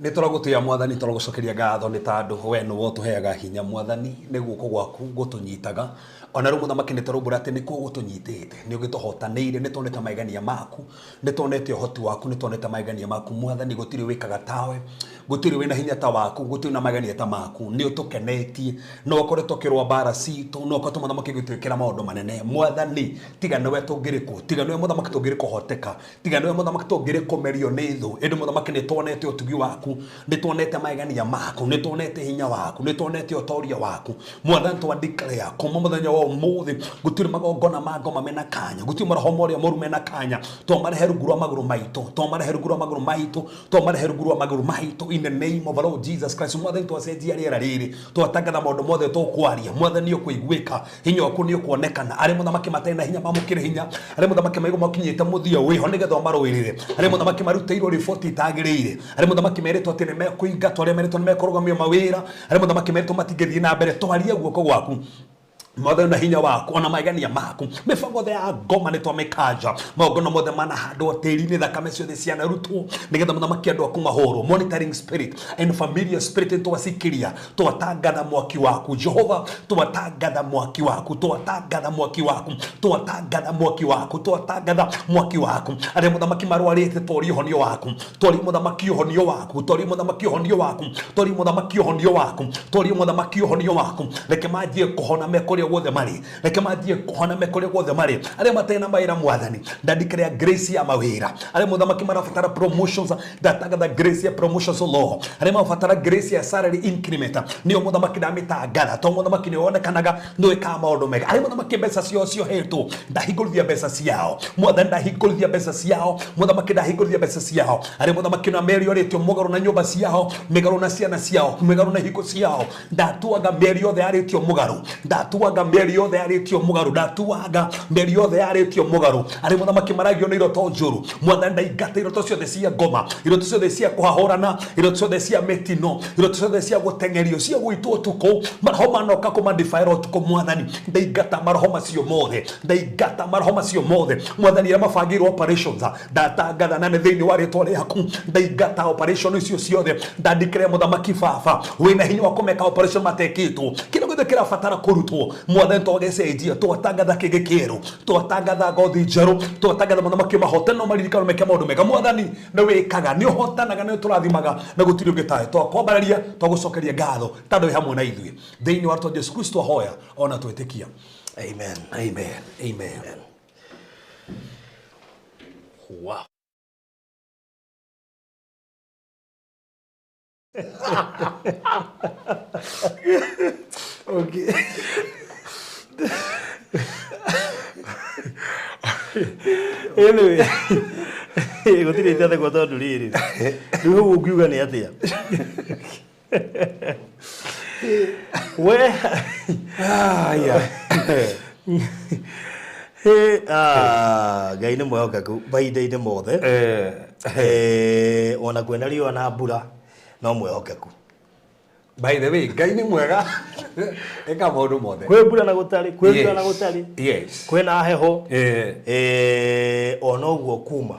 Nĩ tũragũtĩa Mwathani, tũragũcokeria ngatho nĩ tondũ we nĩwe ũtũheaga hinya Mwathani, nĩ guoko gwaku gũtũnyitaga. Ona rĩu Mũthamaki nĩ tũraumbũra atĩ nĩkuo gũtũnyitĩte, nĩ ũgĩtũhotanĩire, nĩ tuonete magegania maku, nĩ tuonete ũhoti waku, nĩ tuonete magegania maku Mwathani, gũtirĩ wĩkaga tawe, gũtirĩ wĩna hinya ta waku, gũtirĩ na magegania ta maku, nĩ ũtũkenetie, nĩ ũkoretwo ũkĩrũa mbara citũ, nĩ ũkoretwo Mũthamaki ũgĩtwĩkĩra maũndũ manene. Mwathani, tiga nĩwe tũngĩrĩ kũ, tiga nĩwe Mũthamaki tũngĩrĩ kũhoteka, tiga nĩwe Mũthamaki tũngĩrĩ kũmerio nĩ thũ. Ĩndĩ Mũthamaki nĩ tuonete ũtugi waku, nĩ tuonete magegania maku, nĩ tuonete hinya waku, nĩ tuonete ũtoria waku. Mwathani, twa declare kuma mũthenya wa ũmũthĩ gũtirĩ magongona ma ngoma mena kanya, gũtirĩ maroho ma ũrĩa mũru mena kanya. Twamarehe rungu rwa magũrũ maitũ, twamarehe rungu rwa magũrũ maitũ, twamarehe rungu rwa magũrũ maitũ in the name of our Lord Jesus Christ. Mwathani, twacenjia rĩera rĩrĩ, twatangatha maũndũ mothe tũkwaria, Mwathani ũkũiguĩka, hinya waku nĩ ũkuonekana. Arĩa mũthamaki matarĩ na hinya mamũkĩre hinya, arĩa mũthamaki maigua makinyĩte mũthia wĩho nĩgetha ũmarũĩrĩre, arĩa mũthamaki marutĩirwo riboti itagĩrĩire, arĩa mũthamaki merĩtwo atĩ nĩ mekũingatwo, arĩa merĩtwo nĩ mekũrũgamio mawĩra, arĩa mũthamaki merĩtwo matingĩthiĩ na mbere, twaria guoko gwaku Mwathani na hinya waku ona magegania maku, mĩbango yothe ya ngoma nĩ twamĩkanja, magongona mothe manahandwo tĩri-inĩ, thakame ciothe cianarutwo nĩgetha mũthamaki andũ aku mahũrwo. Monitoring spirit and familiar spirit nĩ twacikiria, twatangatha mwaki waku Jehova, twatangatha mwaki waku, twatangatha mwaki waku, twatangatha mwaki waku, twatangatha mwaki waku. Arĩa mũthamaki marwarĩte, twaria ũhonio waku, twaria mũthamaki ũhonio waku, twaria mũthamaki ũhonio waku, twaria mũthamaki ũhonio waku, twaria mũthamaki ũhonio waku. Reke manjie kũhona me kũrĩa guothe marĩ, reke manjie kũhona me kũrĩa guothe marĩ. Arĩa matarĩ na mawĩra Mwathani, ndandikĩrĩa grace ya mawĩra. Arĩa mũthamaki marabatara promotions, ndatangatha grace ya promotions, O Lord. Arĩa marabatara grace ya salary increment, nĩo mũthamaki ndamĩtangatha, tondũ mũthamaki nĩ wonekanaga nĩ wĩkaga maũndũ mega. Arĩa mũthamaki mbeca ciao ciohetwo, ndahingũrithia mbeca ciao Mwathani, ndahingũrithia mbeca ciao mũthamaki, ndahingũrithia mbeca ciao. Arĩa mũthamaki na mĩario arĩtio mũgarũ na nyũmba ciao, mĩgarũ na ciana ciao, mĩgarũ na ihiko ciao, ndatuaga mĩario yothe yarĩtio mũgarũ, ndatuaga mĩario yothe yarĩtio mũgarũ, ndatuaga mĩario yothe yarĩtio mũgarũ. Arĩa mũthamaki maragio nĩ iroto njũru, Mwathani, ndaingata iroto ciothe cia ngoma, iroto ciothe cia kũhahũrana, iroto ciothe cia mĩtino, iroto ciothe cia gũteng'erio, cia gũitwo ũtukũ, maroho manoka kũmandibaĩra ũtukũ. Mwathani, ndaingata maroho macio mothe, ndaingata maroho macio mothe. Mwathani, arĩa mabangĩirwo operations, ndatangatha na nĩ thĩinĩ wa rĩtwa rĩaku, ndaingata operation icio ciothe. Ndandikĩre mũthamaki baba wĩna hinya wa kũmeka operation matekĩtwo, kĩrĩa gĩothe kĩrabatara kũrutwo Mwathani, twagĩcenjia, twatangatha kĩngĩ kĩerũ, twatangatha ngothi njerũ, twatangatha mũthamaki mahote no maririkano meke maũndũ mega. Mwathani, nĩ wĩkaga, nĩ ũhotanaga, nĩ ũtũrathimaga na gũtirĩ ũngĩ tawe. Twakwambararia, twagũcokeria ngatho tondũ wĩ hamwe na ithuĩ. Thĩinĩ wa rĩtwa Jesu Kristo ahoya ona twĩtĩkia. Amen. Amen. Amen. Wow. Okay. Anyway, gũtirĩ itathekwo tondũ rĩrĩ, rĩu hau ũngiuga nĩ atĩa? We Aya. Hey, ah, Ngai nĩ mwĩhokeku mahinda-inĩ mothe. Ona kwĩna riũa na mbura no mwĩhokeku. By the way, Ngai nĩ mwega, eka maũndũ mothe. Kwĩ mbura na gũtarĩ, kwĩ mbura na gũtarĩ, kwĩna heho, ona ũguo kuma.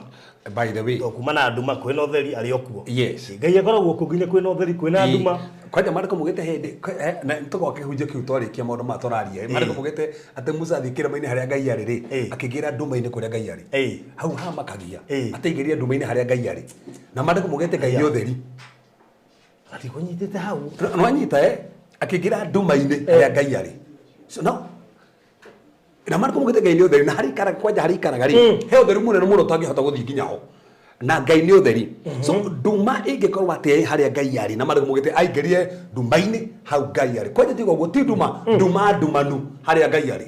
By the way, To kuma na nduma, kwĩna ũtheri arĩ o kuo. Yes. Ngai akoragwo kuo nginya kwĩna ũtheri, kwĩna nduma. Kwanja maandĩko mugĩte hĩndĩ na tũgoka kĩhunjio kĩu twarĩkia maũndũ maya tũraria. Maandĩko mugĩte atĩ Musa athiĩ kĩrĩma-inĩ harĩa Ngai arĩ rĩ, akĩingĩra nduma-inĩ kũrĩa Ngai arĩ. Hau hamakagia atĩ aingĩrire nduma-inĩ harĩa Ngai arĩ. Na maandĩko mugĩte Ngai nĩ ũtheri. Atikũnyitĩte hau. Nwanyita akĩingĩra nduma-inĩ harĩa Ngai arĩ. So no na maandĩko mugĩte Ngai nĩ ũtheri, na harĩa ikaraga, kwanja harĩa ikaraga rĩ, he ũtheru mũnene mũno ũtangĩhota gũthiĩ nginya ho, na Ngai nĩ ũtheri. So nduma ĩngĩkorwo atĩ ĩ harĩa Ngai arĩ, na maandĩko mugĩte aingĩrire nduma-inĩ hau Ngai arĩ, kwanja tiga ũguo, ti nduma, nduma ndumanu harĩa Ngai arĩ,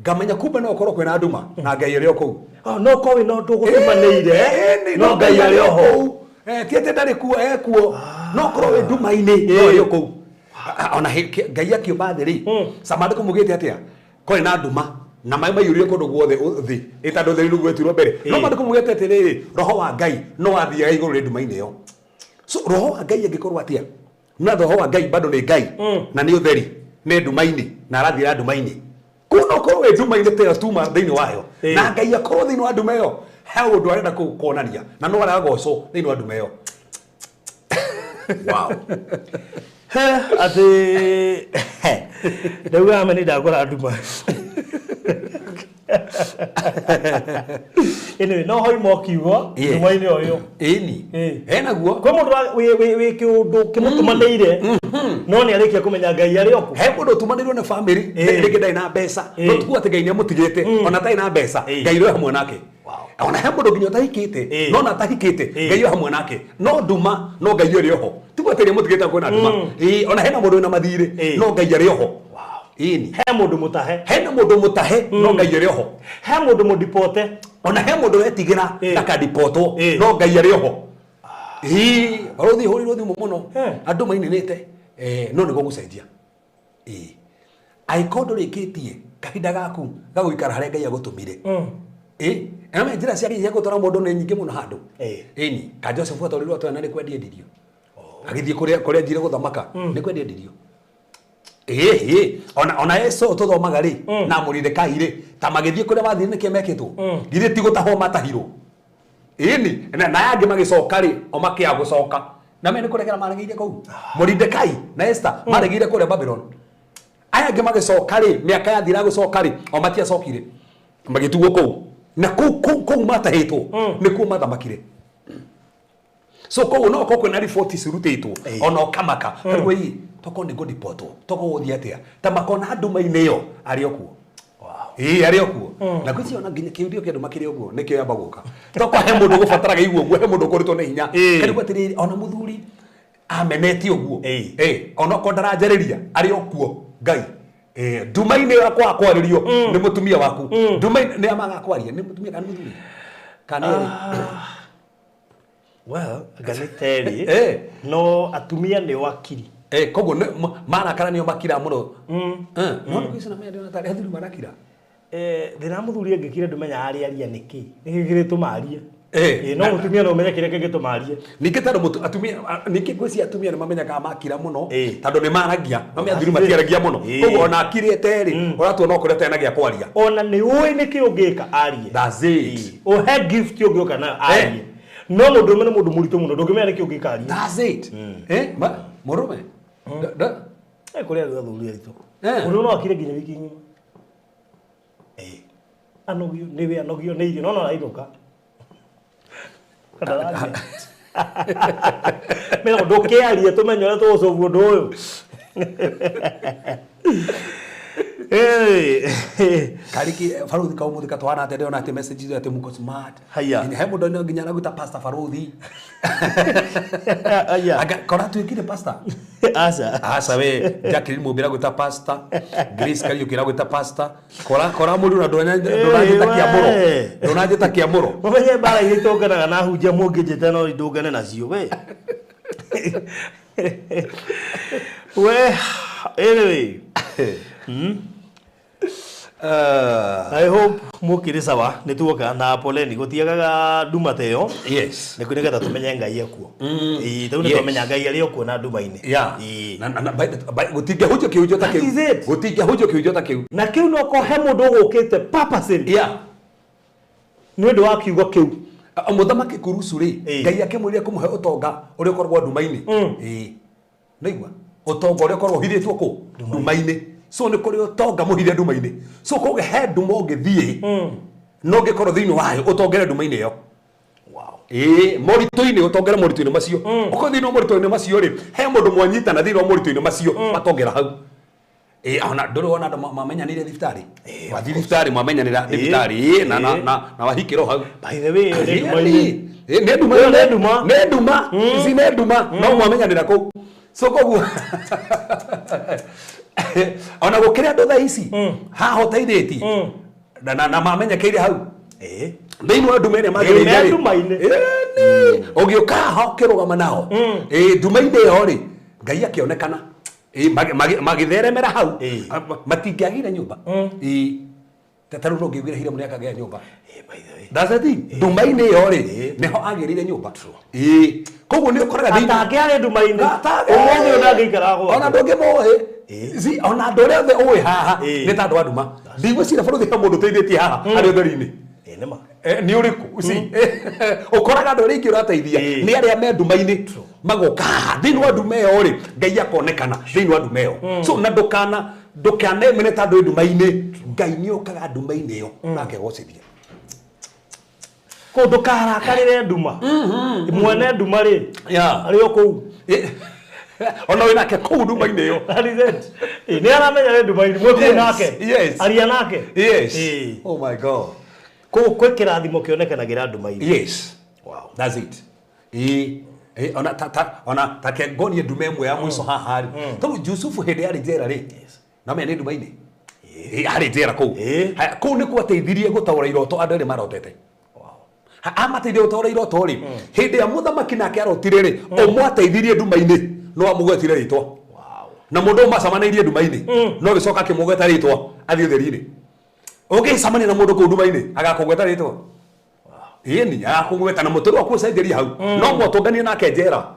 ngamenya kumbe no ũkorwo kwĩna nduma na Ngai arĩ o kũu. Oh, no korwo wĩna ũndũ ũgũtumanĩire, no Ngai arĩ o ho. Ti atĩ ndarĩ kuo, ekuo, no ũkorwo wĩ nduma-inĩ no arĩ o kũu. Ona Ngai akĩũmba thĩ rĩ, maandĩko mugĩte atĩa? Kwarĩ na nduma na maĩ maiyũrire kũndũ guothe thĩ, ĩ tondũ ũtheri nĩguo wetirwo mbere. No maandĩko mugĩte atĩrĩrĩ, roho wa Ngai no wathiaga igũrũ rĩ nduma-inĩ ĩyo. So roho wa Ngai angĩkorwo atĩa, na roho wa Ngai bado nĩ Ngai na nĩ ũtheri, nĩ nduma-inĩ na arathiĩra nduma-inĩ. Kũu no ũkorwo wĩ nduma-inĩ ta ĩyo tuma thĩinĩ wayo, na Ngai akorwo thĩinĩ wa nduma ĩyo, he ũndũ arenda kuonania na no aragocwo thĩinĩ wa nduma ĩyo. Wow. He, atĩ ndauga ame nĩ ndakora nduma. Anyway, no hoima kiugo Yeah. nduma-inĩ o ĩyo. Ĩni. Henaguo. Kwĩ mũndũ wĩ kĩũndũ kĩmũtũmanĩire no nĩ arĩkia kũmenya Ngai arĩ o kũ. He mũndũ ũtũmanĩirwo nĩ bamĩrĩ rĩngĩ ndarĩ na mbeca, no tikuga atĩ Ngai nĩ amũtigĩte, ona atarĩ na mbeca Ngai ũrĩ hamwe nake. Ona he mũndũ nginya ũtahikĩte, no ona atahikĩte Ngai ũrĩ hamwe nake, no nduma no Ngai ũrĩ oho, tiguo atĩ nĩ amũtigĩte kwĩna nduma. Ona hena mũndũ wĩna mathirĩ no Ngai arĩ oho. Ĩni. He mũndũ mũtahe. Hena mũndũ mũtahe no Ngai arĩ oho. He mũndũ mũdipote. Ona he mũndũ wetigĩra ndakadipotwo no Ngai arĩ oho. Ĩĩ, barũthi hũrirwo thimũ mũno andũ mainĩnĩte, no nĩguo gũcenjia. Ĩĩ, angĩkorwo ndũrĩkĩtie kahinda gaku ga gũikara harĩa Ngai agũtũmire. Ĩĩ, na njĩra cia Ngai cia gũtwara mũndũ nĩ nyingĩ mũno handũ. Ĩni, ka Joseph atwarirwo atwara na nĩ kwendia endirio. Agĩthiĩ kũrĩa njire gũthamaka, nĩ kwendia endirio. Ĩĩ, ona Yesu tũthomaga rĩ, na Moridekai rĩ, ta magĩthiĩ kũrĩa mathire nĩkĩo mekĩtwo. Githĩ ti gũtahwo matahirwo. Ĩni, na aya angĩ magĩcoka rĩ, o makĩaga gũcoka. Na me nĩ kũregera maregeire kũu. Moridekai na Esther maregeire kũrĩa Babylon. Aya angĩ magĩcoka rĩ, mĩaka yathira gũcoka rĩ, o matiacokire. Magĩtigwo kũu. Na kũu matahĩtwo, nĩkuo mathamakire. So koguo no okorwo kwĩna riboti cirutĩtwo, ona ũkamaka. Tarĩu ĩ, tokorwo nĩ ngũdipotwo, tokorwo gũthiĩ atĩa. Ta makona nduma-inĩ ĩyo, arĩ o kuo. Ĩĩ, arĩ o kuo. Na ngwĩciria ona nginya kĩũria kĩa nduma kĩrĩ o guo, nĩkĩo yamba gũka. Tokorwo he mũndũ ũgũbataraga igua ũguo, he mũndũ ũkũrĩtwo nĩ hinya. Karĩu atĩrĩrĩ, ona mũthuri amenetie ũguo. Ona okorwo ndaranjarĩria, arĩ o kuo Ngai. Nduma-inĩ ĩyo akwaga kwarĩrio nĩ mũtumia waku. Nduma-inĩ nĩ amaga kwaria, nĩ mũtumia kana nĩ mũthuri? Kana nĩ erĩ? Well, anga nĩ ta erĩ. No atumia nĩo akiri. Koguo marakara nĩo makira mũno. No nĩ kwĩcina menya ndĩrona tarĩ athuri marakira. Thĩna wa mũthuri angĩkira ndũmenyaga arĩaria nĩkĩ. Nĩkĩ kĩrĩtũma arie. No mũtumia no ũmenye kĩrĩa kĩngĩtũma arie. Ningĩ tondũ atumia, ningĩ ngwĩciria atumia nĩ mamenyaga makira mũno, tondũ nĩ maragia, no me athuri matiaragia mũno. Koguo ona akirĩte rĩ, ũratuona o kũrĩa atarĩ na gĩa kwaria. Ona nĩ ũĩ nĩkĩ ũngĩka arie. That's it. Ũhe gift ũngĩũka nayo arie. No mũndũrũme nĩ mũndũ mũritũ mũno, ndũngĩmenya nĩkĩ ũngĩka arie. That's it. Mũndũrũme? Kũrĩ andũ athuri aritũ. Mũndũ no akire nginya wiki ng'ima. Anogio nĩwe, anogio nĩ irio, no no arainũka. Mena ndũkĩarie tũmenye ũrĩa tũgũcobu ũndũ ũyũ. Kariki baruthi kau muthi katwana atĩ ndĩrona atĩ message icio atĩ muko smart. Haya. Nginya he mũndũ no nginya aragwĩta pastor baruthi. Haya. Anga kora tuĩkire pastor. Aca. Aca we, Jacqueline Mumbi aragwĩta pastor, Grace Kariuki aragwĩta pastor. Kora kora mũndũ na ndũnanjĩta kĩamũro. Ndũnanjĩta kĩamũro. Mũmenye mbara iria itũnganaga na hunjia mũngĩnjĩta no ndũngane nacio we. We, anyway. I hope mũkĩrĩ sawa nĩ tuoka na poleni gũtiagaga nduma ta ĩyo. Yes. Nĩ nĩgetha tũmenye Ngai ekuo. Ĩĩ, rĩu nĩ twamenya Ngai arĩ o kuo na nduma-inĩ. Yeah. Ĩĩ. Na gũtingĩahunjio kĩhunjio ta kĩu. That is it. Gũtingĩahunjio kĩhunjio ta kĩu. Na kĩu no ko he mũndũ ũgũkĩte purposely. Yeah. Nĩ ũndũ wa kiugo kĩu. Mũthamaki Kurusu rĩ, Ngai akĩmwĩrire kũmũhe ũtonga ũrĩa ũkoragwo nduma-inĩ. Ĩĩ. Nĩigua? Ũtonga ũrĩa ũkoragwo ũhithĩtwo kũ? Nduma-inĩ. So nĩ kũrĩ ũtonga mũhithe nduma-inĩ. So koguo he nduma ũngĩthiĩ, no ũngĩkorwo thĩinĩ wayo ũtongere nduma-inĩ ĩyo. Wow. Ĩĩ, moritũ-inĩ ũtongere moritũ-inĩ macio. Ũkorwo thĩinĩ wa moritũ-inĩ macio rĩ, he mũndũ mwanyitana thĩinĩ wa moritũ-inĩ macio matongera hau. Ĩĩ, ona ndũrĩ wona andũ mamenyanĩire thibitarĩ? Wathiĩ thibitarĩ mwamenyanĩra thibitarĩ, ĩĩ, na wahikĩrwo hau. By the way, ĩyo nĩ nduma-inĩ. Ĩĩ, nĩ nduma. Ĩyo nĩ nduma. Nĩ nduma. Ici nĩ nduma. No mwamenyanĩra kũu. So koguo ona gũkĩrĩ andũ thaa ici haha ũteithĩtie na mamenyekeire hau. Thĩinĩ wa nduma ĩrĩa magereire rĩ. Nduma-inĩ. Ĩni. Ũgĩũka haha ũkĩrũgama nao. Ĩĩ, nduma-inĩ ĩyo rĩ, Ngai akĩonekana. Ĩĩ, magĩtheremera hau. Matingĩagire nyũmba. Ĩĩ. Ta rĩu no ngĩiguire Hiram nĩakagĩa nyũmba. By the way. That's the thing. Nduma-inĩ ĩyo rĩ, nĩho agĩrĩire nyũmba. Ĩĩ. Koguo nĩ ũkoraga thĩinĩ Atangĩarĩ nduma-inĩ. Atangĩ- Ũmũthĩ ũyũ ndangĩikara gwake. Ona ndũngĩmũĩ. Si, ona andũ arĩa othe ũĩ haha Ĩĩ. nĩ ta andũ a nduma. Ndigwĩciria bũrũri he mũndũ ũteithĩtie haha arĩ ũtheri-inĩ. Nĩ ma. Nĩ ũrĩkũ? See, ũkoraga andũ arĩa aingĩ ũrateithia nĩ arĩa me nduma-inĩ, magoka haha thĩinĩ wa nduma ĩyo rĩ, Ngai akonekana thĩinĩ wa nduma ĩyo. So na ndũkanemene ta andũ nduma-inĩ, Ngai nĩ okaga nduma-inĩ ĩyo na akegocithia. Kũu ndũkarakarĩre nduma. Mwene nduma rĩ, arĩ o kũu. Ona wĩ nake kũu nduma-inĩ ĩyo. That is it. Nĩ aramenya nĩ nduma-inĩ, mwĩkuo nake. Aria nake. Oh my God. Kũu kwĩ kĩrathimo kĩonekanagĩra nduma-inĩ. Yes. Wow. That's it. Ona ta ta ona ta ke ngonie ndume ĩmwe ya mũico haha rĩ. Tondũ Jusufu hĩndĩ yarĩ njera rĩ. Na menya nĩ nduma-inĩ. Arĩ njera kũu. Haya, kũu nĩ kwateithirie gũtaũra iroto andũ erĩ marotete. Amateithia gũtaũra iroto rĩ, hĩndĩ ya mũthamaki nake arotire rĩ, ũmwateithirie nduma-inĩ, no amũgwetire rĩtwa. Na mũndũ ũyũ macemanĩirie nduma-inĩ, no gĩcoka akĩmũgweta rĩtwa athiĩ ũtheri-inĩ. Ũngĩcemania na mũndũ kũu nduma-inĩ, agakũgweta rĩtwa. Ĩni, agakũgweta na mũtũrĩre waku ũcenjerie hau. No mwatũnganie nake njera.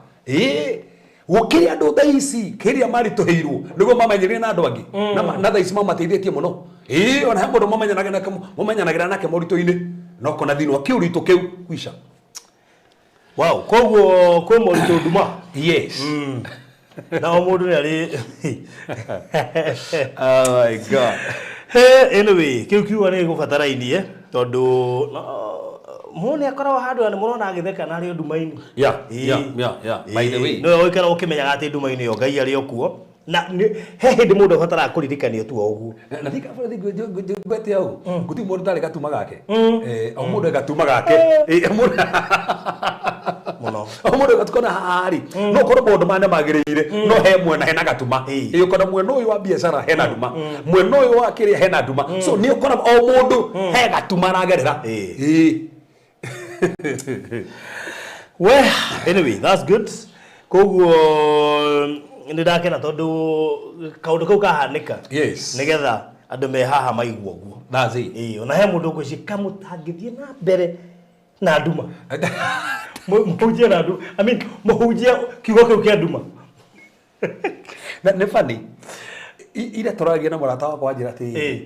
Gũkĩrĩ andũ thaa ici kĩrĩa maritũhĩirwo nĩguo mamenyerire na andũ angĩ. Na thaa ici mamateithĩtie mũno. Ona he mũndũ mũmenyanagĩra nake moritũ-inĩ. No kona thĩinĩ wa kĩũritũ kĩu kwisha. Wow, koguo kwĩ moritũ nduma. Yes. Na o mũndũ nĩ arĩ. Oh my God. Hey, anyway, kĩu kiugo nĩ gĩgũbatarainie tondũ mũndũ nĩ akoragwo handũ na mũrona agĩtheka na arĩ o nduma-inĩ. Yeah. By the way. No ũikara ũkĩmenyaga atĩ nduma-inĩ ĩyo Ngai arĩ o kuo. Na he hĩndĩ mũndũ abataraga kũririkanio tu o ũguo. Na thika ngwete hau gũtirĩ mũndũ ũtarĩ gatuma gake. O mũndũ e gatuma gake. Mũno. O mũndũ gatukona haha rĩ, no korwo maũndũ maya nĩmagĩrĩire, no he mwena hena gatuma. Ũkona mwena ũyũ wa biacara hena nduma, mwena ũyũ wa kĩrĩa hena nduma. So nĩ ũkora o mũndũ he gatuma aragerera. Well, anyway, that's good. Koguo nĩ ndakena tondũ kaũndũ kau kahanĩka. Nĩgetha andũ me haha maigua ũguo. That's it. Ona he mũndũ ũngwĩciria kamũtangĩthiĩ na mbere na nduma. Mũhunjie na nduma. I mean, mũhunjie kiugo kĩu kĩa nduma. Na nĩ funny. Ira tũragia na mũrata wakwa anjĩra atĩrĩrĩ,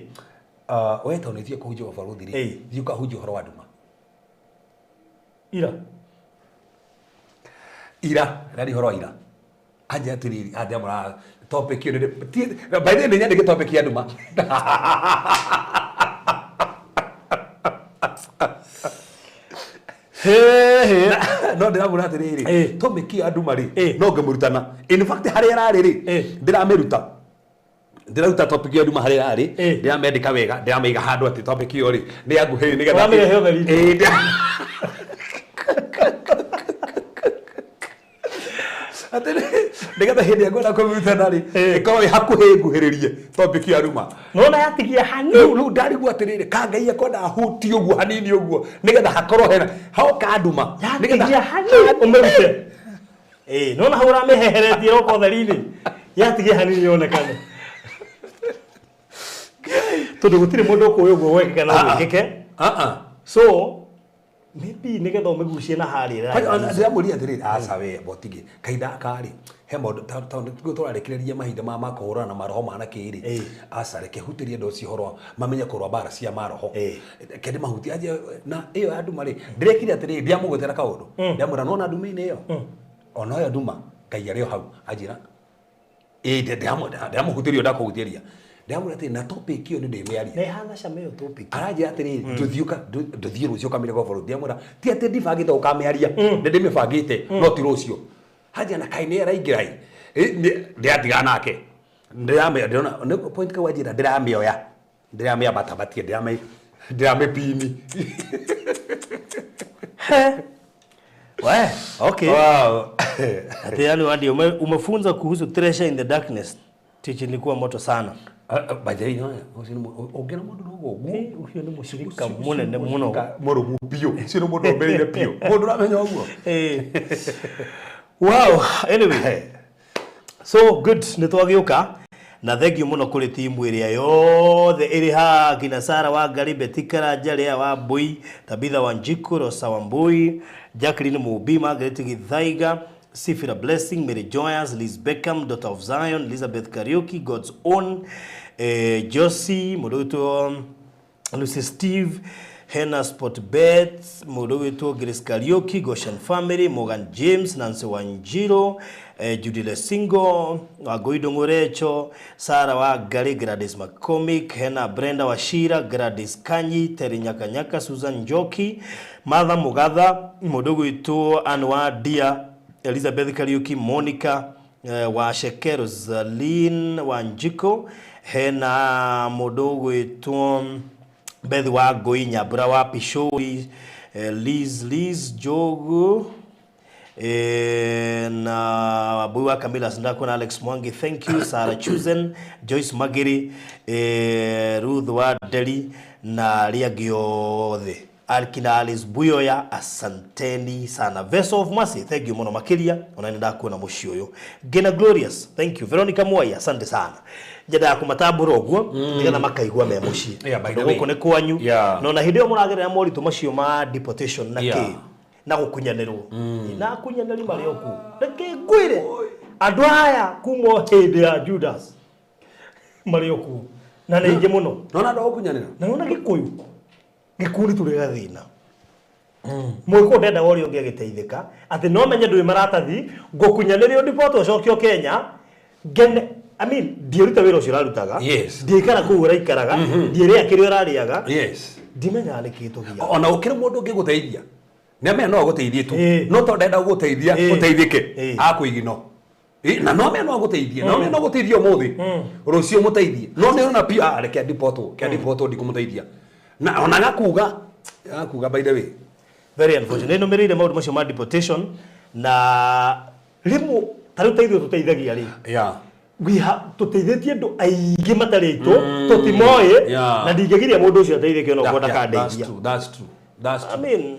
we tondũ nĩ thiĩ kũhunjia ũbaruthi rĩ, thiĩ ũkahunjia ũhoro wa nduma. Ira. Ira, rari ũhoro wa ira. Anjĩra atĩrĩrĩ, andĩamũra topic ĩyo by the way nĩ nyandĩke topic ya nduma. No ndĩramwĩra atĩrĩrĩ, topic ya nduma rĩ, no ngĩmũrutana. In fact harĩa ararĩ rĩ, ndĩramĩruta. Ndĩraruta topic ya nduma harĩa arĩ, ndĩramĩandĩka wega, ndĩramĩiga handũ atĩ topic ĩyo rĩ, nĩ ya nguhĩ nĩgetha Ũramĩrehe ũtheri-inĩ. Atĩ nĩgetha hĩndĩ ĩrĩa ngwenda kũmĩrutana rĩ, ĩkorwo ĩ hakuhĩ nguhĩrĩrie topic ya nduma. Nona yatigia hanini. Rĩu ndarigwo atĩrĩrĩ, ka Ngai ekwenda ahutie ũguo hanini ũguo nĩgetha hakorwo hena hoka nduma. Yatigia hanini ũmĩrute. Nona hau ũramĩheheretie ĩroka ũtheri-inĩ. Yatigia hanini yonekane. Tondũ gũtirĩ mũndũ ũkũĩ ũguo gwekĩka no gwĩkĩke. So maybe nĩgetha ũmĩgucie na harĩa ĩrarĩ. Ndĩramũria atĩrĩrĩ, aca we botige kahinda gaka rĩ, he maũndũ tondũ nĩguo tũrarĩkĩrĩria mahinda ma kũhũrana na maroho ma nakĩ rĩ, aca reke hutĩrie andũ acio ũhoro mamenye kũrũa mbara cia maroho. Reke ndĩmahutie anjie na ĩyo ya nduma rĩ, ndĩrekire atĩrĩrĩ, ndiamũgwetera kaũndũ, ndĩramwĩra nona nduma-inĩ ĩyo, ona ĩyo nduma Ngai arĩ o hau, anjĩra ndĩramũhutĩria ndakũhutĩria, ndĩramwĩra atĩrĩ na topic ĩyo nĩ ndĩmĩaria. Na ĩhana cama ĩyo topic. Aranjĩra atĩrĩrĩ, ndũthiĩ rũciũ ũkamĩre gwa bũrũri. Ndĩramwĩra ti atĩ ndibangĩte gũkamĩaria, nĩ ndĩmĩbangĩte no ti rũciũ. Hanjĩra na kaĩ nĩ araingĩra ĩ, ndĩratigana nake, ndĩrona nĩ point kau anjĩra ndĩramĩoya, ndĩramĩambatambatia, ndĩramĩpini. We, okay. Wow. Ati yani wadi umefunza kuhusu treasure in the darkness. Teaching ilikuwa moto sana. By the way, ũngĩona mũndũ no ũguo. Ũcio nĩ mũcirika mũnene mũno. Mũrũmu biũ. Ũcio nĩ mũndũ ũmbĩrĩire biũ. Mũndũ ũramenya ũguo. Wow, anyway. So good nĩ twagĩũka na thank you mũno kũrĩ timu ĩrĩa yothe ĩrĩ haha kina Sara Wangari, Betty Karanja, Lea Wambui, Tabitha Wanjiku, Rosa Wambui, Jacqueline Mubi, Margaret Githaiga, Sifira Blessing, Mary Joyous, Liz Beckham, Daughter of Zion, Elizabeth Kariuki, God's Own, Josie, mũndũ witũ Lucy Steve, Hena Sport Bet, mũndũ wĩtwo Grace Kariuki, Goshen Family, Morgan James, Nancy Wanjiro, Judy Lesingo, Wangũi Ndũng'ũrecho, Sarah wa Ngari, Gladys McCormick, hena Brenda Wachira, Gladys Kanyi, Terry Nyakanyaka, Susan Njoki, Martha Mugatha, mũndũ gwĩtwo Ann wa Dia, Elizabeth Kariuki, Monica wa Sheke, Rosaline Wanjiko, hena mũndũ gwĩtwo Beth wa Ngũi, Nyambura wa Pishori, Liz Jogu, na Wambui wa Camilla Sindako na Alex Mwangi, thank you. Sarah Chusen, Joyce Magiri, Ruth wa Deli na arĩa angĩ othe, akina Alice Buyoya, asanteni sana. Vessel of Mercy, thank you mũno makĩria, ona nĩ ndakuona mũciĩ ũyũ. Gena Glorious, thank you. Veronica Mwai, asante sana. Nyendaga kũmatambũra ũguo nĩgetha makaigua me mũciĩ. Yeah, by the Tondũ way. gũkũ nĩ kwanyu. Na ona hĩndĩ ĩyo mũragerera moritũ macio ma deportation na kĩ na gũkunyanĩrwo na akunyanĩri marĩ o kuo, reke ngwĩre andũ aya kuma o hĩndĩ ya Judas marĩ o kuo na nĩ aingĩ mũno. Nona andũ a gũkunyanĩra. Na nona Gĩkũyũ gĩkundi tũrĩ gathĩna mwĩkũ ndendaga ũrĩa ũngĩ agĩteithĩka atĩ no menye ndũĩ maratathi ngũkunyanĩrio ndipotwo ũcokio Kenya ngene. I mean, ndiĩruta wĩra ũcio ũrarutaga, ndiĩkara kũu ũraikaraga, ndiĩrĩa kĩrĩa ũrarĩaga, ndimenyaga nĩkĩ tũgiaga. Ona ũkĩrĩ mũndũ ũngĩgũteithia nĩ amenya no agũteithie tu, no tondũ ndenda gũgũteithia ũteithĩke akũigino. Na no amenya no agũteithie, no amenya no agũteithie ũmũthĩ, rũciũ mũteithie, no nĩ ũrona piũ, ah, reke andipotwo, ke andipotwo ndikũmũteithia, na ona agakuga by the way. Very unfortunate. Nĩ nũmĩrĩire maũndũ macio ma deportation na rĩmwe ta rĩu ta ithuĩ tũteithagia rĩ, we have tũteithĩtie andũ aingĩ matarĩ aitũ tũtimoĩ, na ndingĩgiria mũndũ ũcio ateithĩke ona ũguo Yeah, that's ndakandeithia. true, that's true, that's I true. mean,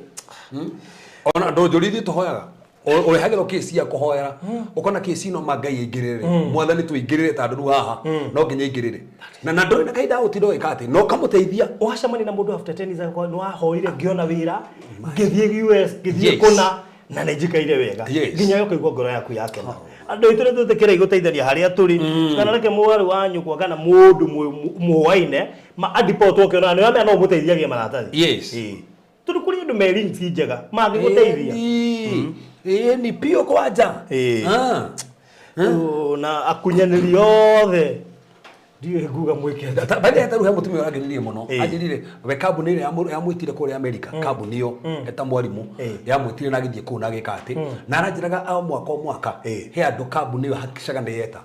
Ona ndũnjũri ithuĩ tũhoyaga, ũrehagĩrwo kĩci ya kũhoera, ũkona kĩci no ma Ngai aingĩrĩre, mwathani tũingĩrĩre tondũ rĩu haha no nginya aingĩrĩre, na ndũrĩ na kahinda ga gũtinda ũgĩka atĩ no kamũteithia. Ũgacemania na mũndũ after 10 years agakora nĩ wahoire ngĩona wĩra ngĩthiĩ US ngĩthiĩ kũna na nĩ njikaire wega, nginya we ũkaigua ngoro yaku yakena. Andũ aitũ nĩ twĩtĩkĩre gũteithania harĩa tũrĩ, kana reke mwarĩ wa nyũkwa kana mũndũ mũwaine ma andipotwo ũkĩona nĩ wamenya no ũmũteithiagie maratathi. Tondũ kũrĩ andũ me links njega mangĩgũteithia. Ĩni piũ kwanja. Na akunyanĩri othe ndiũĩ nguga mwĩke atĩa. Baada ya taru he mũtumia ũrangenirie mũno, anjĩrire we kambuni ĩrĩa yamwĩtire kũrĩa Amerika, kambuni ĩyo eta mwarimũ yamwĩtire na agĩthiĩ kũu na agĩka atĩ, na aranjĩraga o mwaka o mwaka he andũ kambuni ĩyo hakicaga nĩ yeta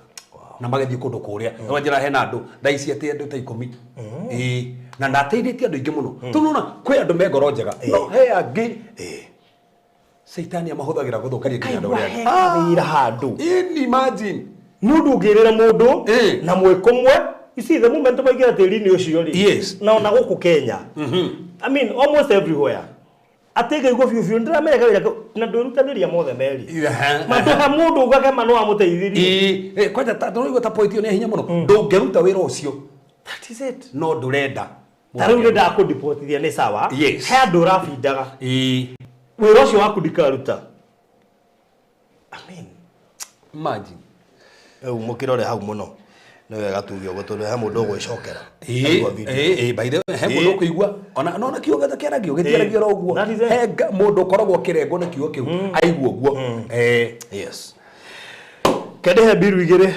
na magĩthiĩ kũndũ kũrĩa. Rĩu anjĩra hena andũ thaa ici atĩ andũ ta 10. Na ndateithĩtie andũ aingĩ mũno. Tondũ nĩwona kwĩ andũ me ngoro njega, no he angĩ Caitani amahũthagĩra gũthũkaria nginya andũ arĩa angĩ. He kawĩra handũ. Ĩni, imagine. Nĩ ũndũ ũngĩrĩra mũndũ na mwĩko mwe. You see, the moment maingĩra tĩri-inĩ ũcio rĩ, na ona gũkũ Kenya, I mean, almost everywhere, atĩ ngaigua biũ biũ ndĩramenya kawĩra kau na ndwĩrutanĩria mothe merĩ, matũha mũndũ ũgakema no amũteithirie. Kwanja ndũraigua ta point ĩyo nĩ ya hinya mũno, ndũngĩruta wĩra ũcio. That is it. No ndũrenda. Ta rĩu nĩ ndakũndipotithia nĩ sawa, he andũ ũrabindaga wĩra ũcio waku ndikaruta. I mean, Imagine. Rĩu mũkĩrore hau mũno nĩ wega tuge ũguo tondũ he mũndũ ũgwĩcokera. Aigua video. By the way, he mũndũ ũkũigua ona no na kiugo gĩothe kĩaragio gĩtiaragio oro ũguo. That is it. He mũndũ ũkoragwo ũkĩrengwo na kiugo kĩu aigua ũguo. Yes. Kendehe mbiru igĩrĩ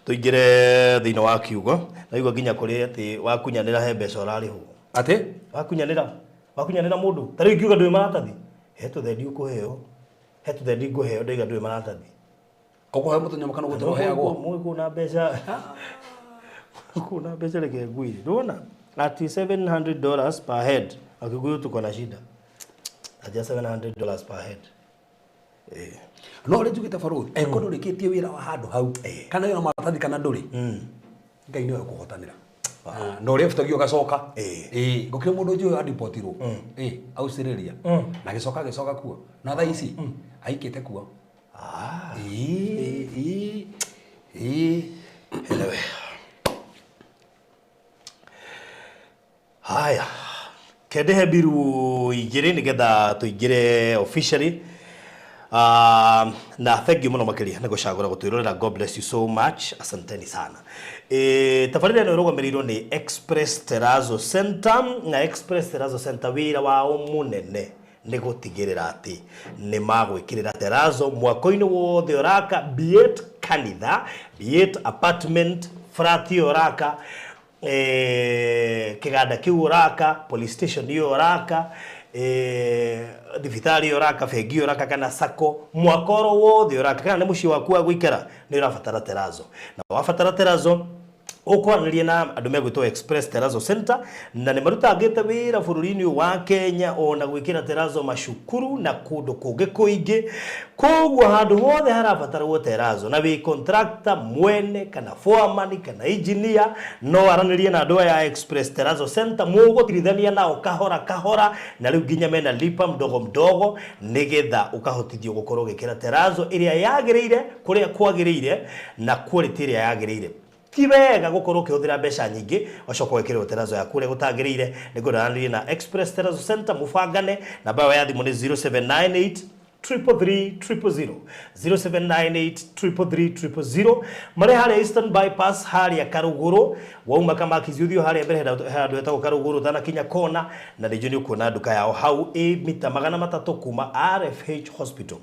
tũingĩre thĩinĩ wa kiugo. Naigua nginya kũrĩ atĩ wakunyanĩra he mbeca ũrarĩhwo. Atĩ? Wakunyanĩra. Wakunyanĩra mũndũ. Ta rĩu ingiuga ndũĩ maratathi. He tũthendi ũkũheo. He tũthendi ngũheo ndaiga ndũĩ maratathi. Ũkũheo mũthenya ũmwe kana ũgũtũra ũheagwo? Mũgĩkũyũ na mbeca. Mũgĩkũyũ na mbeca reke ngwĩre. Ndũrona? Ati $700 per head. Agĩkũyũ tuko na shida. Atia $700 per head. No rĩ njugĩte barũthi, angĩkorwo ndũrĩkĩtie wĩra wa handũ hau, kana wĩra wa maratathi kana ndũrĩ, Ngai nĩwe ũkũhotanĩra. Na ũrĩa ũbutagia ũgacoka. Gũkĩrĩ mũndũ njũĩ andipotirwo. Australia. Na agĩcoka kuo. Na thaa ici, aikĩte kuo. Anyway. Haya. Kendehe mbiru igĩrĩ nĩgetha tũingĩre officially. Na thank you muno makiria nĩ gũcagũra gũtwĩrorera. God bless you so much, asanteni sana. E, tabarĩra ĩno ĩrũgamĩrĩirwo nĩ Express Terrazzo Center, na Express Terrazzo Center wĩra wao mũnene nĩ gũtigĩrĩra atĩ nĩ magwĩkĩrĩra terrazzo mwako-inĩ wothe ũraka, be it kanitha, be it apartment, flat ĩyo ũraka, kĩganda kĩu ũraka, police station ĩyo ũraka, thibitarĩ ĩyo ũraka, bengi ĩyo ũraka, kana sacco, mwaka oro wothe ũraka, kana nĩ mũciĩ waku wa gũikara, nĩ ũrabatara terrazzo. Na wabatara terrazzo, ũkwaranĩria na andũ megwĩtwo Express Terrazzo Center, na nĩ marutangĩte wĩra bũrũri-inĩ ũyũ wa Kenya, ona gwĩkĩra terrazzo macukuru na kũndũ kũngĩ kũingĩ. Koguo handũ hothe harabatarwo terrazzo na wĩ contractor mwene kana foreman kana engineer, no aranĩrie na andũ aya a Express Terrazzo Center, mũgũtirithania nao kahora kahora, na rĩu nginya mena lipa mdogo mdogo, nĩgetha ũkahotithio gũkorwo ũgĩkĩra terrazzo ĩrĩa yagĩrĩire kũrĩa kwagĩrĩire na quality ĩrĩa yagĩrĩire. Ti wega gũkorwo ũkĩhũthĩra mbeca nyingĩ ũcoka wĩkĩrĩrwo terrazzo yaku ũrĩa gũtagĩrĩire. Nĩ ngũranĩrie na Express Terrazzo Center, mũbangane. Namba yao ya thimũ nĩ 0798 333 000, 0798 333 000. Marĩ harĩa Eastern Bypass, harĩa Karũgũrũ, wauma Kamakizi ũthiĩ harĩa mbere he handũ hetagwo Karũgũrũ, ũtanakinya kona, na rĩngĩ nĩ ũkuona nduka yao hau ĩ mita 300 kuma RFH Hospital.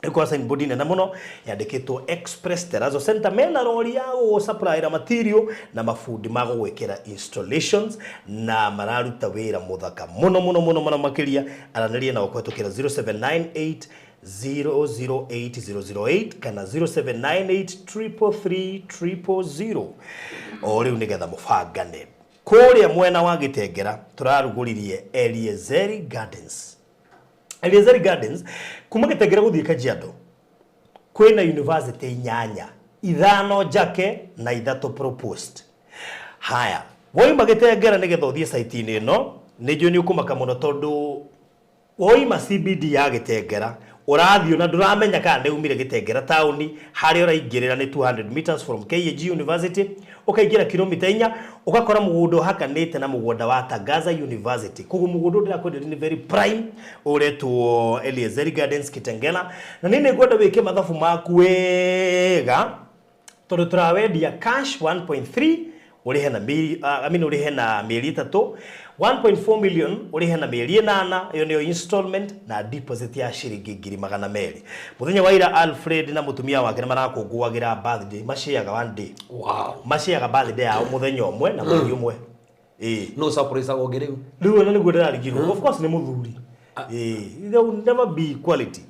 Ĩkorwo signboard nene mũno yandĩkĩtwo Express Terrazzo Center. Mena rori ya gũgũsupplyra material na mabundi ma gũgwĩkĩra installations, na mararuta wĩra mũthaka mũno mũno mũno mũno makĩria. Aranĩria nao kũhetũkĩra 0798 008008 kana 0798 333 000 o rĩu, nĩgetha mũbangane. Kũrĩa mwena wa Gĩtengera tũrarugũririe Eliezeri Gardens. Eliezeri Gardens, kuma Gĩtengera gũthiĩ Kajiado, kwĩna university inyanya, ithano njake na ithatũ proposed. Haya, woima Gĩtengera nĩgetha ũthiĩ site-inĩ ĩno, nĩ njũĩ nĩ ũkũmaka mũno, tondũ woima CBD ya Gĩtengera ũrathiĩ na ndũramenya kana nĩ umire Gĩtengera taũni. Harĩa ũraingĩrĩra nĩ 200 meters from KAG University, ũkaingĩra kilomita 4, ũgakora mũgũnda ũhakanĩte na mũgũnda wa Tangaza University. Koguo mũgũnda ũyũ ndĩrakwenderia nĩ very prime, ũretwo Eliezeri Gardens Kitengela, na nĩ ngwenda wĩke mathabu maku wega, tondũ tũrawendia cash 1.3 ũrĩhe na mĩeri, I mean, ũrĩhe na mĩeri 3, 1.4 million ũrĩhe na mĩeri 8, ĩyo nĩyo installment, na deposit ya ciringi 200,000. Mũthenya wa ira Alfred na mũtumia wake nĩ marakũngũagĩra birthday, maciaga one day. Maciaga birthday yao mũthenya ũmwe na mweri ũmwe, ĩĩ. No surprise agwo rĩu. Rĩu ona nĩguo ndĩrarigirwo. Of course nĩ mũthuri, ĩĩ, there will never be equality.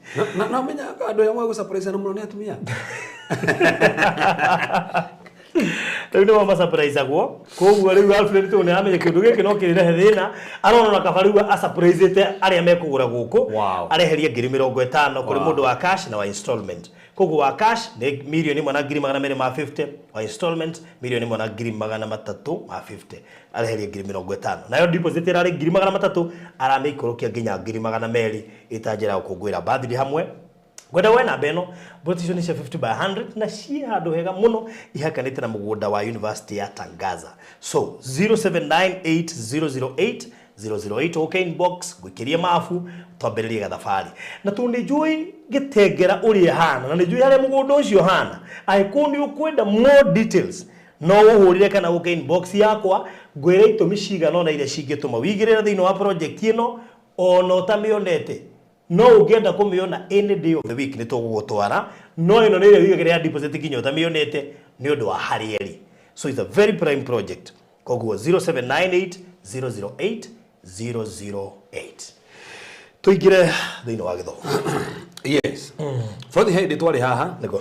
Na menya andũ arĩa magũ surprise na mũno nĩ atumia. Rĩu nĩmo masurprisagwo. Koguo rĩu Alfred tũ nĩ aramenya kĩndũ gĩkĩ no kĩrehe thĩna, arona ona kaba rĩu asurprisĩte arĩa mekũgũra gũkũ. Areherie 50,000 kũrĩ mũndũ wa cash na wa installment. Koguo wa cash nĩ 1,250,000, wa installment 1,350,000, areherie 50,000. Nayo deposit ĩrarĩ 300,000, aramĩikũrũkia nginya 200,000, ĩta njĩra ya gũkũngũĩra birthday hamwe. Ngwenda we namba ĩno, plot icio nĩ cia 50 by 100 na ciĩ handũ hega mũno, ihakanĩte na mũgũnda wa University ya Tangaza. So 0798 008 008, okay, inbox ngwĩkĩrie mabu twambĩrĩrie gathabarĩ. Na tondũ nĩ njũĩ Gĩtengera ũrĩa hana, na nĩ njũĩ harĩa mũgũnda ũcio hana, angĩkorwo nĩ ũkwenda more details, no ũhũrĩre kana ũke inbox yakwa, ngwĩre itũmi cigana ũna iria cingĩtũma wĩigĩrĩre thĩinĩ wa project ĩno ona ũtamĩonete. No ũngĩenda kũmĩona any day of the week, nĩ tũgũgũtwara, no ĩno nĩ ĩrĩa wĩigagĩra ya deposit nginya ũtamĩonete, nĩ ũndũ wa harĩa ĩrĩ. So it's a very prime project. Koguo 0798 008 008. Tũingĩre thĩinĩ wa gĩthomo. Yes, Brothi, hĩndĩ twarĩ haha Nĩguo.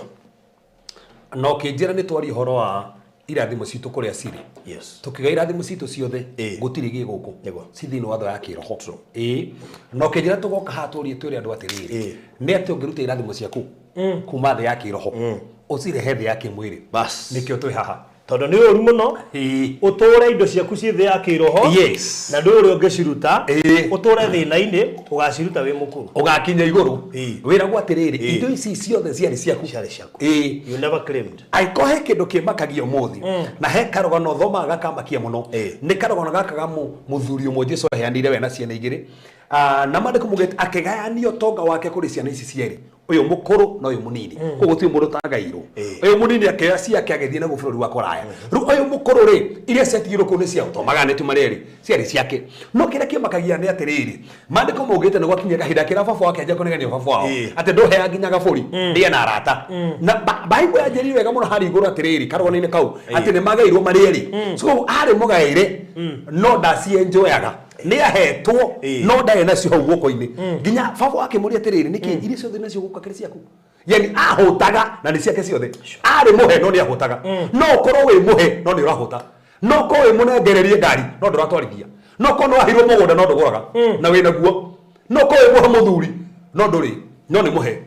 Na ũkĩnjĩra nĩ twaria ũhoro wa irathimo citũ kũrĩa cirĩ. Tũkiuga irathimo citũ ciothe gũtirĩ gĩ gũkũ, ci thĩinĩ wa thĩ ya kĩroho. Ĩĩ, na ũkĩnjĩra tũgoka haha tũrie twĩre andũ atĩrĩrĩ, nĩ atĩ ũngĩruta irathimo ciaku kuma thĩ ya kĩroho ũcirehe thĩ ya kĩmwĩrĩ? Bas. Nĩkĩo twĩ haha. Tondũ nĩ ũru mũno ũtũre indo ciaku ciĩ thĩ ya kĩroho na ndũĩ ũrĩa ũngĩciruta, ũtũre thĩna-inĩ, ũgaciruta wĩ mũkũrũ. Ũgakinya igũrũ. Wĩragwo atĩrĩrĩ, indo ici ciothe ciarĩ ciaku. Ciarĩ ciaku. You never claimed. Angĩkorwo he kĩndũ kĩmakagia ũmũthĩ na he karũgano thomaga gakamakia mũno, nĩ karũgano gaka ga mũthuri ũmwe Jesu aheanire we na ciana igĩrĩ. Ah, na maandĩko maugĩte akĩgayania ũtonga wake kũrĩ ciana ici cierĩ, ũyũ mũkũrũ na ũyũ mũnini. Koguo gũtirĩ mũndũ ũtagairwo. Ũyũ mũnini akĩoya ciake agĩthiĩ naguo bũrũri wa kũraya. Rĩu ũyũ mũkũrũ rĩ, iria ciatigirwo kũu nĩ ciao, to maganĩtio marĩ erĩ, ciarĩ ciake. No kĩrĩa kĩmakagia nĩ atĩrĩrĩ, maandĩko maugĩte nĩ gwakinyia kahinda kĩrĩa baba wake anjia kũnegenia baba wao atĩ ndũheaga nginya gabũri ndĩe na arata. Na Bible yanjĩrire wega mũno harĩa igũrũ atĩrĩrĩ, karũgano-inĩ kau, atĩ nĩ magairwo marĩ erĩ. So arĩ mũgaĩre no ndacienjoyaga, nĩ ahetwo no ndarĩ nacio hau guoko-inĩ. Nginya baba wake akĩmũria atĩrĩrĩ, nĩkĩ iria ciothe nacio gũkũ akĩrĩ ciaku? Yani ahũtaga na nĩ ciake ciothe. Arĩ mũhe no nĩ ahũtaga. No ũkorwo wĩ mũhe no nĩ ũrahũta. No ũkorwo wĩ mũnengererie ngari no ndũratwarithia. No ũkorwo nĩ waheirwo mũgũnda no ndũgũraga na wĩ naguo. No ũkorwo wĩ mũhe mũthuri no ndũrĩ, no nĩ mũhe.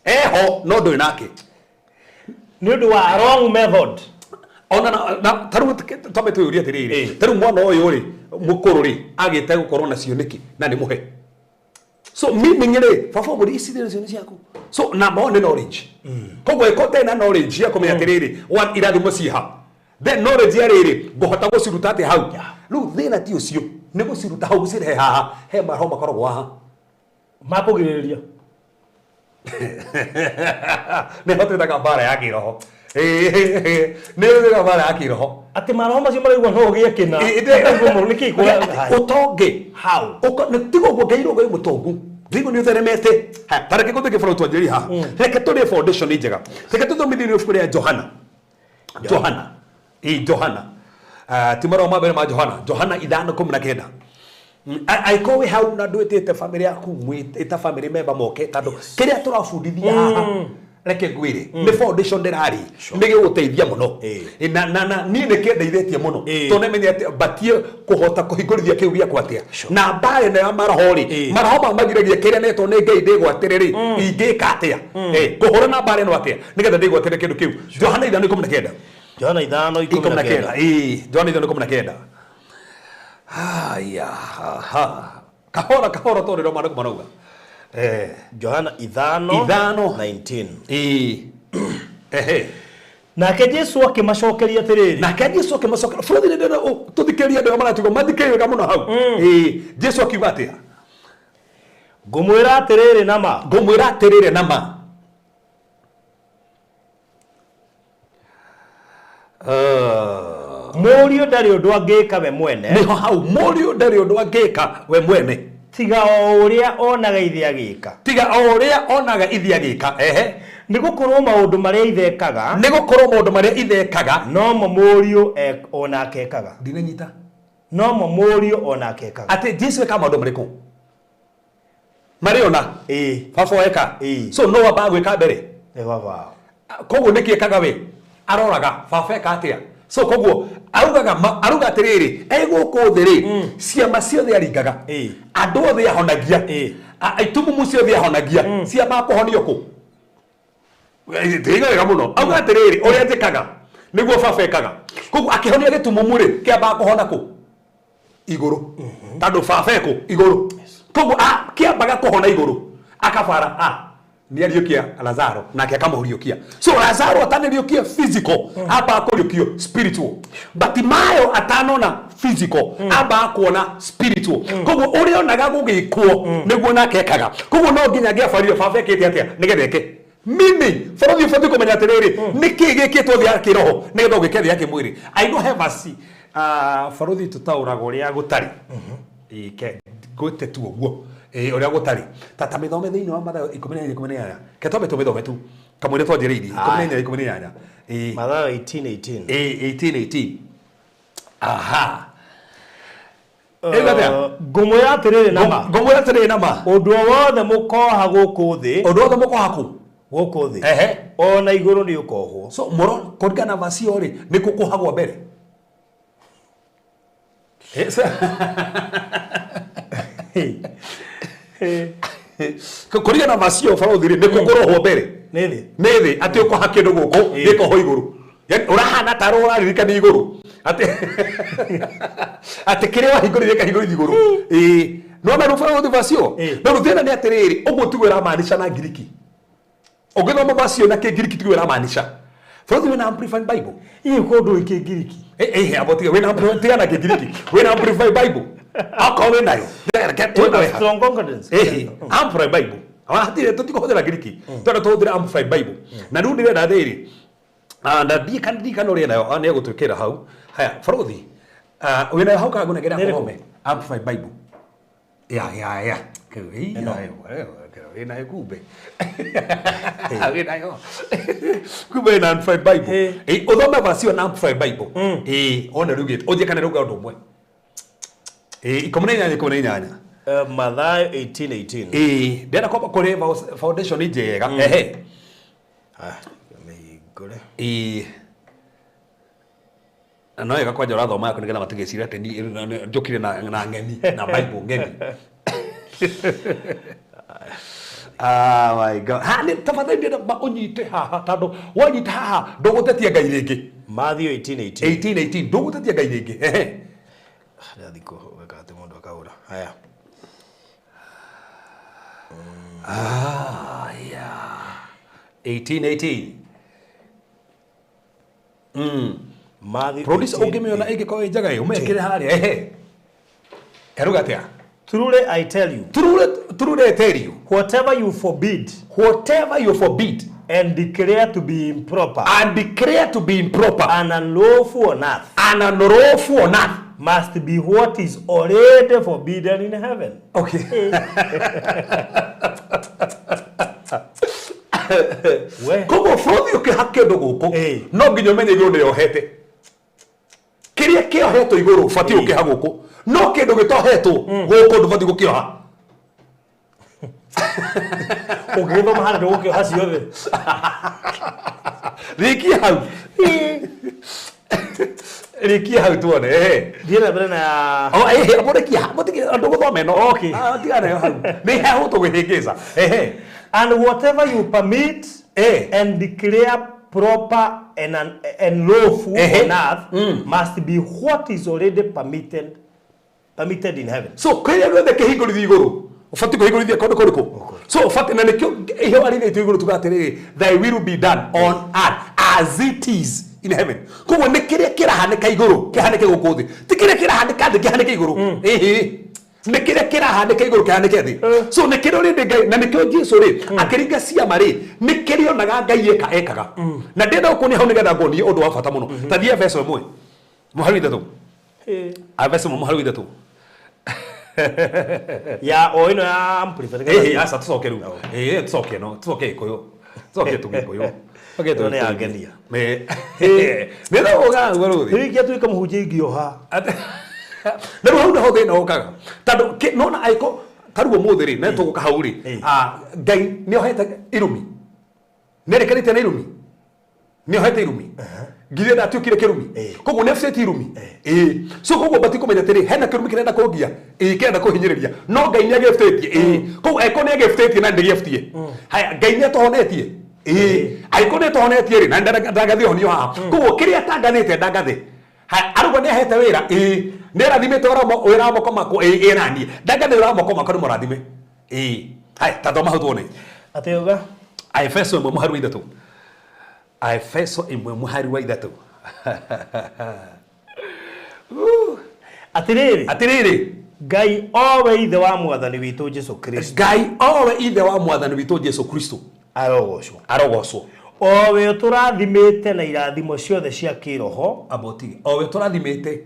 Eho no ndũrĩ nake. Nĩ ũndũ wa wrong method. Ona na ta rĩu twambe twĩyũrie atĩrĩrĩ, ta rĩu mwana ũyũ rĩ mũkũrũ rĩ agĩte gũkorwo nacio nĩkĩ na nĩ mũhe? So meaning rĩ, baba ũmũri ici nacio nĩ ciaku. So number one nĩ knowledge. Koguo ĩko ũtarĩ na knowledge ya kũmenya atĩrĩrĩ, one, irathimo ciĩ ha, then knowledge ya rĩrĩ, ngũhota gũciruta atĩa hau. Rĩu thĩna ti ũcio, nĩ gũciruta hau gũcirehe haha. He maroho makoragwo haha makũgirĩrĩria. Nĩho twĩtaga mbara ya kĩroho. Nĩ twĩtaga mbara ya kĩroho. Atĩ maroho macio maraigua no ũgĩe kĩna. Nĩkĩ? Ũtonge. How? Tiga ũguo, Ngai Ngai mũtongu, Ngai nĩ ũtheremete. Haya, ta reke gũthiĩ bũrũri twanjĩrĩrie haha. Reke tũrĩe foundation njega. Reke tũthomithie ibuku rĩa Johana. Johana, ĩ Johana. Ah, ti marũa ma mbere ma Johana, Johana 5:19. Angĩkorwo wĩ hau na ndwĩtĩte bamĩrĩ yaku, ĩta bamĩrĩ member moke, tondũ kĩrĩa tũrabundithia haha, reke ngwĩre, nĩ foundation ndĩrarĩ nĩ gĩgũteithia mũno. Na niĩ nĩ kĩndeithĩtie mũno, tondũ nĩmenye atĩ batiĩ kũhota kũhingũrithia kĩu gĩakwa atĩa na mbara ĩno ya maroho rĩ. Maroho mau magiragia kĩrĩa netwo nĩ Ngai ndĩgwatĩre rĩ, ingĩka atĩa? Ngũhũra na mbara ĩno atĩa nĩgetha ndĩgwatĩre kĩndũ kĩu? Johana 5:19. Johana ithano ikũmi na kenda. Ĩĩ, Johana 5:19. Haya, ha kahora kahora, tondũ rĩo maandĩko marauga. Johana ithano Ithano. 19. Ĩĩ, ehe. Nake Jesu akĩmacokeria atĩrĩrĩ. Nake Jesu akĩmacokera. Bũrũri nĩ ndĩrenda tũthikĩrĩrie andũ arĩa maratuga mathikĩrĩrie wega mũno hau. Ĩĩ, Jesu akiuga atĩa? Ngũmwĩra atĩrĩrĩ na ma, Ngũmwĩra atĩrĩrĩ na ma. Ah. Mũriũ ndarĩ ũndũ angĩka we mwene, Nĩho hau, mũriũ ndarĩ ũndũ angĩka we mwene, tiga o ũrĩa onaga ithe agĩka. Tiga o ũrĩa onaga ithe agĩka. Ehe. Nĩ gũkorwo maũndũ marĩa ithe ekaga, Nĩ gũkorwo maũndũ marĩa ithe ekaga, nomo mũriũ onake ekaga. Ndinanyita. Nomo mũriũ onake ekaga. Atĩ Jesu ekaga maũndũ marĩkũ? Marĩ ona baba eka. So no wambaga gwĩka mbere? Nĩ baba wao. Koguo nĩkĩ ekaga we? Aroraga baba eka atĩa. So koguo augaga arauga atĩrĩrĩ, e gũkũ thĩ rĩ, ciama ciothe aringaga, andũ othe ahonagia, itumumu ciothe ahonagia, ciambaga kũhonio kũ? Ndĩiga wega mũno. Auga atĩrĩrĩ, ũrĩa njĩkaga nĩguo baba ekaga. Koguo akĩhonia gĩtumumu rĩ, kĩambaga kũhona kũ? Igũrũ, tondũ baba ekũ igũrũ. Koguo kĩambaga kũhona igũrũ, akabara a nĩ ariũkia Lazaro, nake akamũriũkia. So Lazaro atanariũkia physical, ambaga kũriũkio spiritual. Batimayo atanona physical, ambaga kuona spiritual. Koguo ũrĩa onaga gũgĩkwo nĩguo nake ekaga. Koguo no nginya angĩabarire baba ekĩte atĩa nĩgetha eke. Mimi bũrũri ũbatiĩ kũmenya atĩrĩrĩ, nĩkĩ gĩkĩtwo thĩ ya kĩroho nĩgetha ũgĩke thĩ ya kĩmwĩrĩ. I know he verse, barũthi, tũtaũraga ũrĩa gũtarĩ. Ĩĩ, ke ngwĩte tu ũguo. Ĩĩ, ũrĩa gũtarĩ ta mĩthome thĩinĩ wa Mathayo 14:18. Ke twambe tũmĩthome tu kamũira twanjĩrĩirie. 14:18, ĩĩ. Mathayo 18:18. Ĩĩ, 18:18. Aha. Ĩĩ, atĩa? Ngũmwĩra atĩrĩrĩ na ma, Ngũmwĩra atĩrĩrĩ na ma, ũndũ o wothe mũkoha gũkũ thĩ, ũndũ wothe mũkoha kũ? Gũkũ thĩ, ona igũrũ nĩ ũkohwo. So mũro kũringana na verse ĩyo rĩ, nĩ kũkohagwo mbere. Kũringana na verse ĩyo, barũthi rĩ, nĩ kũkũrohwo mbere? Nĩ thĩ. Nĩ thĩ. Atĩ ũkoha kĩndũ gũkũ, gĩkohwo igũrũ. Yani ũrahana tarĩ ũraririkania igũrũ atĩ kĩrĩa wahingũrire gĩkahingũrithio igũrũ. Ĩĩ, nona rĩu, barũthi, verse ĩyo. No rĩu thĩna nĩ atĩrĩrĩ, ũguo tiguo ĩramaanisha na Ngiriki. Ũngĩthoma verse ĩyo na Kĩngiriki, tiguo ĩramaanisha. Bũrũthi wĩna Amplified Bible. Ii kũndũ ikĩngiriki. Eh eh abo tiga wĩna Amplified, tiga na Kĩngiriki. Wĩna Amplified Bible. Akorwo wĩnayo. Twĩna Strong concordance. Eh, Amplified Bible. Hatirĩ tũtikũhũthĩra Ngiriki. Twenda tũhũthĩre Amplified Bible. Na rĩu ndĩrenda rĩrĩ. Ah, na ndiĩ kana ndiĩ kana ũrĩa nayo nĩ egũtwĩkĩra hau. Haya, bũrũthi. Ah, wĩnayo hau kana ngũnengera Nĩ ĩrĩkũ? kũhome. Amplified Bible. Ya ya ya. Wĩnayo kumbe. Wĩnayo. Kumbe wĩna Amplified Bible. Eh. Eh, ũthome verse ĩyo na Amplified Bible. Eh, one rĩu gĩte. Ũnjie kana rĩu ũndũ ũmwe. Eh, 18 18. Mathayo 18:18. Ĩĩ, ndĩrenda kwamba kũrĩ foundation njega. Ehe. Ah, mĩhingũre. Ĩĩ. Na no wega kwanja ũrathoma yaku nĩgetha matigeciria atĩ njũkire na ng'eni na Bible ng'eni. Ah my God. Ha, nĩ tafadhali ndĩrenda ũnyite haha tondũ wanyita haha ndũgũtetia Ngai rĩngĩ. Matthew 18:18. 18:18 ndũgũtetia Ngai rĩngĩ. Ehe. Ndathi kũweka atĩ mũndũ akagũra. Haya. Ah, yeah. 18:18. Matthew Producer 18:18. ũngĩmĩona ĩngĩkorwo ĩ njega ĩ ũmĩkĩre harĩa ehe. Karuga atĩa? Truly I tell you, Truly, truly I tell you, whatever you forbid whatever you forbid and declare to be improper and declare to be improper and unlawful on earth and unlawful on earth. must be what is already forbidden in heaven. Okay. We. Koguo bũrũri ũkĩha kĩndũ gũkũ Ĩĩ. no nginya ũmenye igũrũ nĩyohete. Kĩrĩa kĩohetwo igũrũ ũbatiĩ gũkĩha gũkũ, no kĩndũ gĩtohetwo gũkũ ndũbatiĩ gũkĩoha. Ũngĩgĩthoma harĩa ndũgũkĩoha ciothe. Rĩkia hau. Rĩkia hau tuone. Ehe. Thiĩ na mbere na ya Oh, ehe, abo rĩkia, abo tiga andũ gũthoma ĩno. Okay. Ah, tiga nayo hau. Nĩ heho tũgũhĩngĩca. Ehe. And whatever you permit Eh. and declare proper and lawful Eh. on earth must be what is already permitted in heaven. So kĩrĩa gĩothe kĩhingũrithio igũrũ ũbatiĩ kũhingũrithia kũndũ kũrĩkũ? So ũbatiĩ na nĩkĩo iheo arĩithĩtio igũrũ tuga atĩrĩrĩ, thy will be done on earth as it is in heaven. Koguo nĩ kĩrĩa kĩrahanĩka igũrũ kĩhanĩke gũkũ thĩ, ti kĩrĩa kĩrahanĩka thĩ kĩhanĩke igũrũ. Ĩhĩ. Nĩ kĩrĩa kĩrahanĩka igũrũ kĩhanĩke thĩ. So nĩ kĩrĩa rĩndĩ Ngai na nĩkĩo Jesu rĩ akĩringa ciama rĩ nĩ kĩrĩa onaga Ngai eka ekaga. Na ndĩrenda gũkuonia hau nĩgetha nguonie ũndũ wa bata mũno. Ta thiĩ Efeso 1:3. Efeso 1:3. Ya o ĩno ya Amplified. Ĩhĩ, aca tũcoke rĩu. Ĩĩ, tũcoke no, tũcoke Gĩkũyũ. Tũcoke tũgĩkũyũ. Tũcoke Ĩno nĩ tũgĩkũyũ. yangenia. Nĩ ũgaga ũguo rũthi. Rĩu ingĩatuĩka mũhunjia ingĩoha. Na rĩu hau nĩho thĩna ũkaga. Tondũ nona angĩkorwo ta rĩu ũmũthĩ rĩ, na tũgũka hau rĩ, Ngai nĩ ohete irumi. Nĩ erekanĩte na irumi. Nĩ ohete irumi. Nginya ndatuĩkire kĩrumi. Koguo nĩ abicĩtie irumi. Ĩĩ. So koguo batiĩ kũmenya atĩrĩ, hena kĩrumi kĩrenda kũngia, ĩĩ kĩrenda kũhinyĩrĩria. No Ngai nĩ agĩbutĩtie, ĩĩ. Koguo angĩkorwo nĩ agĩbutĩtie na ndĩgĩbutie. Haya, Ngai nĩ atũhonetie. Ĩĩ. Angĩkorwo nĩ atũhonetie rĩ, na ndangathĩ ũhonio haha. Koguo kĩrĩa atangathĩte ndangathĩ. Haya, arauga nĩ ahete wĩra, ĩĩ. Nĩ arathimĩte wĩra wa moko makwa, ĩĩ, ĩĩ naniĩ. Ndangathĩ wĩra wa moko makwa nĩ mũrathime. Ĩĩ. Haya, ta thoma hau tuone. Atĩ uga? Aefeso 1:3. Aefeso 1:3. Atĩrĩrĩ. Atĩrĩrĩ. Ngai owe ithe wa mwathani witũ Jesu Kristo. Ngai owe ithe wa mwathani witũ Jesu Kristo. Arogocwo. Arogocwo. Owe ũtũrathimĩte na irathimo ciothe cia kĩroho. Amba ũtige. Owe ũtũrathimĩte.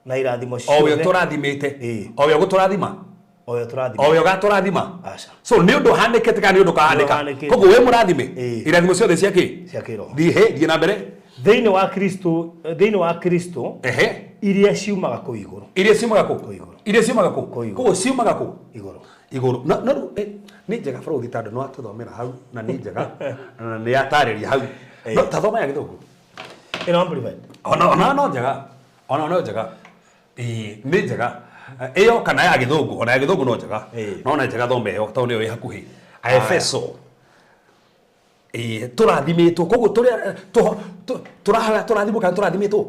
Na irathimo ciothe. Owe ũtũrathimĩte. Owe ũgũtũrathima. Owe ũtũrathima. Owe ũgatũrathima. Aca. So nĩ ũndũ ũhanĩkĩte kana nĩ ũndũ ũkahanĩka? Koguo wĩ mũrathime. Irathimo ciothe cia kĩ? Cia kĩroho. Thiĩ he, thiĩ na mbere. Thĩinĩ wa Kristo, thĩinĩ wa Kristo. Ehe. Iria ciumaga kũu igũrũ. Iria ciumaga kũ? Kũu igũrũ. Iria ciumaga kũ? Kũu igũrũ. Koguo ciumaga kũ? Igũrũ. Igũrũ. No, no, nĩ njega bũrũri tondũ nĩ watũthomera hau na nĩ njega na nĩ yatarĩria hau. No ta thoma ya Gĩthũngũ. Ĩno Amplified. Ona no njega. Ona no njega. Ĩĩ, nĩ njega. Ĩyo kana ya Gĩthũngũ, ona ya Gĩthũngũ no njega. No nĩ njega thome ĩyo tondũ nĩyo ĩ hakuhĩ. Aefeso. Ĩĩ, tũrathimĩtwo. Koguo tũrahoya tũrathimwo kana tũrathimĩtwo?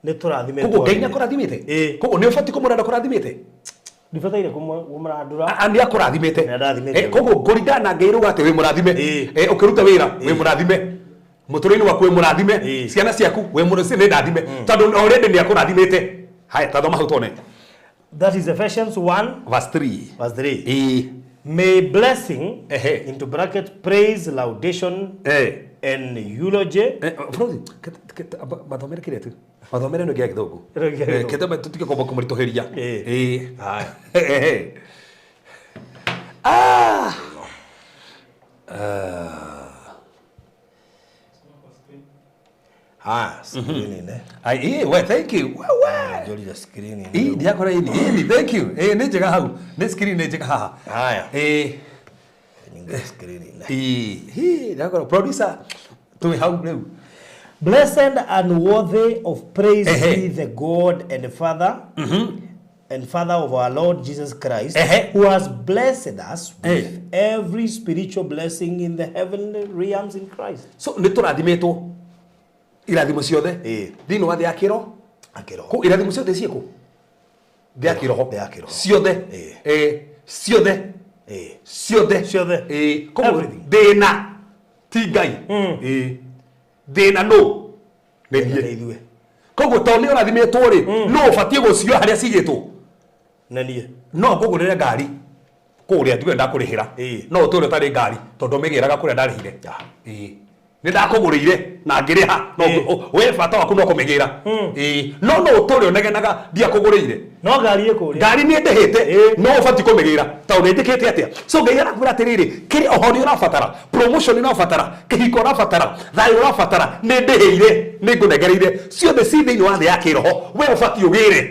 Nĩ tũrathimĩtwo. Koguo Ngai nĩ akũrathimĩte? Koguo nĩ ũbatiĩ kũmũrenda kũrathimĩte? Ndibataire kũmũrandũra. Nĩ akũrathimĩte. Nĩ andathimĩte. Koguo kũringana na Ngai rauga atĩ wĩ mũrathime. Ũkĩruta wĩra wĩ mũrathime. Mũtũrĩre-inĩ waku wĩ mũrathime. Ĩĩ. Ciana ciaku wĩ mũrathime, nĩ ndathime. Tondũ already nĩ akũrathimĩte. Haya, ta thoma hau tuone. That is Ephesians 1 Verse 3. verse 3. Ĩĩ. May blessing, Ehe. into bracket, praise, laudation, Eh. and eulogy. Eh, Frozi, mathomere kĩrĩa tu. Mathomere ĩno ĩngĩ ya gĩthũngũ. Ĩno ĩngĩ ya Eh, gĩthũngũ. kĩtome tũtige kwamba kũmũritũhĩria. Ĩĩ. Ĩĩ. Haya. Ehe. Ah. Ah. Haya, screen ine. Ai, ĩĩ, we, thank you. We, we. Njorire screen ine. Ĩĩ, ndiakora ĩni, ĩni, thank you. Ĩĩ, nĩ njega hau. Nĩ screen nĩ njega haha. Haya. Ĩĩ. Nyingĩ screen ine. Ĩĩ, hĩ, ndiakora producer twĩ hau rĩu. Blessed and worthy of praise Ehe. be the God and Father and Father of our Lord Jesus Christ, Ehe. who has blessed us with Eh. every spiritual blessing in the heavenly realms in Christ. So nĩ tũrathimĩtwo irathimo ciothe Ĩĩ. thĩinĩ wa thĩ ya kĩro Akĩroho. kũ irathimo ciothe ciĩkũ thĩ ya kĩroho Thĩ ya kĩroho. ciothe Ĩĩ. Ĩĩ, ciothe Eh. ciothe Ciothe. Ĩĩ, koguo Everything. thĩna ti Ngai. Ĩĩ. Thĩna nũ? Nĩ Nĩ niĩ. ithuĩ. Koguo tondũ nĩ ũrathimĩtwo rĩ, no ũbatiĩ gũcioa harĩa cigĩtwo. Nĩ niĩ. No ngũgũrĩre ngari kũrĩa nduge ndakũrĩhĩra. Ĩĩ. No ũtũre ũtarĩ ngari tondũ ũmĩgĩraga kũrĩa ndarĩhire. Ĩĩ. Nĩ ndakũgũrĩire na ngĩrĩha no Ĩĩ. we bata waku no kũmĩgĩra. Ĩĩ. No no ũtũre ũnegenaga ndiakũgũrĩire. No ngari ĩkũrĩa. Ngari nĩ ndĩhĩte Ĩĩ. no ũbatiĩ kũmĩgĩra tondũ nĩ njĩkĩte atĩa. So Ngai arakwĩra atĩrĩrĩ, kĩrĩa ũhoro ũrabatara, promotion ũrabatara, kĩhiko ũrabatara, thayũ ũrabatara, nĩ ndĩhĩire, nĩ ngũnengereire, ciothe ci thĩinĩ wa thĩ ya kĩroho, we ũbatiĩ ũgĩre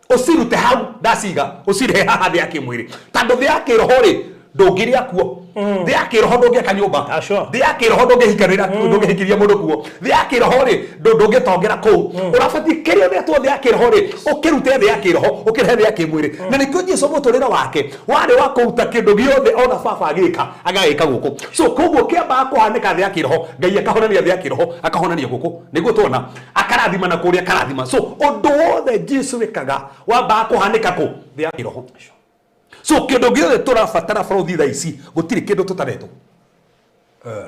ũcirute hau ndaciga ũcirehe haha thĩ ya kĩmwĩrĩ, tondũ thĩ ya kĩroho rĩ ndũngĩrĩa kuo, thĩ ya kĩroho ndũngĩaka nyũmba, Ah, sure. thĩ ya kĩroho ndũngĩhikanĩra, ndũngĩhikiria mũndũ kuo, thĩ ya kĩroho rĩ ndũngĩtongera kũu. Ũrabatiĩ kĩrĩa ũretwo thĩ ya kĩroho rĩ ũkĩrute thĩ ya kĩroho ũkĩrehe thĩ ya kĩmwĩrĩ. Na nĩkĩo Jesũ mũtũrĩre wake warĩ wa kũruta kĩndũ gĩothe ona baba agĩka agagĩka gũkũ. So koguo kĩambaga kũhanĩka thĩ ya kĩroho, Ngai akahonania thĩ ya kĩroho, akahonania gũkũ, nĩguo tuona akarathima na kũrĩa akarathima. So ũndũ wothe Jesũ wĩkaga wambaga kũhanĩka kũ? Thĩ ya kĩroho. So kĩndũ gĩothe tũrabatara bũrũri thaa ici gũtirĩ kĩndũ tũtaretwo.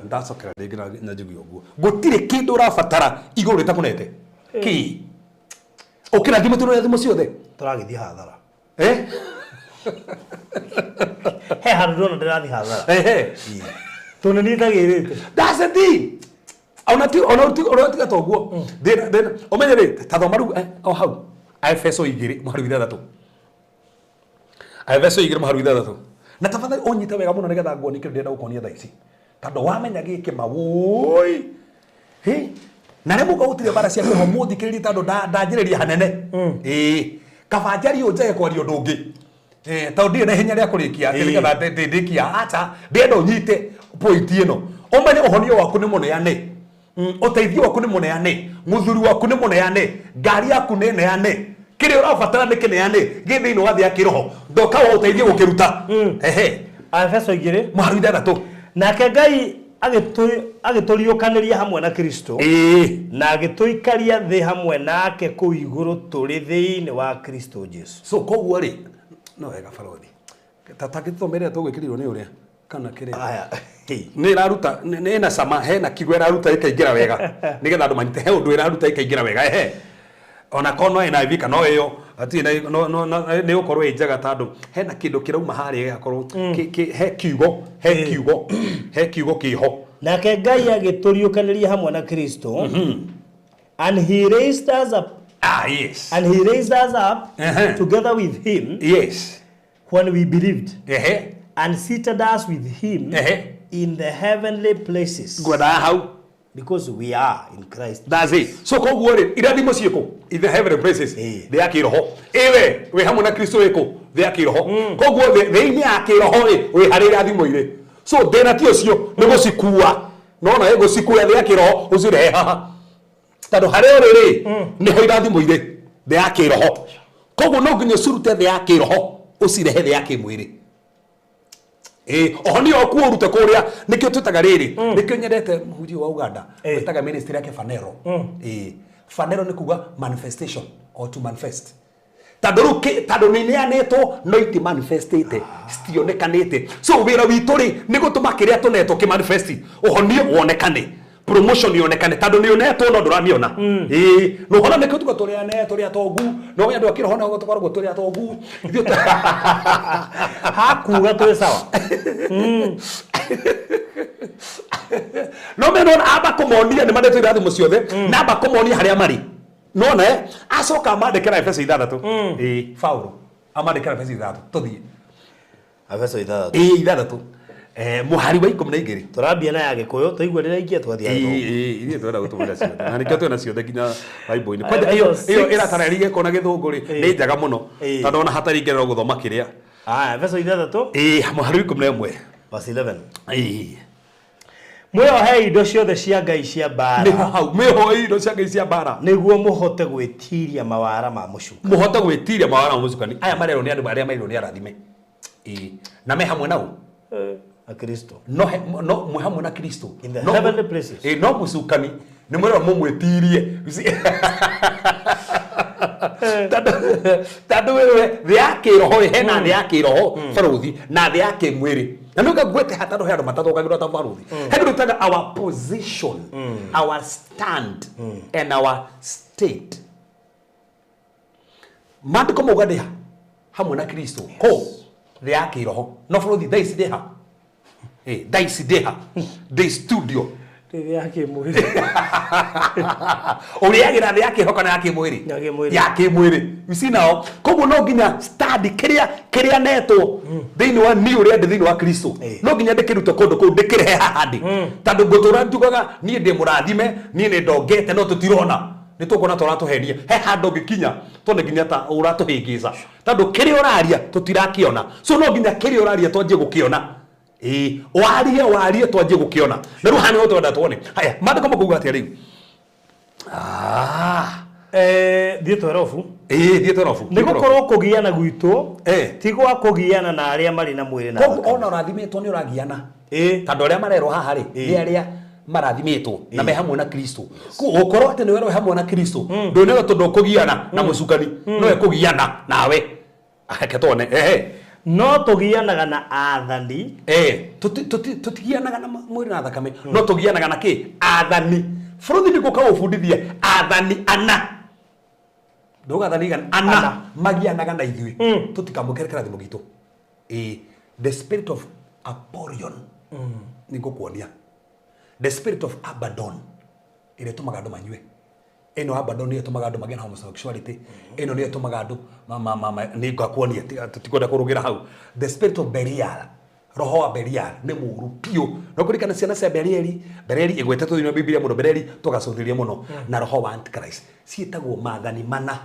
Ndacokera rĩngĩ na njuge ũguo, gũtirĩ kĩndũ ũrabatara igũrũ rĩtakũnete kĩ ũkĩrathimwo tũrĩ thimũ ciothe. Tũragĩthiĩ hathara. Eh? He handũ ndĩrona ndĩrathiĩ hathara. Ehe. Tondũ nĩ niĩ ndagĩrĩte. That's the thing. Ona ti ona ti ona tiga toguo. Thĩna thĩna ũmenye rĩ ta thoma rĩu o hau Efeso 2 mũhari wa 6. Efeso 2 mũhari wa 6. Na tafadhali ũnyite wega mũno nĩgetha nguonie kĩndũ ndĩrenda gũkuonia thaa ici. Tondũ wamenya gĩkĩ mawũi. Hĩ? Na rĩmwe ũka gũtirĩ bara cia kwĩho mũthikĩrĩrie tondũ ndanjĩrĩria hanene. Ĩĩ. Kaba njarie ũũ njage kwaria ũndũ ũngĩ. Tondũ ndirĩ na ihenya rĩa kũrĩkia atĩ Ĩĩ. nĩgetha ndĩkia. Acha, ndĩrenda ũnyite point ĩno. Ũmenye ũhonio waku nĩ mũneane. Ũteithio waku nĩ mũneane. Mũthuri waku nĩ mũneane. Ngari yaku nĩ neane. Kĩrĩa ũrabatara nĩ kĩneane gĩ thĩinĩ wa thĩ ya kĩroho. Ndoka wa ũteithio gũkĩruta. Ehe. Efeso 2 Mũhari 6. Nake Ngai agĩtũriũkanĩria hamwe na Kristo. Ĩĩ. Na agĩtũikaria thĩ hamwe nake kũu igũrũ tũrĩ thĩinĩ wa Kristo Jesu. So koguo rĩ, no wega barothi. Ta tangĩtũthomere tũgwĩkĩrirwo nĩ ũrĩa kana kĩrĩa. Aya. Nĩ ĩraruta, nĩ ĩna cama, hena kiugo ĩraruta ĩkaingĩra wega. Nĩgetha andũ manyite he ũndũ ĩraruta ĩkaingĩra wega. Ehe. Ona korwo no NIV kana no ĩyo, hatirĩ na, no, no, no, nĩ gũkorwo ĩ njega tondũ hena kĩndũ kĩrauma harĩa gĩgakorwo he kiugo, he kiugo, he kiugo kĩho. Nake Ngai agĩtũriũkanĩria hamwe na Kristo. And he raised us up. Ah, yes. And he raised us up together with him. Yes. When we believed. Ehe. And seated us with him. Ehe. In the heavenly places. Ngwendaga hau. Because we are in Christ. That's it. So koguo rĩ, irathimo ciĩkũ? In the heavenly places. Ĩĩ. Thĩ ya kĩroho. Ĩwe wĩ hamwe na Kristo wĩkũ? Thĩ ya kĩroho. Koguo thĩ-inĩ ya kĩroho rĩ, wĩ harĩa irathimo irĩ. So thĩna ti ũcio, nĩ gũcikua. Nona ĩ gũcikua thĩ ya kĩroho, ũcirehe haha. Tondũ harĩa ũrĩ rĩ, nĩho irathimo irĩ, thĩ ya kĩroho. Koguo no nginya ũcirute thĩ ya kĩroho, ũcirehe thĩ ya kĩmwĩrĩ. Ũhonio waku ũrute kũrĩa, nĩkĩo twĩtaga rĩrĩ, nĩkĩo nyendete mũhunjia wa Uganda, wĩtaga ministry yake Phaneroo. Phaneroo nĩ kuga manifestation or to manifest. Tondũ rĩu tondũ nĩ ineanĩtwo no iti manifestĩte, citionekanĩte. So wĩra witũ rĩ, nĩ gũtũma kĩrĩa tũnetwo kĩ manifest, ũhonio wonekane, Promotion yonekane tondũ nĩ ũnetwo no ndũramĩona. Ĩĩ, no hona nĩkĩo tuga tũrĩ ane tũrĩ atongu, no we andũ a kĩroho nao tũkoragwo tũrĩ atongu. Ithuĩ Hakuga twĩ sawa. No mena amba kũmonia nĩ mandĩtwo irathimo ciothe na amba kũmonia harĩa marĩ. Nona eh, acoka amandĩkĩra Efeso 6. Ĩĩ, Paulo amandĩkĩra Efeso 6 tũthiĩ. Efeso 6. Ĩĩ, 6, mũhari wa 12. Tũrambia na ya Gĩkũyũ, twaigua rĩraikia twathiĩ ya Gĩthũngũ. Ĩĩ, ithuĩ twenda gũtũmĩra ciothe na nĩkĩo twĩna ciothe nginya Bible-inĩ. Kwanja ĩyo Efeso ĩyo 6. ĩratarĩria gĩko na Gĩthũngũ rĩ, nĩ njega mũno tondũ ona hatarĩ ingĩrora gũthoma kĩrĩa. Aya, Efeso 6. Ĩĩ, mũhari wa 11. Verse 11. Ĩĩ. Mwĩohei indo ciothe cia Ngai cia mbara. Nĩho hau, mwĩohei indo cia Ngai cia mbara. Nĩguo mũhote gwĩtiria mawara ma mũcukani. Mũhote gwĩtiria mawara ma mũcukani. Aya marerwo nĩ andũ arĩa mairwo nĩ arathime. Ĩĩ. Na me hamwe nao. Na Kristo. No no mwĩ hamwe na Kristo. In the No heavenly places. Ĩĩ, no mũcukani nĩ mwĩrwo mũmwĩtirie. You see? Tondũ wewe thĩ ya kĩroho rĩ, hena thĩ ya kĩroho barũthi na thĩ ya kĩmwĩrĩ. Na nĩ ngwete ha tondũ he andũ matathũkagĩrwo ta barũthi. He kĩndũ twĩtaga our position, our stand and our state. Maandĩko mauga ndĩ ha hamwe na Kristo kũ thĩ ya kĩroho. No barũthi thaa ici ndĩ ha? Thaa ici ndĩ ha? Ndĩ studio. Thĩ ya kĩmwĩrĩ. Ũrĩagĩra thĩ ya kĩroho kana ya kĩmwĩrĩ? Ya kĩmwĩrĩ. Ya kĩmwĩrĩ. You see now, koguo no nginya stand kĩrĩa kĩrĩa netwo thĩinĩ wa niĩ ũrĩa ndĩ thĩinĩ wa Kristo. No nginya ndĩkĩrute kũndũ kũu ndĩkĩrehe haha ndĩ. Tondũ ngũtũra njugaga niĩ ndĩ mũrathime, niĩ nĩ ndongete no tũtirona. Nĩ tũkuona ta ũratũhenia. He handũ ũngĩkinya tuone nginya ta ũratũhĩngĩca. Tondũ kĩrĩa ũraria tũtirakĩona. So no nginya kĩrĩa ũraria twanjie gũkĩona. Ĩĩ, warie warie twanjie gũkĩona. Na rĩu haha nĩho twenda tuone. Haya, maandĩko makuuga atĩa rĩu? Thiĩ twerobu. Ĩĩ, thiĩ twerobu. Nĩ gũkorwo kũgiana gwitũ ti gwa kũgiana na arĩa marĩ na mwĩrĩ na Koguo thakame. ona ũrathimĩtwo nĩ ũragiana. Ĩĩ. Tondũ arĩa marerwo haha rĩ, nĩ arĩa marathimĩtwo na me hamwe na Kristo. Koguo gũkorwo atĩ nĩwe wĩ hamwe na Kristo, ndũnerwo tondũ ũkũgiana na mũcukani, no ekũgiana nawe. Reke tuone. Ehe. No tũgianaga na aathani. Tũtigianaga na mwĩrĩ na thakame, no tũgianaga na kĩ? Aathani. Bũrũri nĩ gũka gũbundithia aathani ana. Ndauga aathani igana, ana Ana. magianaga na ithuĩ. Tũtikamũkĩre kĩrathimo gitũ. The spirit of Apollyon. Nĩ ngũkuonia. The spirit of Abaddon ĩrĩa ĩtũmaga andũ manyue. Ĩno Abaddon nĩyo ĩtũmaga andũ magĩe na homosexuality. Ĩno nĩyo ĩtũmaga andũ nĩ ngakuonia, tũtikwenda kũrũgĩra hau. The spirit of Belial, roho wa Belial nĩ mũũru biũ. No kũririkana ciana cia Belieli, Belieli ĩgwetetwo thĩinĩ wa Bibilia mũno, Belieli tũgacũthĩrĩria mũno, na roho wa Antichrist. Ciĩtagwo maathani mana.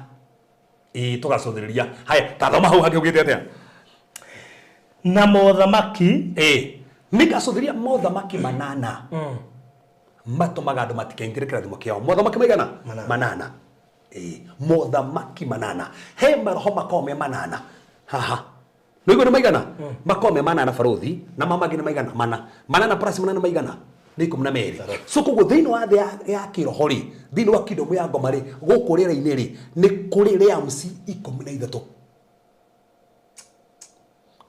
Ĩĩ, tũgacũthĩrĩria. Haya, ta thoma hau hangĩ ugĩte atĩa? Na mothamaki. Ĩĩ, nĩngacũthĩrĩria mothamaki manana. Matũmaga andũ matikaingĩre kĩrathimo kĩao. Mothamaki maigana? Manana. Manana. Ĩĩ, mothamaki manana. He maroho makoragwo me manana. Haha. Nĩũigua nĩ maigana? Makoragwo me manana barũthi, na ma mangĩ nĩ maigana? Mana. Manana plus manana maigana? Nĩ 12. So koguo thĩinĩ wa thĩ ya kĩroho rĩ, thĩinĩ wa kingdom ya ngoma rĩ, gũkũ rĩera-inĩ rĩ, nĩ kũrĩ realms 13.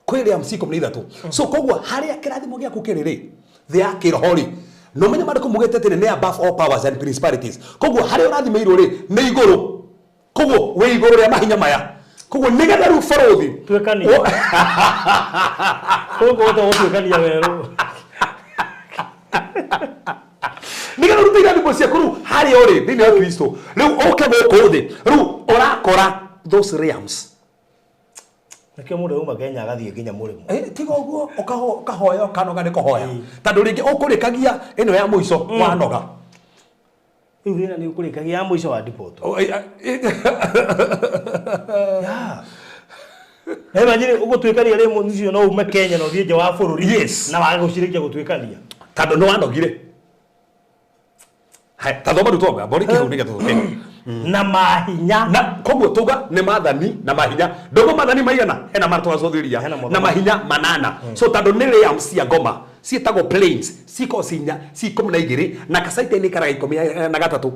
Kwĩ realms 13. So koguo harĩa kĩrathimo gĩaku kĩrĩ rĩ, thĩ ya kĩroho rĩ, no menye maandĩko maugĩte atĩrĩ, nĩ above all powers and principalities. Koguo harĩa ũrathimĩirwo rĩ, nĩ igũrũ. Koguo wĩ igũrũ rĩa mahinya maya. Koguo nĩgetha rĩu barũthi Tuĩkania. Koguo ũhota gũtuĩkania werũ. Nĩgetha ũrute irathimo ciaku rĩu harĩa ũrĩ thĩinĩ wa Kristo, rĩu ũke gũkũ thĩ, rĩu ũrakora those realms. Nĩkĩo mũndũ auma Kenya agathiĩ nginya mũrĩmo. Tiga ũguo, ũkahoya ũkanoga nĩ kũhoya. Tondũ rĩngĩ ũkũrĩkagia ĩno ya mũico wanoga. Rĩu thĩna nĩ ũkũrĩkagia ya mũico wa deport. Na imagine ũgũtuĩkania rĩ mũndũ ũcio no ume Kenya na ũthiĩ nja wa bũrũri. Yes. Na wage gũcirĩkia gũtuĩkania. Tondũ nĩ wanogire. Hai, ta thoma rĩu twauga, mbori kĩhau nĩgetha tũcoke. Na mahinya. Na koguo tuga nĩ maathani na mahinya. Ndogo maathani maigana? Hena marĩa twacũthĩrĩria. Hena mothamaki. Na mahinya manana. So tondũ nĩ realms cia ngoma ciĩtagwo planes, cikoragwo ci inya, ci 12, na kacaitani ĩikaraga 13.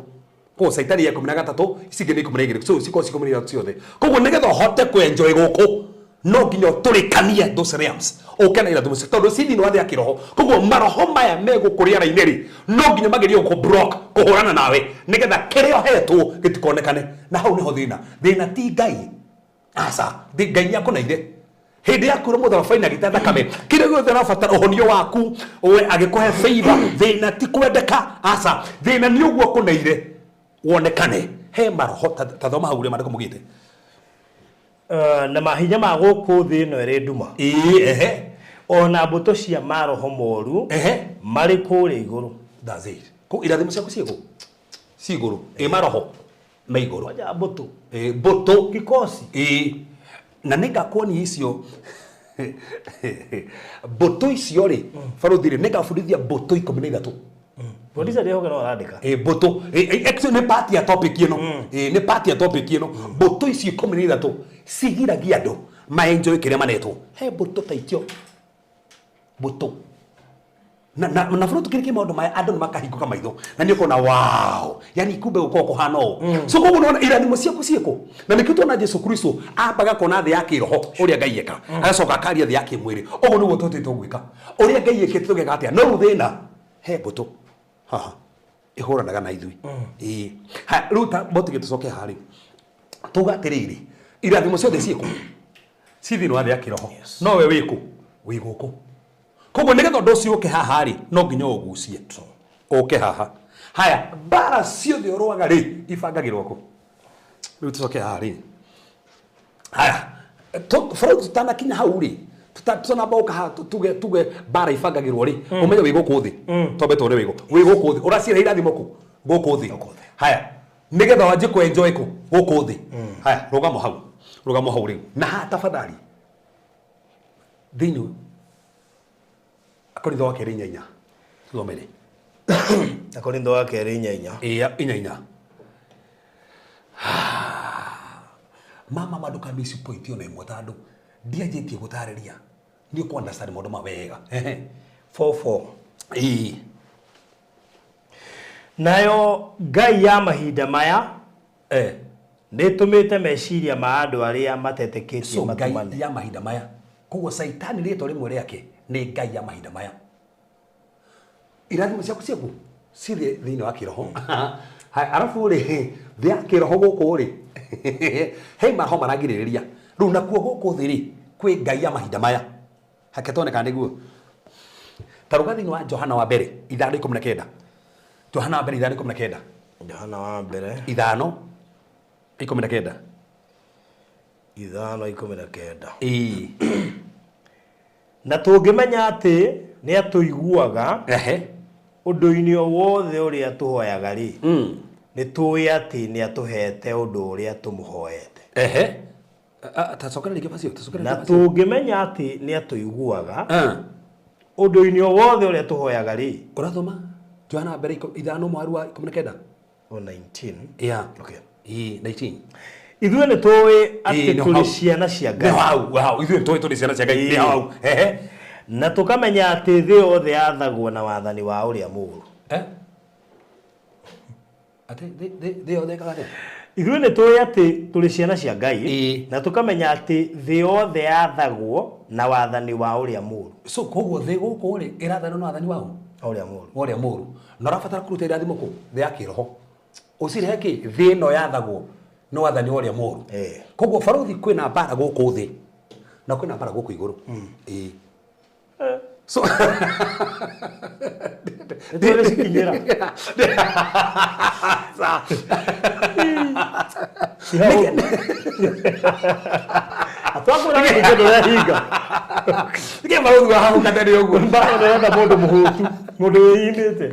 Koguo caitani ya 13, ici ingĩ nĩ 12. So cikoragwo ci 13 ciothe. Koguo nĩgetha ũhote kũ-enjoy gũkũ, No nginya ũtũrĩkanie those realms, ũke na irathimo tondu ci thĩinĩ wa thĩ ya kĩroho. Koguo maroho maya me gũkũ rĩera-inĩ rĩ, no nginya magerie gũkũ block kũhũrana nawe nĩgetha kĩrĩa ũhetwo gĩtikonekane. Na hau nĩho thĩna. Thĩna ti Ngai, aca. Ngai nĩ akũneire hĩndĩ ya kwĩrwo mũtharaba-inĩ agĩta thakame kĩrĩa gĩothe ũrabatara ũhonio waku, we agĩkũhe favor. Thĩna ti kwendeka, aca. Thĩna nĩ ũguo akũneire wonekane. He maroho ta thoma hau ũrĩa maandĩko maugĩte. Na mahinya ma gũkũ thĩ ĩno ĩrĩ nduma, Ĩĩ, ehe. Ona mbũtũ cia maroho moru marĩ kũrĩa igũrũ. That's it. Kũ irathimo ciaku ciĩkũ? Ci igũrũ. Ĩ maroho me igũrũ. Ngoja, mbũtũ. Ĩ mbũtũ. Kikosi. Ĩ, na nĩngakuonia icio mbũtũ icio rĩ, baruthi rĩ, nĩngabundithia mbũtũ 13. Producer, ndĩhoke no arandĩka. Ĩ mbũtũ. Ĩ, actually nĩ part ya topic ĩno. Ĩ, nĩ part ya topic ĩno. Mbũtũ icio 13 cigiragia andũ maenjoy kĩrĩa manetwo. He mbũtũ ta icio, mbũtũ na bũrũri tukĩrĩkia maũndũ maya, andũ nĩ makahingũka maitho na nĩ ũkona, wow, yani kumbe gũkorwo kũhana ũũ. So koguo nĩwona irathimo ciaku ciĩkũ, na nĩkĩo tuona Jesu Kristo ambaga kuona thĩ ya kĩroho ũrĩa Ngai eka, agacoka akaria thĩ ya kĩmwĩrĩ. Ũguo nĩguo tũtĩtwo gwĩka ũrĩa Ngai ĩkĩte. Tũgeka atĩa? No rĩu thĩna, he mbũtũ haha ĩhũranaga na ithuĩ. Ĩĩ. Ha, rĩu ta botige tũcoke haha rĩu, tuga atĩrĩrĩ, irathimo ciothe ciĩkũ? Ci thĩinĩ wa thĩ ya kĩroho. No we wĩkũ? Wĩ gũkũ. Koguo nĩgetha ũndũ ũcio ũke haha rĩ, no nginya ũgucie ũke haha. Haya, mbara ciothe ũrũaga rĩ, ibangagĩrwo kũ? Rĩu tũcoke haha rĩ. Haya, bũrũri tutanakinya hau rĩ, tutanamba gũka haha, tuge mbara ibangagĩrwo rĩ, ũmenye wĩ gũkũ thĩ. Twambe tuone wĩ gũkũ thĩ, ũraciĩra irathimo kũ? Gũkũ thĩ. Haya, nĩgetha wanjie kũ enjoy kũ? Gũkũ thĩ. Haya, rũgamo hau, rũgamo hau rĩu. Na haha tafadhali, thĩinĩ Akorintho wa kerĩ 4:4, tuthomere. Akorintho wa kerĩ 4:4. Ĩya, 4:4. Mama, ma ndũka miss point ona ĩmwe, tondũ ndianjĩtie gũtarĩria, nĩ ũkũ understand maũndũ ma wega. Ehe. 4:4. Ĩĩ. Nayo ngai ya mahinda maya nĩ ĩtũmĩte meciria ma andũ arĩa matetĩkĩtie So ngai matumane. Ya mahinda maya. Koguo Caitani rĩtwa rĩmwe rĩake nĩ ngai ya mahinda maya. Irathimo ciaku ciaku cirĩ thĩinĩ wa kĩroho. Haya, arabu rĩ, thĩ ya kĩroho gũkũ rĩ, he maroho maragirĩrĩria rĩu. Nakuo gũkũ thĩ rĩ, kwĩ ngai ya mahinda maya. Hake tuone kana nĩguo. Ta ruga thĩinĩ wa Johana wa mbere 5:19. Johana wa mbere 5:19. Johana wa mbere 5:19. 5:19. Ĩĩ. Na tũngĩmenya atĩ nĩ atũiguaga ũndũ-inĩ o wothe ũrĩa tũhoyaga rĩ, nĩ tũĩ atĩ nĩ atũheete ũndũ ũrĩa tũmũhoete. Ehe. Tacokera rĩngĩ bacio, tacokera Na rĩngĩ bacio. Tũngĩmenya atĩ nĩ atũiguaga ũndũ-inĩ o wothe ũrĩa tũhoyaga rĩ. Ũrathoma Johana wa mbere 5 mũhari wa 19. O 19. Yeah. Okay. Ĩĩ, 19. Ithuĩ nĩ tũĩ atĩ Ĩĩ, nĩ tũrĩ hau. ciana cia Nĩ Ngai, hau hau, ithuĩ nĩ tũĩ tũrĩ ciana cia Ngai. Nĩ hau. Ehe. Na tũkamenya atĩ thĩ yothe yathagwo na wathani wa ũrĩa mũũru. Eh, atĩ thĩ yothe ĩkaga atĩa? Ithuĩ nĩ tũĩ atĩ tũrĩ ciana cia Ngai, na tũkamenya atĩ thĩ yothe yathagwo na wathani wa ũrĩa mũũru. So koguo thĩ gũkũ rĩ, ĩrathanwo na wathani wao wa ũrĩa mũũru. Wa ũrĩa mũũru. Na ũrabatara kũruta irathimo kũ? Thĩ ya kĩroho. Ũcirehe kĩ? Thĩ ĩno yathagwo nĩ wathani wa ũrĩa mũũru. Koguo barothi, kwĩna mbara gũkũ thĩ na kwĩna mbara gũkũ igũrũ. Ĩĩ. So Nĩ tũrĩcikinyĩra. Tiha ũguo. Twakwĩra we ningĩ ndũrehinga. Nĩkĩ barothi wahahũka tene ũguo? Mbara ndĩrenda mũndũ mũhũtu, mũndũ wĩimĩte.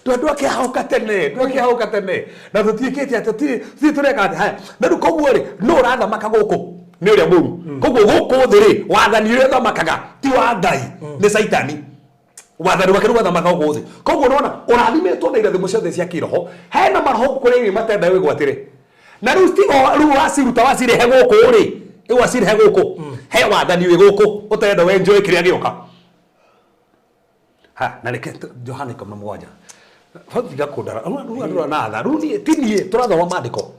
Ndwakĩahũka tene, ndwakĩahũka tene na tũtiĩkĩte atĩ tũtirĩ tũreka atĩ. Haya, na rĩu koguo rĩ, nũ ũrathamaka gũkũ? Nĩ ũrĩa mũru. Koguo gũkũ thĩ rĩ, wathani ũrĩa ũthamakaga ti wa Ngai, nĩ Caitani. Wathani wake nĩ wathamaka gũkũ thĩ. Koguo nona ũrathimĩtwo na irathimo ciothe cia kĩroho, hena maroho kũrĩa iria matenda wĩgwatĩre. Na rĩu tiga rĩu waciruta wacirehe gũkũ rĩ, rĩu wacirehe gũkũ, he wathani wĩ gũkũ ũtarenda wenjoy kĩrĩa gĩoka. Ha, na reke Johana 17. Hau tiga kũndara rĩu, andũ na tha rĩu. Niĩ ti niĩ tũrathoma maandĩko.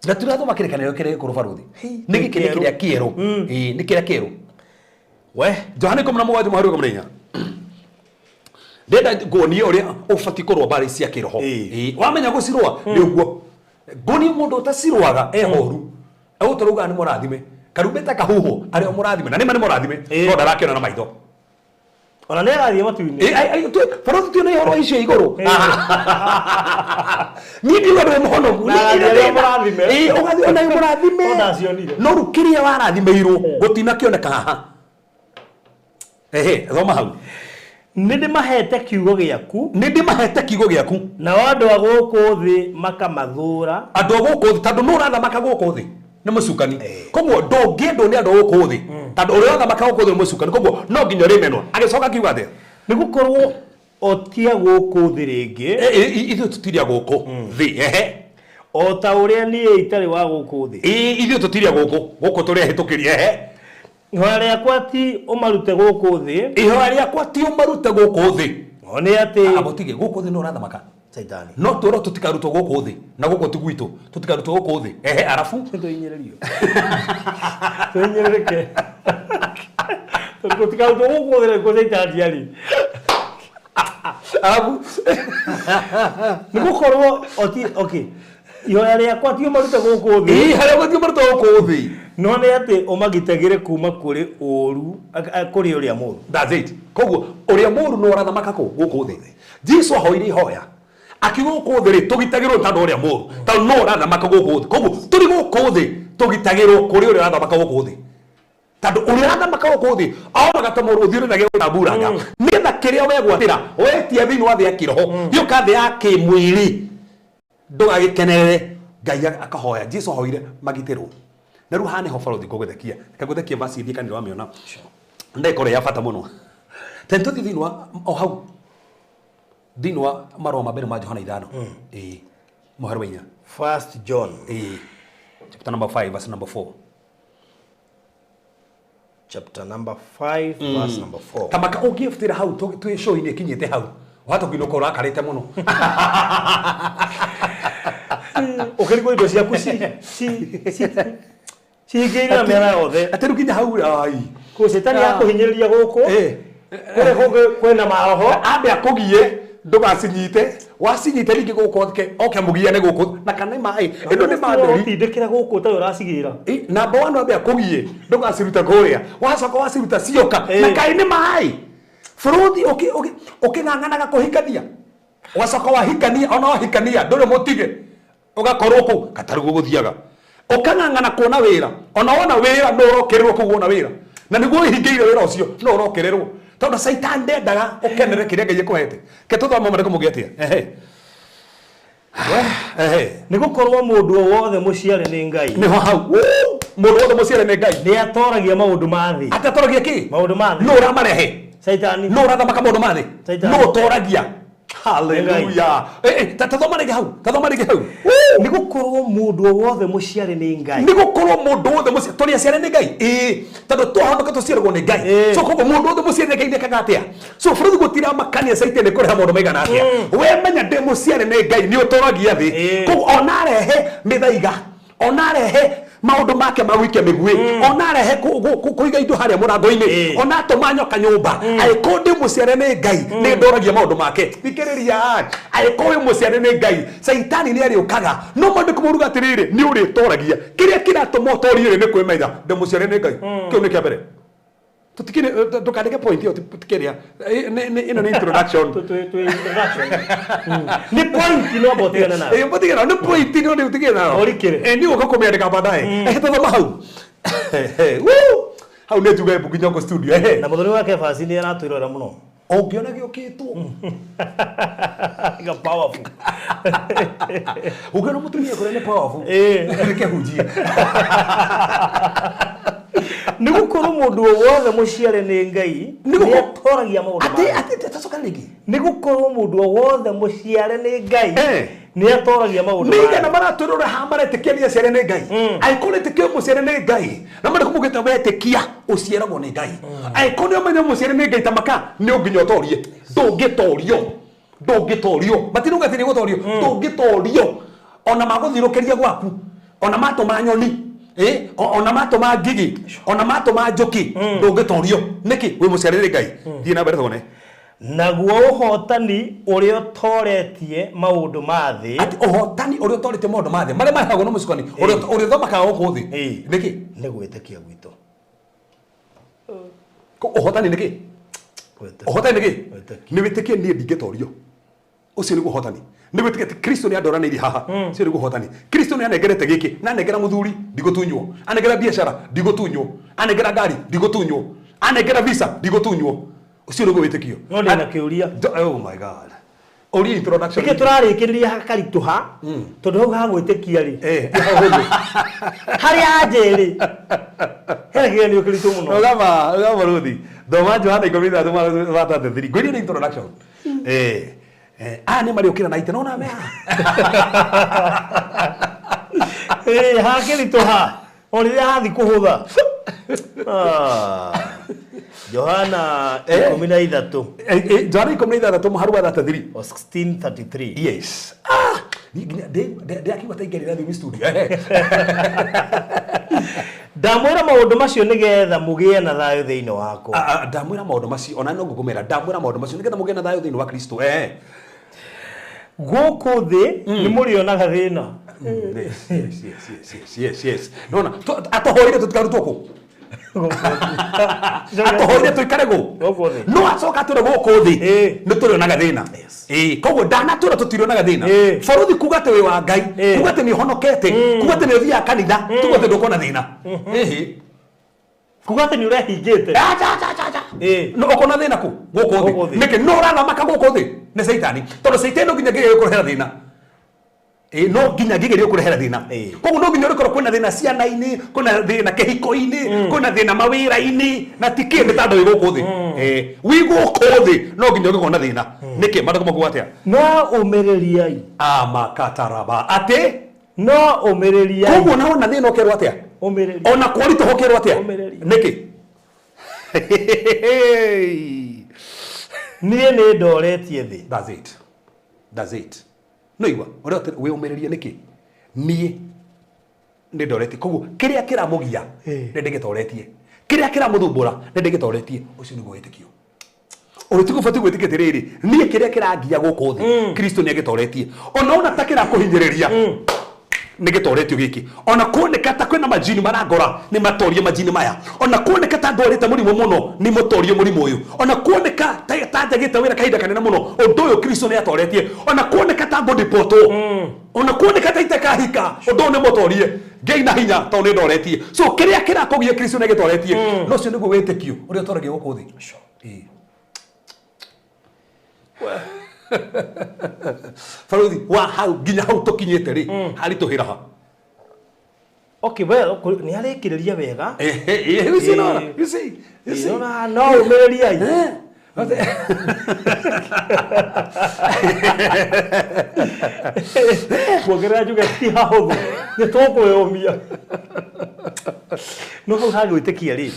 Na tũrathoma kĩrĩkanĩro kĩrĩa gĩkũrũ baruthi. Nĩ gĩkĩ nĩ kĩrĩa kĩerũ. Ĩĩ, nĩ kĩrĩa kĩerũ. We. Johana 17 mũhari wa 14. Ndenda nguonie ũrĩa ũbatiĩ kũrũa mbaara cia kĩroho. Ĩĩ. Ĩĩ, wamenya gũcirũa nĩ ũguo. Nguonie mũndũ ũtacirũaga ehoru. Egũtũrauga nĩ mũrathime. Karumbeta kahuhwo arĩa mũrathime na nĩma nĩ mũrathime Ĩĩ. no ndarakĩona na maitho. Ona nĩ agathiĩ matu-inĩ. Ĩĩ, ai- ai, baruthi tuona ihoro icio igũrũ. Niĩ ndiuga ndũrĩ mũhonoku. Na Niĩ agathiĩ ndirĩ arĩa thĩna. mũrathime. Ĩĩ, ũgathiĩ ona mũrathime. No ndacionire. No rĩu kĩrĩa warathimĩirwo gũtinakĩoneka haha. Ehe, thoma hau. Nĩ ndĩmahete kiugo gĩaku Nĩ ndĩmahete kiugo gĩaku. nao andũ a gũkũ thĩ makamathũũra. Andũ a gũkũ thĩ tondũ nũ ũrathamaka gũkũ thĩ nĩ mũcukani. Koguo ndũngĩendwo nĩ andũ a gũkũ thĩ tondũ ũrĩa ũrathamaka gũkũ thĩ nĩ mũcukani. Koguo no nginya ũrĩmenwo. Agĩcoka akiuga atĩa? Nĩ gũkorwo o ti a gũkũ thĩ rĩngĩ Ithuĩ tũtirĩ a gũkũ thĩ. Ehe. o ta ũrĩa niĩ itarĩ wa gũkũ thĩ. Ĩ, ithuĩ tũtirĩ a gũkũ. Gũkũ tũrĩ ahĩtũkĩri. Ehe. Ihoya rĩakwa ti ũmarute gũkũ thĩ Ihoya rĩakwa ti ũmarute gũkũ thĩ. o nĩ atĩ Amũtige gũkũ thĩ nĩ ũrathamaka. Caitani. No twĩrwo tũtikarutwo gũkũ thĩ na gũkũ ti gwitũ tũtikarutwo gũkũ thĩ. Ehe, arabu Tũhinyĩrĩrio. Tũhinyĩrĩrĩke. Tondũ tũtikarutwo gũkũ thĩ nĩkuo Caitani arĩ. Arabu Nĩ gũkorwo o ti okay. Ihoya rĩakwa ti ũmarute gũkũ thĩ Ĩ, harĩa gũthiĩ ũmarutwo gũkũ thĩ. no nĩ atĩ ũmagitagĩre kuma kũrĩ ũũru kũrĩ ũrĩa mũũru. That's it. Koguo ũrĩa mũũru nĩ ũrathamaka kũ gũkũ thĩ. Jesu ahoire ihoya akiuga gũkũ thĩ rĩ tũgitagĩrwo nĩ tondũ ũrĩa mũũru tondũ no ũrathamaka gũkũ thĩ. Koguo tũrĩ gũkũ thĩ tũgitagĩrwo kũrĩ ũrĩa ũrathamaka gũkũ thĩ. Tondũ ũrĩa ũrathamaka gũkũ thĩ onaga ta mũrũthi ũrĩ na gĩgũtamburanga nĩgetha kĩrĩa wegwatĩra wetia thĩinĩ wa thĩ ya kĩroho gĩũka thĩ ya kĩmwĩrĩ ndũgagĩkenerere. Ngai akahoya. Jesu ahoire magitĩrwo. Na rĩu haha nĩho barothi ngũgũthekia. Reke ngũthekie verse ĩthiĩ kanitha wamĩona. Ndagĩka ĩrĩa ya bata mũno. Tene tũthiĩ thĩinĩ wa o hau thĩinĩ wa marũa ma mbere ma Johana 5. Ĩĩ. Mũhari wa 4. First John. Ĩĩ. Chapter number 5 verse number 4. Chapter number 5 verse number 4. Tamaka ũngĩbutĩra hau twĩ show-inĩ ĩkinyĩte hau. Wahota kũinũka ũrakarĩte mũno. Ũkĩrigwo indo ciaku cihingĩirwo na mĩena yothe. Atĩ rĩu nginya hau ai. Kũ cetani akũhinyĩrĩria gũkũ. Kũrĩa kũngĩ kwĩna maroho. Ambe akũgie ndũgacinyite. Wacinyite rĩngĩ gũkũ oke mũgiane gũkũ na kana maĩ. Ĩno nĩ matheri. Ũtindĩkĩra gũkũ ũtarĩ ũracigĩra. Namba 1 ambe akũgie ndũgaciruta kũrĩa. Wacoka waciruta cioka na kaĩ nĩ maĩ. Bũrũthi ũkĩng'ang'anaga kũhikania. Wacoka wahikania ona wahikania ndũrĩ mũtige. Ũgakorwo kũu katarĩ gũgũthiaga. Ũkang'ang'ana kuona wĩra ona wona wĩra no ũrokererwo kũu wona wĩra. Na nĩguo wĩhingĩire wĩra ũcio no ũrokererwo. Tondũ Caitani ndendaga ũkenere kĩrĩa Ngai ekũhete. Ke tũthome maandĩko mũgĩ atĩa? Ehe. Ehe. Nĩ gũkorwo mũndũ o wothe mũciare nĩ Ngai. Nĩho hau. Woo! Mũndũ wothe mũciare nĩ Ngai. Nĩ atoragia maũndũ ma thĩ. Atĩ atoragia kĩ? Maũndũ ma thĩ. Nũ ũramarehe? Caitani. Nũ ũrathamaka maũndũ ma thĩ? Caitani. Nũ ũtoragia? Hallelujah. Tathoma rĩngĩ hau. Tathoma rĩngĩ hau. Nĩ gũkorwo mũndũ o wothe mũciare nĩ Ngai. Nĩ gũkorwo mũndũ wothe mũciare tũrĩ aciare nĩ Ngai. Ĩĩ, tondũ twahonoka tũciaragwo nĩ Ngai. So koguo mũndũ wothe mũciare nĩ Ngai nĩekaga atĩa? So bũrũri gũtiramakania Caitani kũrehe maũndũ maigana atĩa. We menya ndĩ mũciare nĩ Ngai nĩ ũtoragia thĩ. Koguo ona arehe mĩthaiga, ona arehe maũndũ make ma gũikia mĩguĩ, ona arehe kũiga indo harĩa mũrango-inĩ, ona atũma nyoka nyũmba, angĩkorwo ndĩ mũciare nĩ Ngai nĩ ndoragia maũndũ make. Thikĩrĩria, angĩkorwo wĩ mũciare nĩ Ngai, Caitani nĩ arĩũkaga. No maandĩko maugaga atĩrĩrĩ, nĩ ũrĩtoragia. Kĩrĩa kĩratũma ũtorie rĩ nĩ kwĩmenya ndĩ mũciare nĩ Ngai. Kĩu nĩ kĩa mbere. Tutikire ndũkandĩke point ĩyo tikĩrĩa. Ĩno nĩ introduction. Introduction. Nĩ point no mbotigana nayo. Ĩ mbotigana nĩ point no nĩ ũtigane nayo. Ũrikĩre. Nĩ ũka kũmĩandĩka baadaye. Tũthoma hau. Woo! Hau nĩ njuga mbu nginya studio. Na mũthoni wa Kefas nĩ aratwĩrora mũno. Ũngĩona gĩũkĩtwo. Ga powerful. Ũngĩona mũtumia kũrĩa nĩ powerful. Reke hunjie. Nĩ gũkorwo mũndũ o wothe mũciare nĩ Ngai nĩ atoragia maũndũ ma thĩ. Atĩ tacoka rĩngĩ. Nĩ gũkorwo mũndũ o wothe mũciare nĩ Ngai nĩ atoragia maũndũ ma thĩ. Nĩigana maratwĩrora haha maretĩkia nĩ aciare nĩ Ngai. Angĩkorwo wĩtĩkia mũciare nĩ Ngai, na maandĩko maugĩte wetĩkia ũciaragwo nĩ Ngai. Angĩkorwo nĩ ũmenya mũciare nĩ Ngai ta maka nĩ nginya ũtorie. Ndũngĩtorio. Ndũngĩtorio. Matirauga atĩ nĩ gũtorio. Ndũngĩtorio. Ona magũthirũkĩria gwaku. Ona matũ ma nyoni, ona matũ ma ngigi, ona matũ ma njũkĩ, ndũngĩtorio. Nĩkĩ? Wĩ mũciarĩre Ngai. Thiĩ na mbere tuone. Naguo ũhotani ũrĩa ũtoretie maũndũ ma thĩ. Atĩ ũhotani ũrĩa ũtoretie maũndũ ma thĩ marĩa marehagwo nĩ mũcukani, ũrĩa ũthamakaga gũkũ thĩ. Nĩkĩ? Nĩ gwĩtĩkia gwitũ. Ũhotani nĩkĩ? Ũhotani nĩkĩ? Nĩ wĩtĩkie niĩ ndingĩtorio. Ũcio nĩguo ũhotani. Nĩ gwĩtĩkia atĩ Kristo nĩ andoranĩirie haha. Ũcio nĩguo ũhotani. Kristo nĩ anengerete gĩkĩ, na anengera mũthuri, ndigũtunywo. Anengera biacara, ndigũtunywo. Anengera ngari, ndigũtunywo. Anengera visa, ndigũtunywo. Ũcio nĩguo wĩtĩkio. No ndĩna kĩũria. Oh my God. Ũria introduction. Nĩkĩ tũrarĩkĩrĩria hakaritũha, tondũ hau ha gwĩtĩkia rĩ, ti hahũthũ. Harĩa anja ĩrĩ, hena kĩgeranio kĩritũ mũno. Rũgama, rũgama Ruthi. Thoma Johana 13 wa 33. Ngwĩrie nĩ introduction. Aya nĩ marĩũkĩra na ite nona me haha. Hakĩritũha. O rĩrĩa hathi kũhũtha. Johana 13. Johana 16 mũharu wa 33. O 16:33. Yes. Nginya ndĩ akiuga ta ingĩarĩ na thimi studio. Ndamwĩra maũndũ macio nĩgetha mũgĩe na thayũ thĩinĩ wakwa. Ndamwĩra maũndũ macio, ona no ngũkũmera, ndamwĩra maũndũ macio nĩgetha mũgĩe na thayũ thĩinĩ wa Kristo. Gũkũ thĩ nĩ mũrĩonaga thĩna. Yes, yes, yes, yes, yes, yes, yes. Nona, atũhoire tũtikarutwo kũ? Atũhoire tũikare gũ? Gũkũ thĩ. No acoka atwĩre gũkũ thĩ nĩ tũrĩonaga thĩna. Koguo ndanatwĩra tũtirĩonaga thĩna. Borithi kuga atĩ wĩ wa Ngai, kuga atĩ nĩ ũhonokete, kuga atĩ nĩ ũthiaga kanitha, tuga atĩ ndũkona thĩna. Kuga atĩ nĩ ũrehingĩte. Acha, acha, acha, acha. No ũkona thĩna kũ? Gũkũ thĩ. Nĩkĩ? No ũrathamaka gũkũ thĩ nĩ Caitani. Tondũ Caitani no nginya ngĩgerie gũkũrehera thĩna. No nginya ngĩgerie gũkũrehera thĩna. Koguo no nginya ũrĩkorwo kwĩna thĩna ciana-inĩ, kwĩna thĩna kĩhiko-inĩ, kwĩna thĩna mawĩra-inĩ, na ti kĩ nĩ tondũ wĩ gũkũ thĩ. Wĩ gũkũ thĩ no nginya ũngĩkorwo na thĩna. Nĩkĩ? Maandĩko makuga atĩa? No ũmĩrĩriai. Amakataraba. Atĩ? No ũmĩrĩriai. Koguo na wona thĩna ũkerwo atĩa? Ũmĩrĩria. Ona kũritũha ũkerwo atĩa? Ũmĩrĩria. Nĩkĩ? Niĩ nĩ ndoretie thĩ. That's it. That's it. No igua, ũrĩa wĩ ũmĩrĩrie nĩkĩ? Niĩ nĩ ndoretie. Koguo kĩrĩa kĩramũgia nĩ ndĩgĩtoretie. Kĩrĩa kĩramũthumbũra nĩ ndĩgĩtoretie. Ũcio nĩguo wĩtĩkio. Ũrĩtĩ gũbatiĩ gwĩtĩkia atĩrĩrĩ, niĩ kĩrĩa kĩrangia gũkũ thĩ, Kristo nĩ agĩtoretie. Ona ona ta kĩrakũhinyĩrĩria, nĩ gĩtoretio gĩkĩ. Ona kuoneka ta kwĩna majini marangora, nĩ matorie majini maya. Ona kuoneka ta ndwarĩte mũrimũ mũno, nĩ mũtorie mũrimũ ũyũ. Ona kuoneka ta njagĩte wĩra kahinda kanene mũno, ũndũ ũyũ Kristo nĩ atoretie. Ona kuoneka ta ngũdipotwo, ona kuoneka ta itekahika, ũndũ ũyũ nĩ mũtorie. Ngai na hinya tondũ nĩ ndoretie. So kĩrĩa kĩrakũgia Kristo nĩ agĩtoretie. No ũcio nĩguo wĩtĩkio ũrĩa ũtoragia gũkũ thĩ. Baruthi wa hau nginya hau tũkinyĩte rĩ, haritũhĩra ha. Okay, well, nĩ arĩkĩrĩria wega. You see, Nora? You see? You see? Nora, no ũmĩrĩriai. Kuongerera njuge ti hahũthũ, nĩ tũkwĩyũmia. No hau ha gwĩtĩkia rĩ,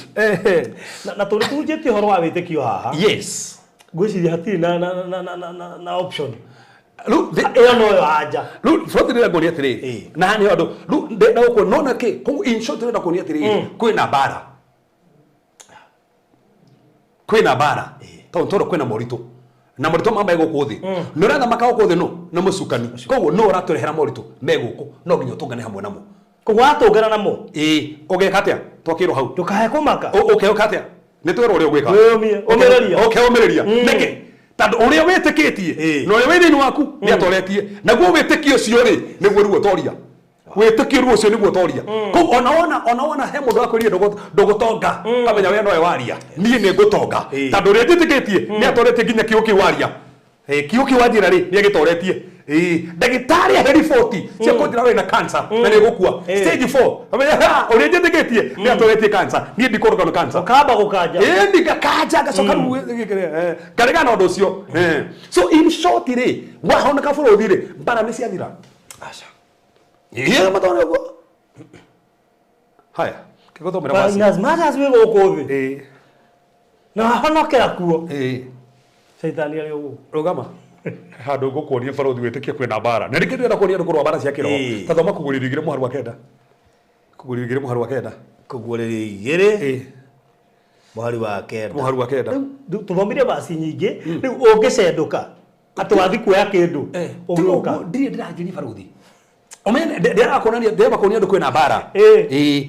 na tondũ tũhunjĩtie ũhoro wa wĩtĩkio haha, Yes. ngwĩciria hatirĩ na option. Rĩu Ĩyo noyo anja. Rĩu bũrũri ndĩrenda kuonia atĩrĩrĩ, na haha nĩho andũ rĩu ndĩrenda gũkuonia, nona kĩ, koguo in short ndĩrenda kuonia atĩrĩrĩ, kwĩna mbara. Kwĩna mbara. Tondũ kwĩna moritũ. Na moritũ ma me gũkũ thĩ. Nĩ ũrathamaka gũkũ thĩ nũ? Nĩ mũcukani. Koguo nũ ũratũrehera moritũ me gũkũ, no nginya ũtũngane hamwe namo. Koguo watũngana namo? Ũgeka atĩa? Twakĩrwo hau. Ndũkae kũmaka. Ũkeka atĩa? Nĩ twerwo ũrĩa ũgwĩka. Wĩyũmie, ũmĩrĩria. Ũkeũmĩrĩria. Nĩkĩ? Tondũ ũrĩa wĩtĩkĩtie na ũrĩa wĩ thĩinĩ waku nĩ atoretie. Naguo wĩtĩkio ũcio rĩ, nĩguo rĩu ũtoria. Wĩtĩkio rĩu ũcio nĩguo ũtoria. Koguo ona wona he mũndũ wakwĩrire ndũgũtonga, kamenya we nowe waria. Niĩ nĩ ngũtonga. Tondũ ũrĩa njĩtĩkĩtie nĩ atoretie nginya kĩo kĩu waria. Kĩo kĩu wanjĩra rĩ, nĩ agĩtoretie. Ndagĩtarĩ ahe riboti cia kũnjĩra wĩna cancer na nĩ ũgũkua. Stage 4. Kamenya, ha, ũrĩa njĩtĩkĩtie nĩ atoretie cancer. Niĩ ndikũrũga nĩ cancer. Ũkamba gũkanja. Ndingakanja, ngacoka rĩu, ngarega na ũndũ ũcio. So in short rĩ, wahoneka bũrũri rĩ, mbara nĩ ciathira. Aca. Matone ũguo. Haya, kĩgũthomera But waci. in as much as wĩ gũkũ thĩ, na wahonokera kuo, Caitani arĩ o gũkũ. Rũgama. Handũ ngũkuonia barũthi wĩtĩkie kwĩna mbara. Na nĩkĩo ndĩrenda kuonia andũ kũrũa mbara cia kĩroho. Ta thoma kũgũrĩrio igĩrĩ mũharu wa 9. Kũguũrĩrio igĩrĩ mũhari wa kenda. Kũguũrĩrio igĩrĩ Ĩĩ. Mũhari wa kenda. Mũhari wa kenda. Rĩu tũthomire vaci nyingĩ. Rĩu ũngĩcendũka atĩ wathi kuoya kĩndũ ũgĩũka. Ndirĩ ndĩranjĩria baruthi. Ũmenye ndĩrakuonania ndĩramba kuonia andũ kwĩna mbara. Ĩĩ.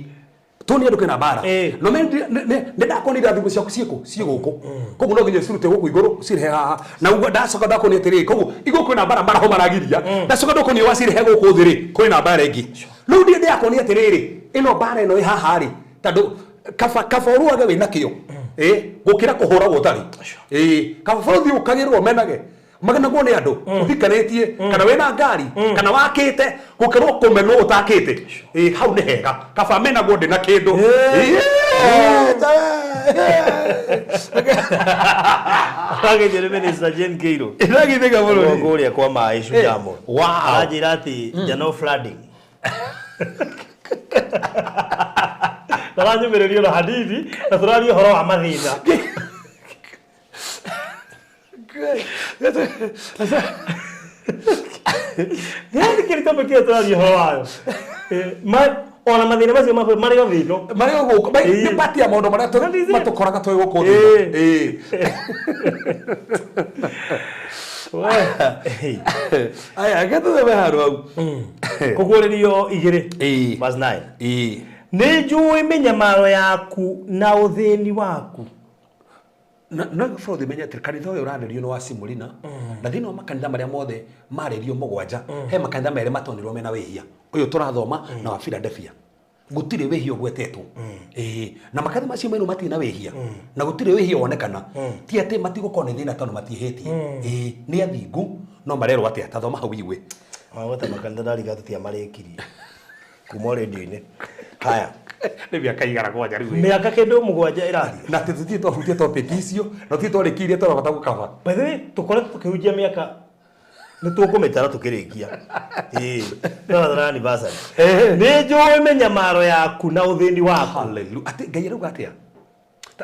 Tuonie andũ kwĩna mbara. No menye nĩ ndakuonia irathimo ciaku ciĩkũ ciĩ gũkũ. Koguo no nginya cirute gũkũ igũrũ cirehe haha. Na ũguo ndacoka ndakuonia atĩrĩrĩ, koguo igũrũ kwĩna mbara maraho maragiria. Ndacoka ndakuonia wacirehe gũkũ thĩ rĩ, kwĩna mbara ĩngĩ. Rĩu ndirĩ ndĩrakuonia atĩrĩrĩ, ĩno mbara ĩno ĩ haha rĩ, tondũ kaba kaba ũrũage wĩna kĩo ĩ gũkĩra kũhũragwo ũtarĩ. Ĩ kaba bũrũri ũkagĩrwo menage magenagwo nĩ andũ ũhikanĩtie kana wĩna ngari kana wakĩte gũkĩrwo kũmenwo ũtakĩte. Ĩ hau nĩ hega, kaba menagwo ndĩ na kĩndũ. Aragĩthiĩ nĩ Minister Jane Kĩirũ. Ĩragithĩga bũrũri. Kũrĩa kwa maĩ Shujamo. Wow. Aranjĩra atĩ jano flooding. Taranyumĩrĩrio na hanini na tũraria ũhoro wa mathĩna. Nĩ kĩrĩ topic ĩyo tũraria ũhoro wayo. Ona mathĩna macio marĩ o thĩ ĩno. Marĩ o gũkũ. Nĩ part ya maũndũ marĩa That is it. matũkoraga twĩ gũkũ thĩ ĩno. Aya, reke tũthome handũ hau. Kũguũrĩrio igĩrĩ. Verse 9. Nĩ njũĩ mĩnyamaro yaku na ũthĩni waku. No bũrũri menye atĩ kanitha ũyũ ũrarĩrio nĩ wa Simulina, na thĩinĩ wa makanitha marĩa mothe marĩrio mũgwanja, he makanitha merĩ matonirwo mena wĩhia. Ũyũ tũrathoma na wa Philadelphia. Gũtirĩ wĩhia ũgwetetwo. Na makanitha macio merũ matirĩ na wĩhia. Na gũtirĩ wĩhia wonekana. Ti atĩ matigũkorwo nĩ thĩna tondũ matiĩhĩtie. Nĩ athingu, no marerwo atĩa? Ta thoma hau igue. Wagweta makanitha ndariga tũtiamarĩkirie. Kuma radio-inĩ. Haya. Nĩ mĩaka igana kwanja rĩu. Mĩaka kĩndũ mũgwanja ĩrathiĩ. Na atĩ tũtirĩ twahutia topic icio, na tũtirĩ twarĩkirie tũrabata gũkaba. By the way, tũkoretwo tũkĩhunjia mĩaka nĩ tũkũmĩtara tũkĩrĩkia. Ĩĩ. Tũratara anniversary. Nĩ njũĩ mĩnyamaro yaku na ũthĩni waku. Hallelujah. Atĩ Ngai arauga atĩa?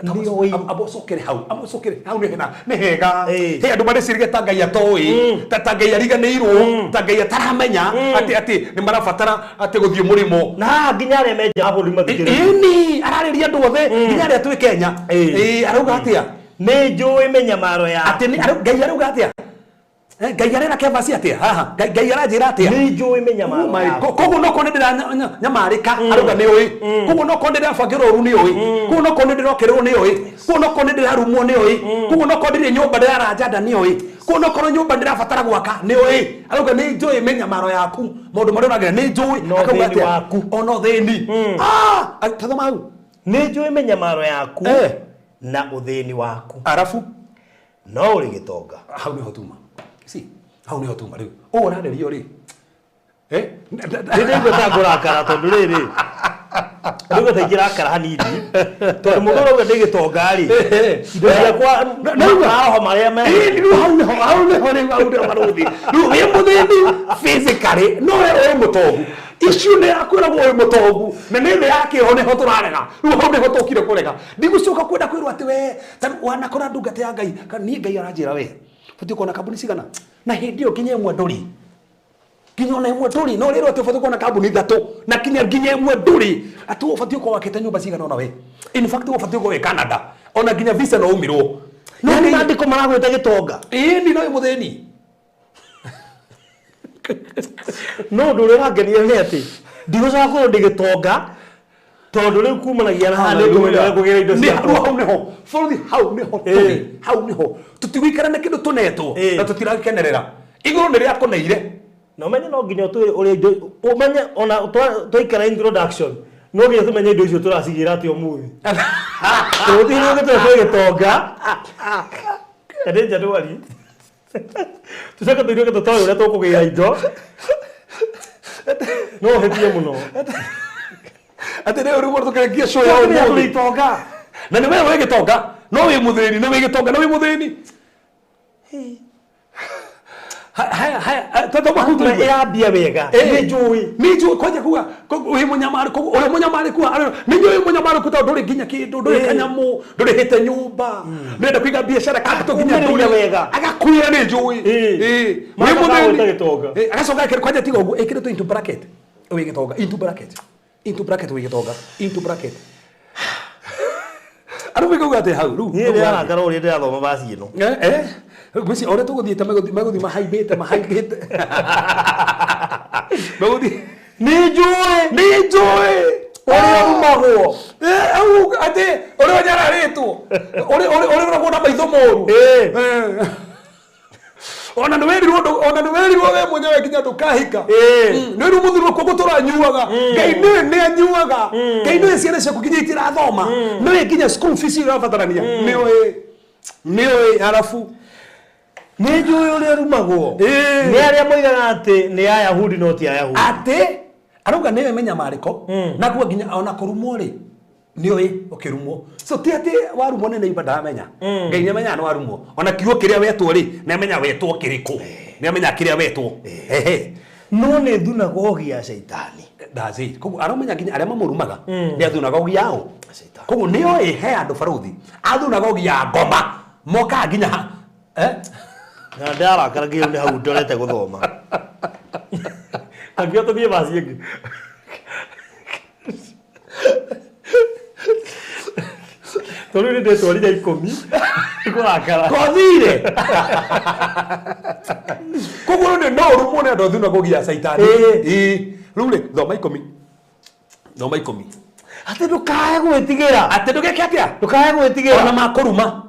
Nĩoĩ. Amũcokere hau, amũcokere hau nĩ hena, nĩ hega. Ĩĩ. He andũ mareciririe ta Ngai atoĩ, ta Ngai ariganĩirwo, ta Ngai ataramenya atĩ atĩ nĩ marabatara atĩ gũthiĩ mũrĩmo. Na haha nginya arĩa me nja wa bũrũri mathikĩrĩrie. Ĩni, ararĩria andũ othe, nginya arĩa twĩ Kenya. Ĩĩ, arauga atĩa? Nĩ njũĩ mĩnyamaro yaku. Atĩ nĩ, Ngai arauga atĩa? Ngai arera Kevasi atĩa? Haha, Ngai aranjĩra atĩa? Nĩ njũĩ mĩnyamaro Oh my yaku. God. Koguo no korwo nĩ ndĩranyamarĩka, arauga nĩ ũĩ. Koguo no korwo nĩ ndĩrabangĩrwo ũru nĩ ũĩ. Koguo no korwo nĩ ndĩrokererwo nĩ ũĩ. Koguo no korwo nĩ ndĩrarumwo nĩ ũĩ. Koguo no korwo ndirĩ nyũmba ndĩraranja nda nĩ ũĩ. Koguo no korwo nyũmba ndĩrabatara gwaka nĩ ũĩ. Arauga nĩ njũĩ mĩnyamaro yaku. Maũndũ marĩa ũragerera nĩ njũĩ. No Akauga thĩni atĩa? waku. Ona ũthĩni. Tathoma hau. Nĩ njũĩ mĩnyamaro yaku na ũthĩni waku. Arabu. No ũrĩ gĩtonga. Hau nĩho tuma. Si, hau nĩho tuma rĩu. Ũũ ũrarĩrio rĩ. Nĩ ndaigua ta ngũrakara tondũ rĩrĩ. Ndaigua ta ingĩrakara hanini. Tondũ mũndũ ũrauga ndĩ gĩtonga rĩ. Indo ciakwa maroho marĩa me. Rĩu hau nĩho, hau nĩho rĩu, hau nĩho barũthi. Rĩu wĩ mũthĩni physically, no we wĩ mũtongu. Icio nĩ yakwĩragwo wĩ mũtongu, na nĩ thĩ ya kĩroho nĩho tũrarega. Rĩu hau nĩho tũkire kũrega. Ndigũcoka kwenda kwĩrwo atĩ we, ta rĩu wanakora ndungata ya Ngai, kana niĩ Ngai aranjĩra we, ũbatiĩ kuona kambuni cigana? Na hĩndĩ ĩyo nginya ĩmwe ndũrĩ. Nginya ona ĩmwe ndũrĩ, no rĩrĩ atĩ ũbatiĩ kuona kambuni ithatũ, na nginya ĩmwe ndũrĩ. Atĩ ũbatiĩ gũkorwo wakĩte nyũmba cigana ona we. In fact, ũbatiĩ gũkorwo wĩ Canada. Ona nginya visa no ũmirwo. No nĩ maandĩko maragwĩta gĩtonga. Ĩĩ, no wĩ mũthĩni. No ũndũ ũrĩa ũrangenia nĩ atĩ ndigũcoka kwĩrwo ndĩ gĩtonga tondũ rĩu kumanagia na haha nĩ ngũmenya ũrĩa ngũgĩra indo Nĩ ciakwa. hau nĩho bũrũri, hau nĩho tũrĩ, hau nĩho tũtigũikara na kĩndũ tũnetwo na tũtiragĩkenerera. Igũrũ nĩ rĩakũneire. Na ũmenye no nginya ũtwĩre ũrĩa indo, ũmenye ona twaikara introduction no nginya tũmenye indo icio tũracigĩra atĩa ũmũthĩ. Tondũ gũtirĩ hĩndĩ ũngĩtwĩra twĩ gĩtonga. Kana nĩ January. Tũcoke tũigue tũtoĩ ũrĩa tũkũgĩra indo. No ũhĩtie mũno. Atĩ rĩu rĩu tũkĩrĩkia show ya Tũkĩrĩa ũmũthĩ. tũrĩ itonga. Na nĩ we wĩ gĩtonga, no wĩ mũthĩni, no wĩ gĩtonga, no wĩ mũthĩni. Haya, haya, tondũ mahu tũigue. Ĩrambia wega. Nĩ njũĩ. Nĩ njũĩ, kwanja kuga, wĩ mũnyamarĩku, ũrĩa mũnyamarĩku, nĩ njũĩ mũnyamarĩku tondũ ndũrĩ nginya kĩndũ, ndũrĩ kanyamũ, ndũrĩhĩte nyũmba, ndũrenda kũiga biacara, capital nginya Akakumĩrĩria ndũrĩ. wega. Agakwĩra nĩ njũĩ. Wĩ Magacoka mũthĩni. gwĩta gĩtonga. Agacoka akĩra, kwanja tiga ũguo, ĩkĩrĩtwo into bracket. Wĩ gĩtonga, into bracket. Into bracket wĩ gĩtonga, into bracket. Arũme kauga atĩ hau rĩu. Niĩ ndĩrarakara ũrĩa ndĩrathoma vaci ĩno. Eh, eh. Ngwĩciria ũrĩa tũgũthiĩte megũthiĩ mahaibĩte mahaibĩte. Megũthiĩ. Nĩ njũĩ. Nĩ njũĩ. Ũrĩa ũrumagwo. Eh, au atĩ ũrĩa ũnyararĩtwo. Ũrĩa ũrĩa ũrĩa ũragwo na maitho moru. Eh. Eh. Ona nĩ werirwo ona nĩ werirwo we mwenyewe nginya ndũkahika. Eh. Nĩ werirwo mũthuri waku gũtũra anyuaga. Ngai nĩwe nĩ anyuaga. Ngai nĩwe ciana ciaku nginya itirathoma. Nĩwe nginya school fees irabatarania. Nĩũĩ. Nĩũĩ arabu. Nĩ njũĩ ũrĩa ũrumagwo. Eh. Nĩ arĩa moigaga atĩ nĩ Ayahudi no ti Ayahudi. Atĩ arauga nĩwe mĩnyamarĩko naguo nginya ona kũrumwo rĩ nĩũĩ ũkĩrumwo, so ti atĩ warumwo nĩ neighbor ndaramenya. Ngai nĩamenyaga nĩ warumwo, ona kiugo kĩrĩa wetwo rĩ nĩamenya wetwo kĩrĩkũ, nĩamenya kĩrĩa wetwo. Ehe. No nĩ thunagogi ya Caitani. That's it. Koguo aramenya nginya arĩa mamũrumaga nĩ athunagogi yao. Caitani. Koguo nĩoĩ he andũ barũthi athunagogi ya ngoma mokaga nginya ha eh? Na ndĩrarakara nginya nĩ hau ndorete gũthoma. Angĩo tũthiĩ vaci ĩngĩ. Tondũ rĩu nĩ ndĩtwarire 10 kũrakara. Kothire. Koguo rĩu no ũrumwo nĩ andũ a thunagogi ya Caitani. Ĩĩ. Ĩĩ. Rĩu rĩ thoma 10. Thoma 10. Atĩ ndũkae gwĩtigĩra. Atĩ ndũgeke atĩa? Ndũkae gwĩtigĩra. Ona makũruma.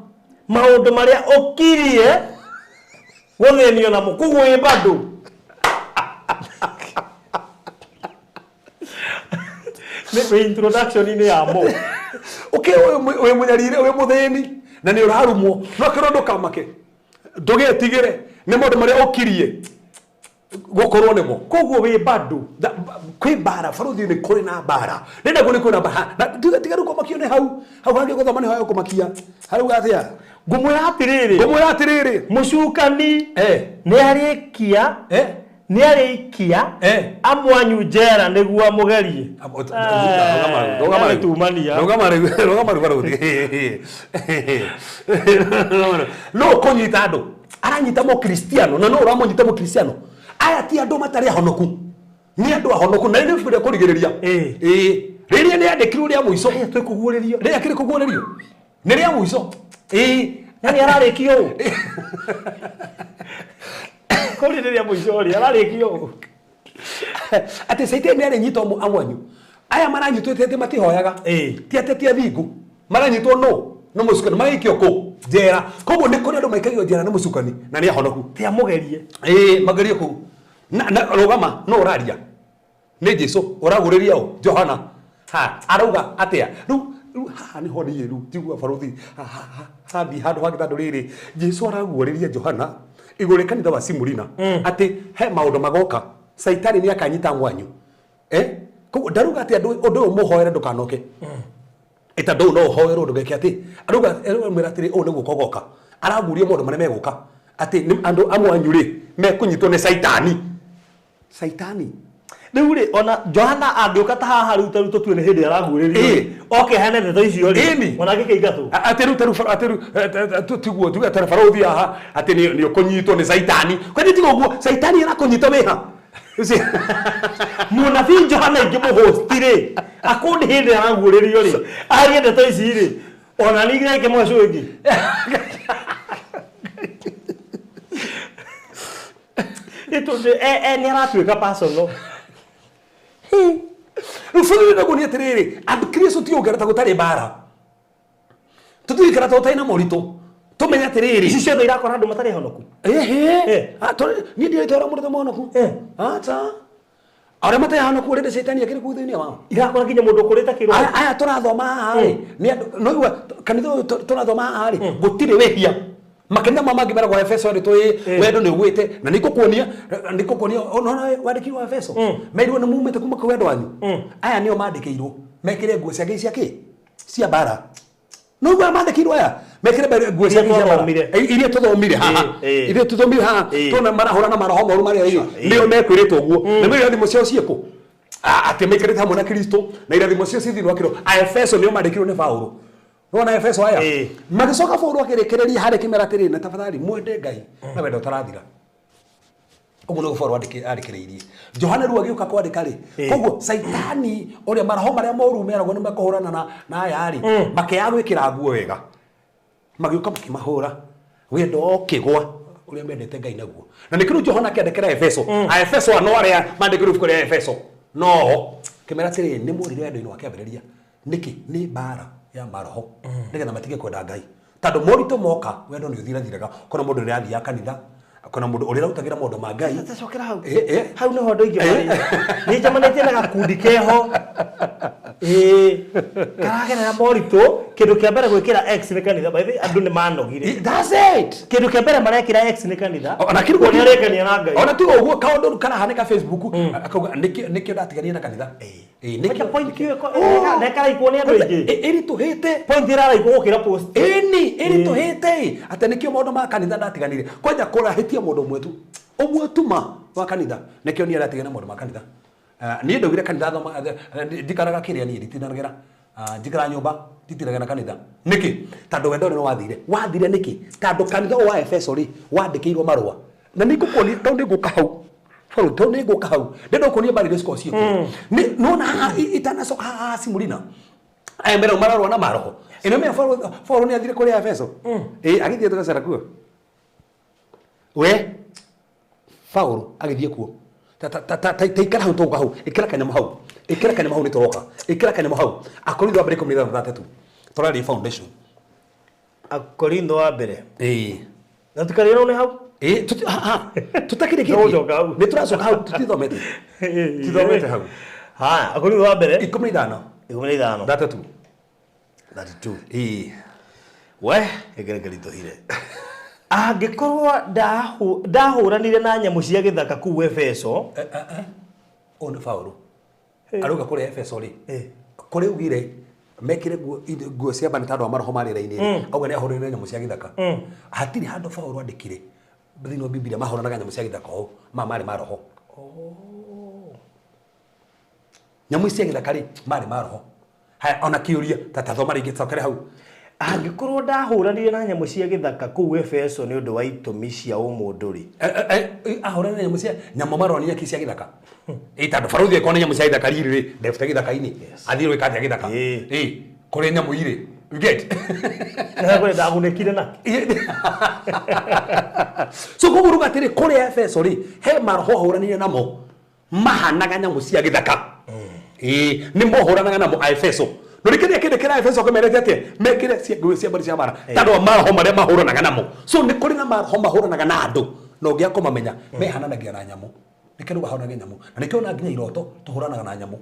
Maũndũ marĩa ũkirie gũthĩnio namo koguo wĩ bado. Nĩ wĩ introduction-inĩ ya mo. Ũkĩ wĩ mũnyarire, wĩ mũthĩni na nĩ ũrarumwo, no kĩrwo ndũkamake, ndũgetigĩre nĩ maũndũ marĩa ũkirie gũkorwo nĩmo. Koguo wĩ bado. Kwĩ mbara barũthi, nĩ kũrĩ na mbara, nĩ naguo nĩ kwĩ na mbara, na tiga rĩu kũmakio nĩ hau hau hangĩ gũthoma nĩ hayo kũmakia harauga atĩa? Ngũmwĩra atĩrĩrĩ. Ngũmwĩra atĩrĩrĩ. Mũcukani nĩ arĩkia nĩ arĩikia amwanyu njera nĩguo amũgerie. Nĩtumania. Rũgama rĩu, rũgama rĩu barũthi. No kũnyita andũ aranyita mũkristiano, na no ũramũnyita mũkristiano. Aya ti andũ matarĩ ahonoku, nĩ andũ ahonoku, na rĩrĩ ibuku rĩa kũrigĩrĩria. Ĩĩ. Rĩrĩa nĩ andĩkirwo rĩa mũico. Twĩkũguũrĩrio. Rĩrĩa kĩrĩ kũguũrĩrio nĩ rĩa mũico. Ĩĩ. Yani ararĩkio ũũ. Kũrĩ rĩrĩa mũico rĩ ararĩkio ũũ. Atĩ Caitani nĩ arĩnyita amwanyu. Aya maranyitwo ti atĩ matihoyaga, ti atĩ ti athingu, maranyitwo no no mũcukani, magaikio kũ njera. Koguo nĩ kũrĩ andũ maikagio njera nĩ mũcukani na nĩ ahonoku. Ti amũgerie. Ĩĩ, magerio kũu na rũgama, no ũraria nĩ Jesu ũragũrĩria ũ Johana ha arauga atĩa? Rĩu rĩu haha nĩho niĩ rĩu njigua barũthi hathiĩ handũ hangĩ, tondũ rĩrĩ Jesu araguũrĩria Johana igũrũ rĩa kanitha wa Simurina atĩ he maũndũ magoka, Caitani nĩ akanyita mwanyu. Eh, koguo ndaruga atĩ andũ ũndũ ũyũ mũhoere ndũkanoke ĩta ndũũ, no ũhoerwo ndũgeke atĩ arauga mwĩra atĩrĩ, ũũ nĩguo kogoka, araguria maũndũ marĩa megũka atĩ nĩ andũ amwe anyu rĩ mekũnyitwo nĩ Caitani. Caitani. Rĩu rĩ ona Johana angĩũka ta haha rĩu, ta rĩu tũtue nĩ hĩndĩ araguũrĩrio Ĩĩ. oke hane ndeto icio rĩ, Ĩni. ona angĩkĩingatwo. Atĩ rĩu tarĩu atĩ rĩu tiguo tuge atĩ barũthi haha atĩ nĩ ũkũnyitwo nĩ Caitani, kwani tiga ũguo Caitani arakũnyita wĩha? Mũnabii Johana ingĩmũhosti rĩ, akorwo nĩ hĩndĩ araguũrĩrio rĩ, arie ndeto ici rĩ, ona ningĩ ngĩmwe cũ ĩngĩ. Nĩ aratuĩka personal. Rĩu bũrũri naguo nĩ atĩrĩrĩ, andũ Kristo ti ũngĩra ta gũtarĩ mbara, tũtirikara ta ũtarĩ na moritũ, tũmenye atĩrĩrĩ, Ici ciothe irakora andũ matarĩ honoku. Ehe. Eh. Niĩ ndirĩtwara mũndũ ta mũhonoku. Acha, arĩa matarĩ ahonoku rĩndĩ caitani akĩrĩ kũu thĩinĩ wao. Irakora nginya mũndũ ũkũrĩte kĩroho. Aya tũrathoma haha rĩ nĩ andũ no igua kanitha ũyũ tũrathoma haha rĩ gũtirĩ wĩhia. Makanitha ma mangĩ meragwo Efeso rĩ tũĩ wendo nĩ ũgwĩte, na nĩ ngũkuonia ona wandĩkirwo Efeso merirwo nĩ mumĩte kuma kwĩ wendo wanyu. Aya nĩo mandĩkĩirwo mekĩre nguo cia Ngai cia kĩ cia mbara. No igua mandĩkĩirwo aya mekĩre nguo cia Iria Ngai cia mbara. twathomire. Iria tũthomire haha. Iria tũthomire haha. Tuona marahũra na maroho moru marĩa ĩ nĩo mekwĩrĩtwo ũguo na nĩo irathimo ciao ciĩkũ atĩ maikarĩte hamwe na Kristo na irathimo ciao ciĩ thĩinĩ wa kĩro. Aefeso nĩo mandĩkirwo nĩ Paulo. Nĩwona Efeso aya magĩcoka Paulo akĩrĩkĩrĩria harĩ kĩmera atĩrĩ, na tafadhali mwende Ngai na wendo ũtarathira. Ũguo nĩguo Paul andĩkĩrĩirie. Johana rĩu agĩũka kwandĩka rĩ, koguo Saitani ũrĩa maroho marĩa moru meragwo nĩ mekũhũrana na aya rĩ, makĩaga gwĩkĩra nguo wega. Magĩũka makĩmahũra. Wendo ũkĩgwa ũrĩa mendete Ngai naguo. Na nĩkĩo rĩu Johana akĩandĩkĩra Efeso. A Efeso ano arĩa mandĩkĩrwo ibuku rĩa Efeso. No kĩmera atĩrĩrĩ, nĩ mũrire wendo-inĩ wa kĩambĩrĩria. Nĩkĩ? Nĩ mbara ya maroho. Nĩgetha matige kwenda Ngai. Tondũ moritũ moka, wendo nĩ ũthirathiraga. Kuna mũndũ ũrĩa ũrathiaga kanitha, kuna mũndũ ũrĩa ũrarutagĩra maũndũ ma Ngai. Cokera hau. Hau nĩho andũ aingĩ marĩ. Nĩ njemanĩtie na gakundi keho. Karagerera moritũ, kĩndũ kĩa mbere gwĩkĩra X nĩ kanitha. By the way, andũ nĩ manogire. That's it. Kĩndũ kĩa mbere marekĩra X nĩ kanitha. Ona kĩndũ Kuonia arĩkania na Ngai. Ona tiga ũguo kaũndũ karahanĩka Facebook, akauga nĩkĩo ndatigania na kanitha. Nĩkĩo point ĩyo ĩkaraikwo nĩ andũ aingĩ. Ĩritũhĩte. Point ĩraraikwo gũkĩra post. Ĩni, ĩritũhĩte. Atĩ nĩkĩo maũndũ ma kanitha ndatiganire. Kwanja kũrahĩtia mũndũ ũmwe tu. Ũmwe tu ma wa kanitha. Nĩkĩo niĩ ndatigana maũndũ ma kanitha. Niĩ ndaugire kanitha thoma, ndikaraga kĩrĩa niĩ nditindanagĩra. Njikaraga nyũmba, nditindanagĩra na kanitha. Nĩkĩ? Tondũ wendo ũrĩa nĩwathire. Wathire nĩkĩ? Tondũ kanitha ũyũ wa Efeso rĩ, wandĩkĩirwo marũa. Na nĩngũkuonia, tondũ nĩngũka hau. Paul, tondũ nĩngũka hau. Ndĩrenda gũkuonia mbara iria cikoragwo ciĩkuo. Nĩwona haha, itanacoka haha Simulina. Aya meragwo mararũa na maroho. Ĩno mea Paul nĩ athire kũrĩa Efeso. Agĩthiĩ tũgacera kuo. We Paul agĩthiĩ kuo. Ta ikara hau tũgũka hau. Ĩkĩra kanyamũ hau. Ĩkĩra kanyamũ hau nĩ tũroka. Ĩkĩra kanyamũ hau. Akorintho wa mbere 15:3. Tũraria foundation. Akorintho wa mbere. Na tukarĩra nĩ hau? Tũtakĩrĩkĩtie. Tũgũcoka hau. Nĩ tũracoka hau, tũtithomete. Tithomete hau. Haya, Akorintho wa mbere. 15. 15. 3. 32. We, ĩkĩrĩkĩritũhire. Angĩkorwo ndahũranire na nyamũ cia gĩthaka kũu Efeso. Ũyũ nĩ Paũlũ. Arauga kũrĩa Efeso rĩ. Kũrĩa augire mekĩre nguo cia mbara nĩ tondũ wa maroho ma rĩera-inĩ. Auga nĩ ahũranire na nyamũ cia gĩthaka. Hatirĩ handũ Paũlũ andĩkire thĩinĩ wa Bibilia mahũranaga nyamũ cia gĩthaka ũũ, maya marĩ ma roho. Nyamũ cia gĩthaka rĩ, marĩ ma roho. Haya, ona kĩũria, ta thoma rĩngĩ, cokere hau. Angĩkorwo ndahũranire na nyamũ cia gĩthaka kũu Efeso nĩ ũndũ wa itũmi cia ũmũndũ rĩ. Ahũranire na nyamũ cia nyamũ maronania kĩ cia gĩthaka. Tondũ barũthi angĩkorwo nĩ nyamũ cia gĩthaka riri rĩ, ndebute gĩthaka-inĩ. Athiĩ gwĩka atĩa gĩthaka? Kũrĩa nyamũ irĩ. You get? Kũrĩa ndagunĩkire na. So koguo ruga atĩrĩ, kũrĩa Efeso rĩ, he maroho ahũranire namo mahanaga nyamũ cia gĩthaka. Nĩ mohũranaga namo a Efeso. No rĩkĩrĩa kĩndũ kĩra Efeso kĩmerete atĩa? Mekĩre nguo cia mbara cia mbara. Tondũ wa maroho marĩa mahũranaga namo. So nĩ kũrĩ na maroho mahũranaga na andũ. Na ũngĩaga kũmamenya, mehananagia na nyamũ. Nĩkĩo rĩu ahũranaga nyamũ. Na nĩkĩo ona nginya iroto tũhũranaga na nyamũ.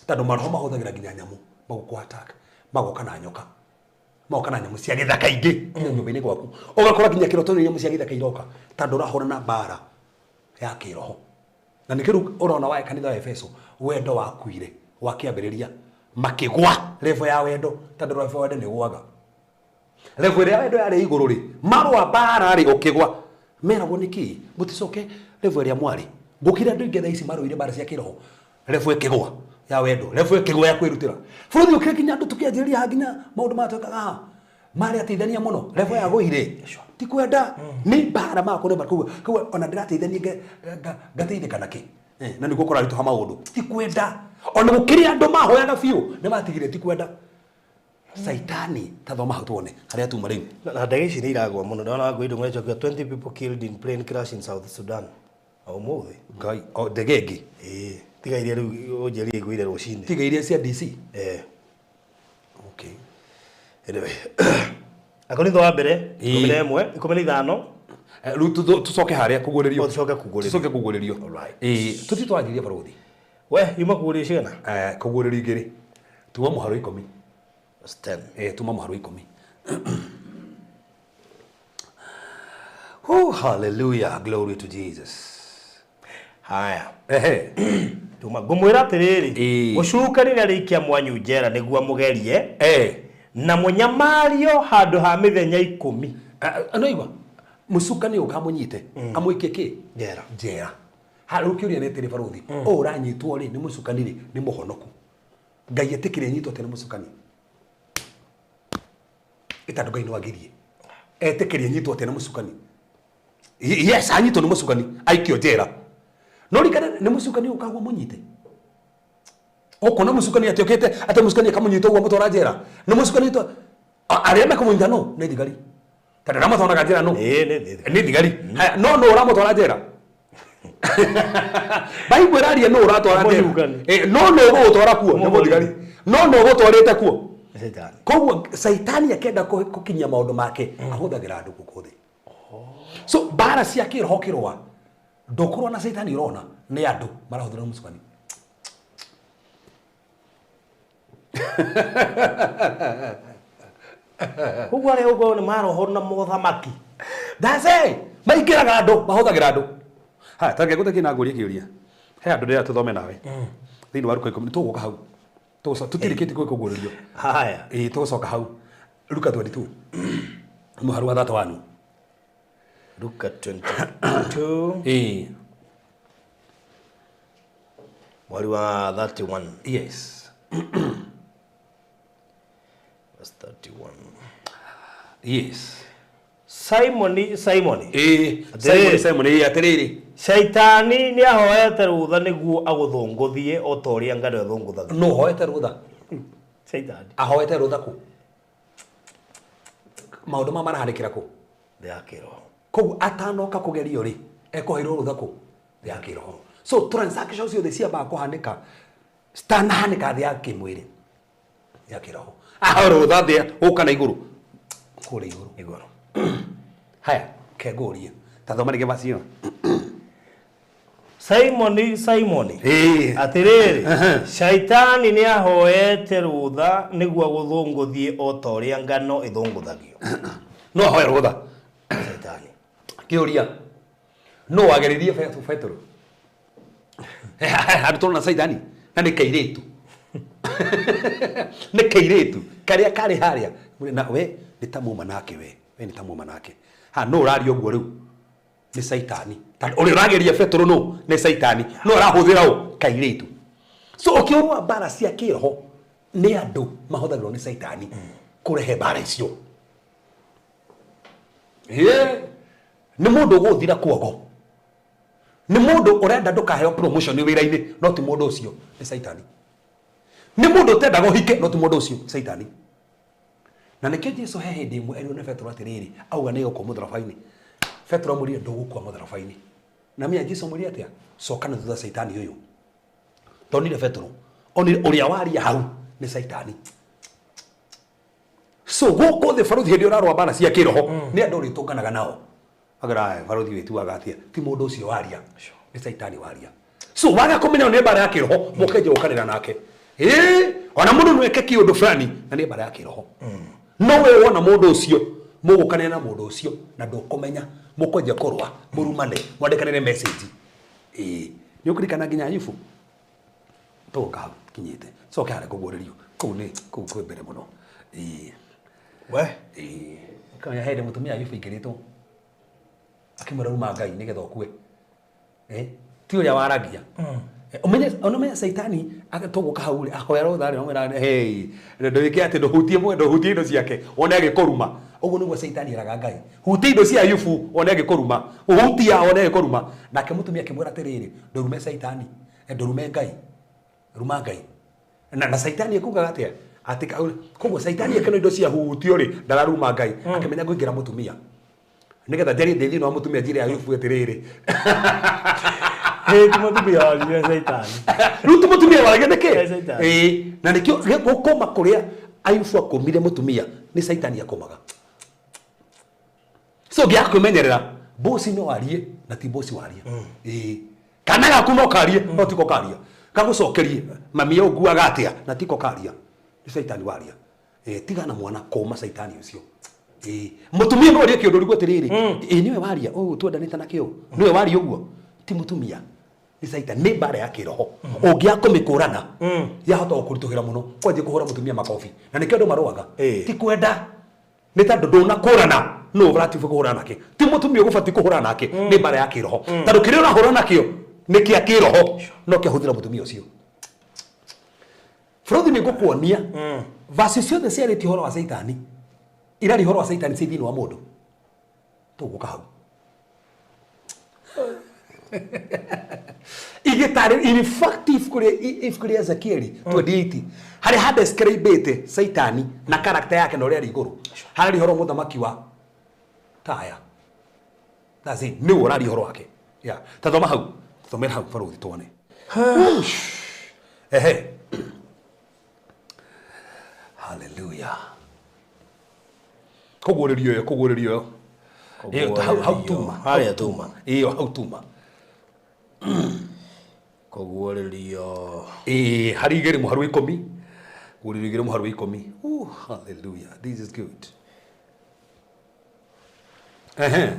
Tondũ maroho mahũthagĩra nginya nyamũ. Magũkũ attack. Magoka na nyoka. Magoka na nyamũ cia gĩthaka ingĩ nginya nyũmba-inĩ gwaku. Ũgakora nginya kĩroto nĩ nyamũ cia gĩthaka iroka. Tondũ ũrahũrana mbara ya kĩroho. Na nĩkĩo rĩu ũrona wa kanitha wa Efeso wendo wakuire wakĩambĩrĩria makĩgwa level ya wendo, tondũ level ya wendo nĩ ũgwaga. Level ĩrĩa wendo yarĩ igũrũ rĩ, marũa mbara rĩ ũkĩgwa. Meragwo nĩkĩ? Mũticoke level ĩrĩa mwarĩ. Gũkĩra andũ aingĩ thaa ici marũire mbara cia kĩroho. Level ĩkĩgwa ya wendo, level ĩkĩgwa ya kwĩrutĩra. Bũrũri ũkĩra nginya andũ tũkĩanjĩrĩria haha nginya maũndũ maya twĩkaga haha. Marĩ ateithania mũno, level ya gũire. Ti kwenda, nĩ mbara makwa nĩ mbara. Koguo ona ndĩrateithania ngateithĩka nakĩ? Na nĩguo kũraritũha maũndũ. Ti kwenda. Ona gũkĩrĩ andũ mahoyaga biũ, nĩ matigire ti kwenda. Saitani, ta thoma hau tuone harĩa tuma rĩu. Na ndege ici nĩ iragwa mũno. Ndona Wangũi Ndung'u nĩacokia 20 people killed in plane crash in South Sudan. O ũmũthĩ. Ngai, o ndege ĩngĩ. Tiga iria rĩu ũnjĩrire igũire rũcinĩ. Tiga iria cia DC. Okay. Anyway. Akorintho wa mbere, 11, 15. Rĩu tũcoke harĩa kũguũrĩrio. Tũcoke kũguũrĩrio. Tũcoke kũguũrĩrio. Alright. Tũthiĩ twanjĩrie barũthi. We, yuma kũguũrĩrio cigana? Kũguũrĩrio igĩrĩ. Tuma mũharo 10. That's 10. Tuma mũharo 10. Oh, hallelujah, glory to Jesus. Haya. Tuma ngũmwĩra atĩrĩrĩ, mũcukani nĩarĩikia mwanyu njera nĩguo amũgerie. Na mũnyamario handũ ha mĩthenya 10. No igua, mũcukani ũka amũnyite, amũikie kĩ? Njera. Njera. Ha, rĩu kĩũria nĩ atĩrĩ barũthi, ũũ ũranyitwo rĩ, nĩ mũcukani rĩ, nĩ mũhonoku. Ngai etĩkĩre nyitwo atĩ nĩ mũcukani. Ĩtandũ Ngai no agirie. Etĩkĩrie nyitwo atĩ nĩ mũcukani. Yes, anyitwo nĩ mũcukani aikio njera. No rikana nĩ mũcukani ũkagwo mũnyite. Ũkona mũcukani atĩ okĩte atĩ mũcukani akamũnyita ũguo amũtwara njera. Nĩ mũcukani to arĩa mekũmũnyita no nĩ thigari. Tondũ arĩa matwaraga njera no Ĩĩ, nĩ thigari. Nĩ thigari. Haya, no no ũramũtwara njera. Bible ĩraria no ũratwara njera. Mũcukani. Eh, no no ũgũtwara kuo nĩ mũthigari. No no ũgũtwarĩte kuo. Caitani. Koguo Caitani akĩenda kũkinyia maũndũ make ahũthagĩra andũ gũkũ thĩ. So mbara cia kĩroho kĩrũa ndũkũrũa na Caitani, ũrona nĩ andũ marahũthĩra mũcukani. Koguo arĩa ũguo nĩ maroho na mothamaki. That's it. Maingĩraga andũ, mahũthagĩra andũ. Haya, tareke ngũtekie na ngũrie kĩũria. He andũ ndĩrenda tũthome nawe thĩinĩ wa Ruka 10. Tũgũka hau. Tũgũcoka, tũtirĩkĩtie gwĩkũngũrĩrio. Haya. Ĩĩ, tũgũcoka hau Ruka 22 mũharu wa 31. Luka 22. Ĩĩ. Mweri wa 31. Yes. Verse 31. Yes. Simoni, Simoni. Ĩĩ. Atĩrĩrĩ. Simon, Simon, ĩĩ, atĩrĩrĩ. Caitani nĩ ahoete rũtha nĩguo agũthũngũthie o ta ũrĩa ngano ĩthũngũthagio. No hoete rũtha. Caitani. Ahoete rũtha kũ? Maũndũ ma marahanĩkĩra kũ? Thĩ ya kĩroho. Koguo atanoka kũgerio rĩ, ekũheirwo rũtha kũ? Thĩ ya kĩroho. So transaction ciothe ciambaga kũhanĩka citanahanĩka thĩ ya kĩmwĩrĩ, ya kĩroho. Aho rũtha thĩ gũka na igũrũ, kũrĩa igũrũ. Igũrũ. Haya, kengũrie ta thoma rĩngĩ verse ĩyo. Simoni, Simoni. Ĩĩ. Atĩrĩrĩ, Caitani nĩ ahoete rũtha nĩguo agũthũngũthie o ta ũrĩa ngano ĩthũngũthagio. No ahoe rũtha. Caitani. Kĩũria, no wageririe Petero handũ tũrona Caitani na nĩ kairĩtu, nĩ kairĩtu karĩa karĩ harĩa na we nĩ ta muma nake, we nĩ ta muma nake. Ha no ũraria ũguo rĩu nĩ Caitani, tondũ ũrĩa ũrageria Petero no nĩ Caitani, no arahũthĩra ũ kairĩtu. So ũkĩũrũa mbara cia kĩroho nĩ andũ mahũthagĩrwo nĩ Caitani kũrehe mbara icio. Ĩĩ, nĩ mũndũ ũgũthira kuogo, nĩ mũndũ ũrenda ndũkaheo promotion wĩra-inĩ, no ti mũndũ ũcio, nĩ Caitani. Nĩ mũndũ ũtendaga ũhike, no ti mũndũ ũcio, Caitani. Na nĩkĩo Jesu he hĩndĩ ĩmwe erirwo nĩ Petero atĩrĩrĩ, auga nĩ egũkua mũtharaba-inĩ. Petero amwĩrire ndũgũkua mũtharaba-inĩ. Na mĩa Jesu amwĩrire atĩa? Coka na thutha, Caitani ũyũ. Tonire Petero, onire ũrĩa waria hau nĩ Caitani. So gũkũ thĩ, baruthi, hĩndĩ ũrarũa mbara cia kĩroho nĩ andũ ũrĩtũnganaga nao. Agera baruthi wĩtuaga atĩa? Ti mũndũ ũcio waria, nĩ Caitani waria. So waga kũmenya nĩ mbara ya kĩroho, mũkenja gũkanĩra nake. Ĩĩ, ona mũndũ no eke kĩũndũ fulani na nĩ mbara ya kĩroho. No we wona mũndũ ũcio, mũgũkanĩra na mũndũ ũcio na ndũkũmenya, mũkwenja kũrũa, mũrumane, mwandĩkanĩre message. Ĩĩ, nĩ ũkũririkana nginya Ayubu. Tũgũka hau kinyĩte coke harĩa kũguũrĩrio kũu nĩ kũu kwĩ mbere mũno. Ĩĩ. We. Ĩĩ, kamenya hĩndĩ mũtumia Ayubu aingĩrĩtwo akĩmwĩra ruma Ngai nĩgetha ũkue. Eh, ti ũrĩa waragia. Eh, ũmenye ona ũmenye Caitani tũgũka hau rĩ, ahoya rũtha rĩ, amwĩra hey, ndũĩke atĩ ndũhutie mwe, ndũhutie indo ciake wone agĩkũruma. Ũguo nĩguo Caitani eraga Ngai, hutia indo cia Ayubu wone agĩkũruma, hutia wone agĩkũruma. Nake mũtumia akĩmwĩra atĩrĩrĩ, ndũrume Caitani, eh, ndũrume Ngai, ruma Ngai. Na Caitani ekugaga atĩa? Atĩ koguo Caitani akĩona indo cia hutio rĩ, ndararuma Ngai, akĩmenya ngũingĩra mũtumia nĩgetha njarie ndĩ thĩinĩ wa mũtumia, njĩre Ayubu atĩrĩrĩ. Ĩĩ, ti mũtumia waririe, Caitani. Rĩu ti mũtumia waragia nĩkĩ? Nĩ Caitani. Ĩĩ, na nĩkĩo gũkũma kũrĩa Ayubu akũmire mũtumia nĩ Caitani akũmaga. So ngĩaga kwĩmenyerera, bosi no arie na ti bosi waria. Ĩĩ, kana gaku no karie no tiko karia, gagũcokerie mami ũnguaga atĩa na tiko karia, nĩ Caitani waria. Ĩĩ, tigana mwana kũma Caitani ũcio. Ĩĩ, mũtumia no arie kĩũndũ rĩguo atĩrĩrĩ, ĩĩ, nĩwe waria ũũ twendanĩte na kĩo, nĩwe waria ũguo, ti mũtumia, nĩ Caitani. Nĩ mbara ya kĩroho, ũngĩaga kũmĩkũrana yahota gũkũritũhĩra mũno kwanjia kũhũra mũtumia makobi. Na nĩkĩo andũ marũaga. Ti kwenda, nĩ tondũ ndũnakũrana nũ ũbatiĩ kũhũra nake. Ti mũtumia ũgũbatiĩ kũhũra nake, nĩ mbara ya kĩroho, tondũ kĩrĩa ũrahũra nakĩo nĩ kĩa kĩroho no kĩahũthĩra mũtumia ũcio. Bũrũthi nĩ ngũkuonia vasi ciothe ciarĩtie ũhoro wa Caitani, iraria ũhoro wa Caitani ci thĩinĩ wa mũndũ. Tũgũka hau. Igĩtarĩ in fact ibuku rĩa Ezekieli 28 harĩa hadescribĩte Saitani na character yake na ũrĩa arĩ igũrũ harĩ ũhoro mũthamaki wa Taya. That's it. Nĩwe ũraria ũhoro wake. Yeah. Ta thoma hau. Thomera hau barũthi tuone. Whoosh. Ehe. Hallelujah. Kũguũrĩrio ĩyo, kũguũrĩrio ĩyo. Ĩyo, hau hau tuma. Harĩa tuma. Ĩyo hau tuma. Kũguũrĩrio. Ĩĩ, harĩ igĩrĩ mũharu wa ikũmi. Kũguũrĩrio igĩrĩ mũharu wa ikũmi. Ooh, hallelujah. This is good. Ehe.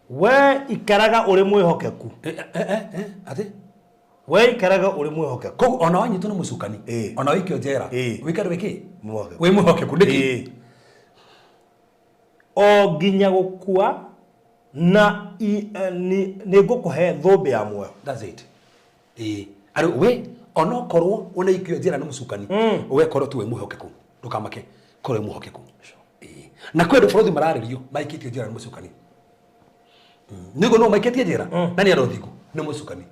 We ikaraga ũrĩ mwĩhokeku. Eh, eh, eh, eh, atĩ? We ikaraga ũrĩ mwĩhokeku. Koguo ona wanyitwo nĩ mũcukani, Ĩĩ. ona waikio njera, Ĩĩ. wĩikare wĩ kĩ? Mwĩhokeku. Wĩ mwĩhokeku nĩkĩ? Ĩĩ. O nginya gũkua na nĩ ngũkũhe thũmbĩ ya muoyo. That's it. Ĩĩ. Arĩ we onokorwo ũnaikio njera nĩ mũcukani, we korwo tu wĩ mwĩhokeku. Ndũkamake, korwo wĩ mwĩhokeku. Ĩĩ. Na kwĩ andũ bũrũri mararĩrio maikĩtio njera nĩ mũcukani. Nĩguo no maikĩtie njera na nĩ andũ athingu nĩ mũcukani.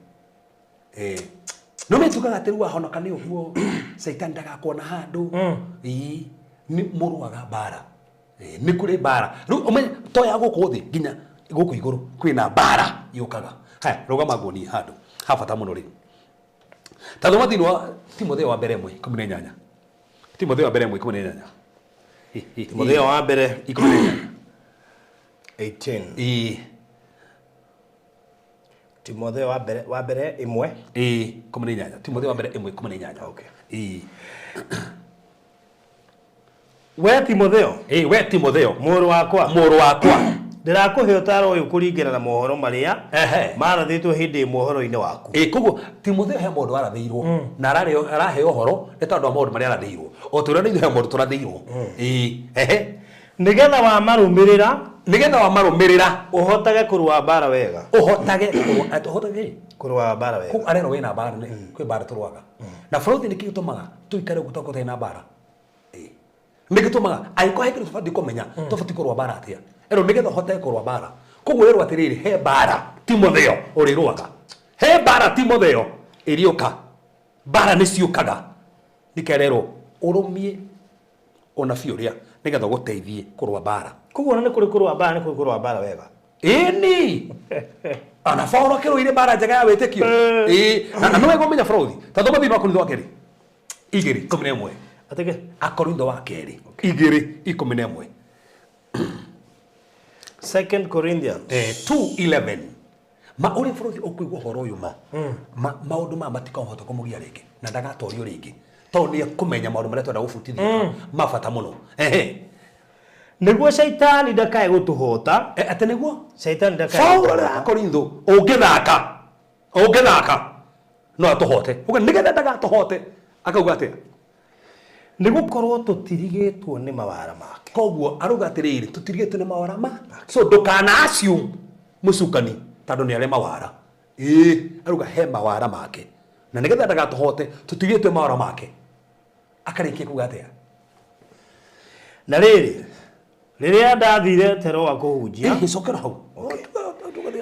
Ĩĩ. No metugaga atĩ rĩu wahonoka nĩ ũguo Caitani ndagakuona handũ. Ĩĩ. Nĩ mũrũaga mbara. Ĩĩ, nĩ kũrĩ mbara. Rĩu ũmenye to ya gũkũ thĩ nginya gũkũ igũrũ kwĩna mbara yũkaga. Haya, rũgama nguonie handũ ha bata mũno rĩu. Ta thoma thĩinĩ wa Timotheo wa mbere 1:18. Timotheo wa mbere 1:18. Timotheo wa mbere 18. 18. Ĩĩ. Timotheo wa mbere 1. Ĩĩ, 18. Timotheo wa mbere 1:18. Okay. Ĩĩ. We Timotheo, Ĩĩ, we Timotheo, mũrũ wakwa, mũrũ wakwa. Ndĩrakũhe ũtaaro ũyũ kũringana na mohoro marĩa Ehe. marathĩtwo hĩndĩ ĩmwe ũhoro-inĩ waku. Ĩĩ, koguo Timotheo he maũndũ arathĩirwo na araheo ũhoro nĩ tondũ wa maũndũ marĩa arathĩirwo o ta ũrĩa na ithuĩ he maũndũ tũrathĩirwo. Ĩĩ, ehe. Nĩgetha wamarũmĩrĩra nĩgetha wamarũmĩrĩra ũhotage kũrũa mbara wega. Ũhotage kũrũa, ũhotage Kũrũa mbara wega. Koguo arerwo wĩna mbara nĩ kwĩ mbara tũrũaga na bũrũri. Nĩkĩ gĩtũmaga tũikare ũguo tũtarĩ na mbara? Ĩĩ. Nĩ gĩtũmaga angĩkorwo he kĩndũ tũbatiĩ kũmenya, tũbatiĩ kũrũa mbara atĩa? Erwo nĩgetha ũhote kũrũa mbara. Koguo werwo atĩrĩrĩ, he mbara Timotheo ũrĩrũaga, he mbara Timotheo ĩrĩũka. Mbara nĩ ciũkaga, nĩkererwo ũrũmie ũnabii ũrĩa nĩgetha ũgũteithie kũrũa mbara. Koguo ona nĩ kũrĩ kũrũa mbara, nĩ kũrĩ kũrũa mbara wega. Ĩni, ona Paulo akĩrũire mbara njega ya wĩtĩkio. Ĩĩ, na nĩ wega ũmenya bũrũri. Ta thoma thĩinĩ wa Korintho wa kerĩ 2:11. Atĩke? Akorintho wa kerĩ 2:11. Second Corinthians. 2:11. Ma ũrĩa bũrũri ũkũigua ũhoro ũyũ, ma maũndũ maya matikahota kũmũgia rĩngĩ na ndagatorio rĩngĩ tondũ nĩ ekũmenya maũndũ marĩa twenda gũbutithia ma bata mũno. Ehe. Nĩguo Caitani ndakae gũtũhota. Atĩ nĩguo Caitani ndakae Paulo gũtũhota. rĩa Korintho ũngĩthaka, ũngĩthaka no atũhote. Uga nĩgetha ndagatũhote akauga atĩa? Nĩ gũkorwo tũtirigĩtwo nĩ mawara make. Koguo arauga atĩrĩrĩ, tũtirigĩtwo nĩ mawara ma, so ndũkana assume mũcukani tondũ nĩ arĩ mawara. Ĩĩ, arauga he mawara make na nĩgetha ndagatũhote tũtirigĩtwo mawara make. Akarĩkia kuga atĩa? Na rĩrĩ, rĩrĩa ndathire Teroa kũhunjia. Ĩĩ, cokera hau.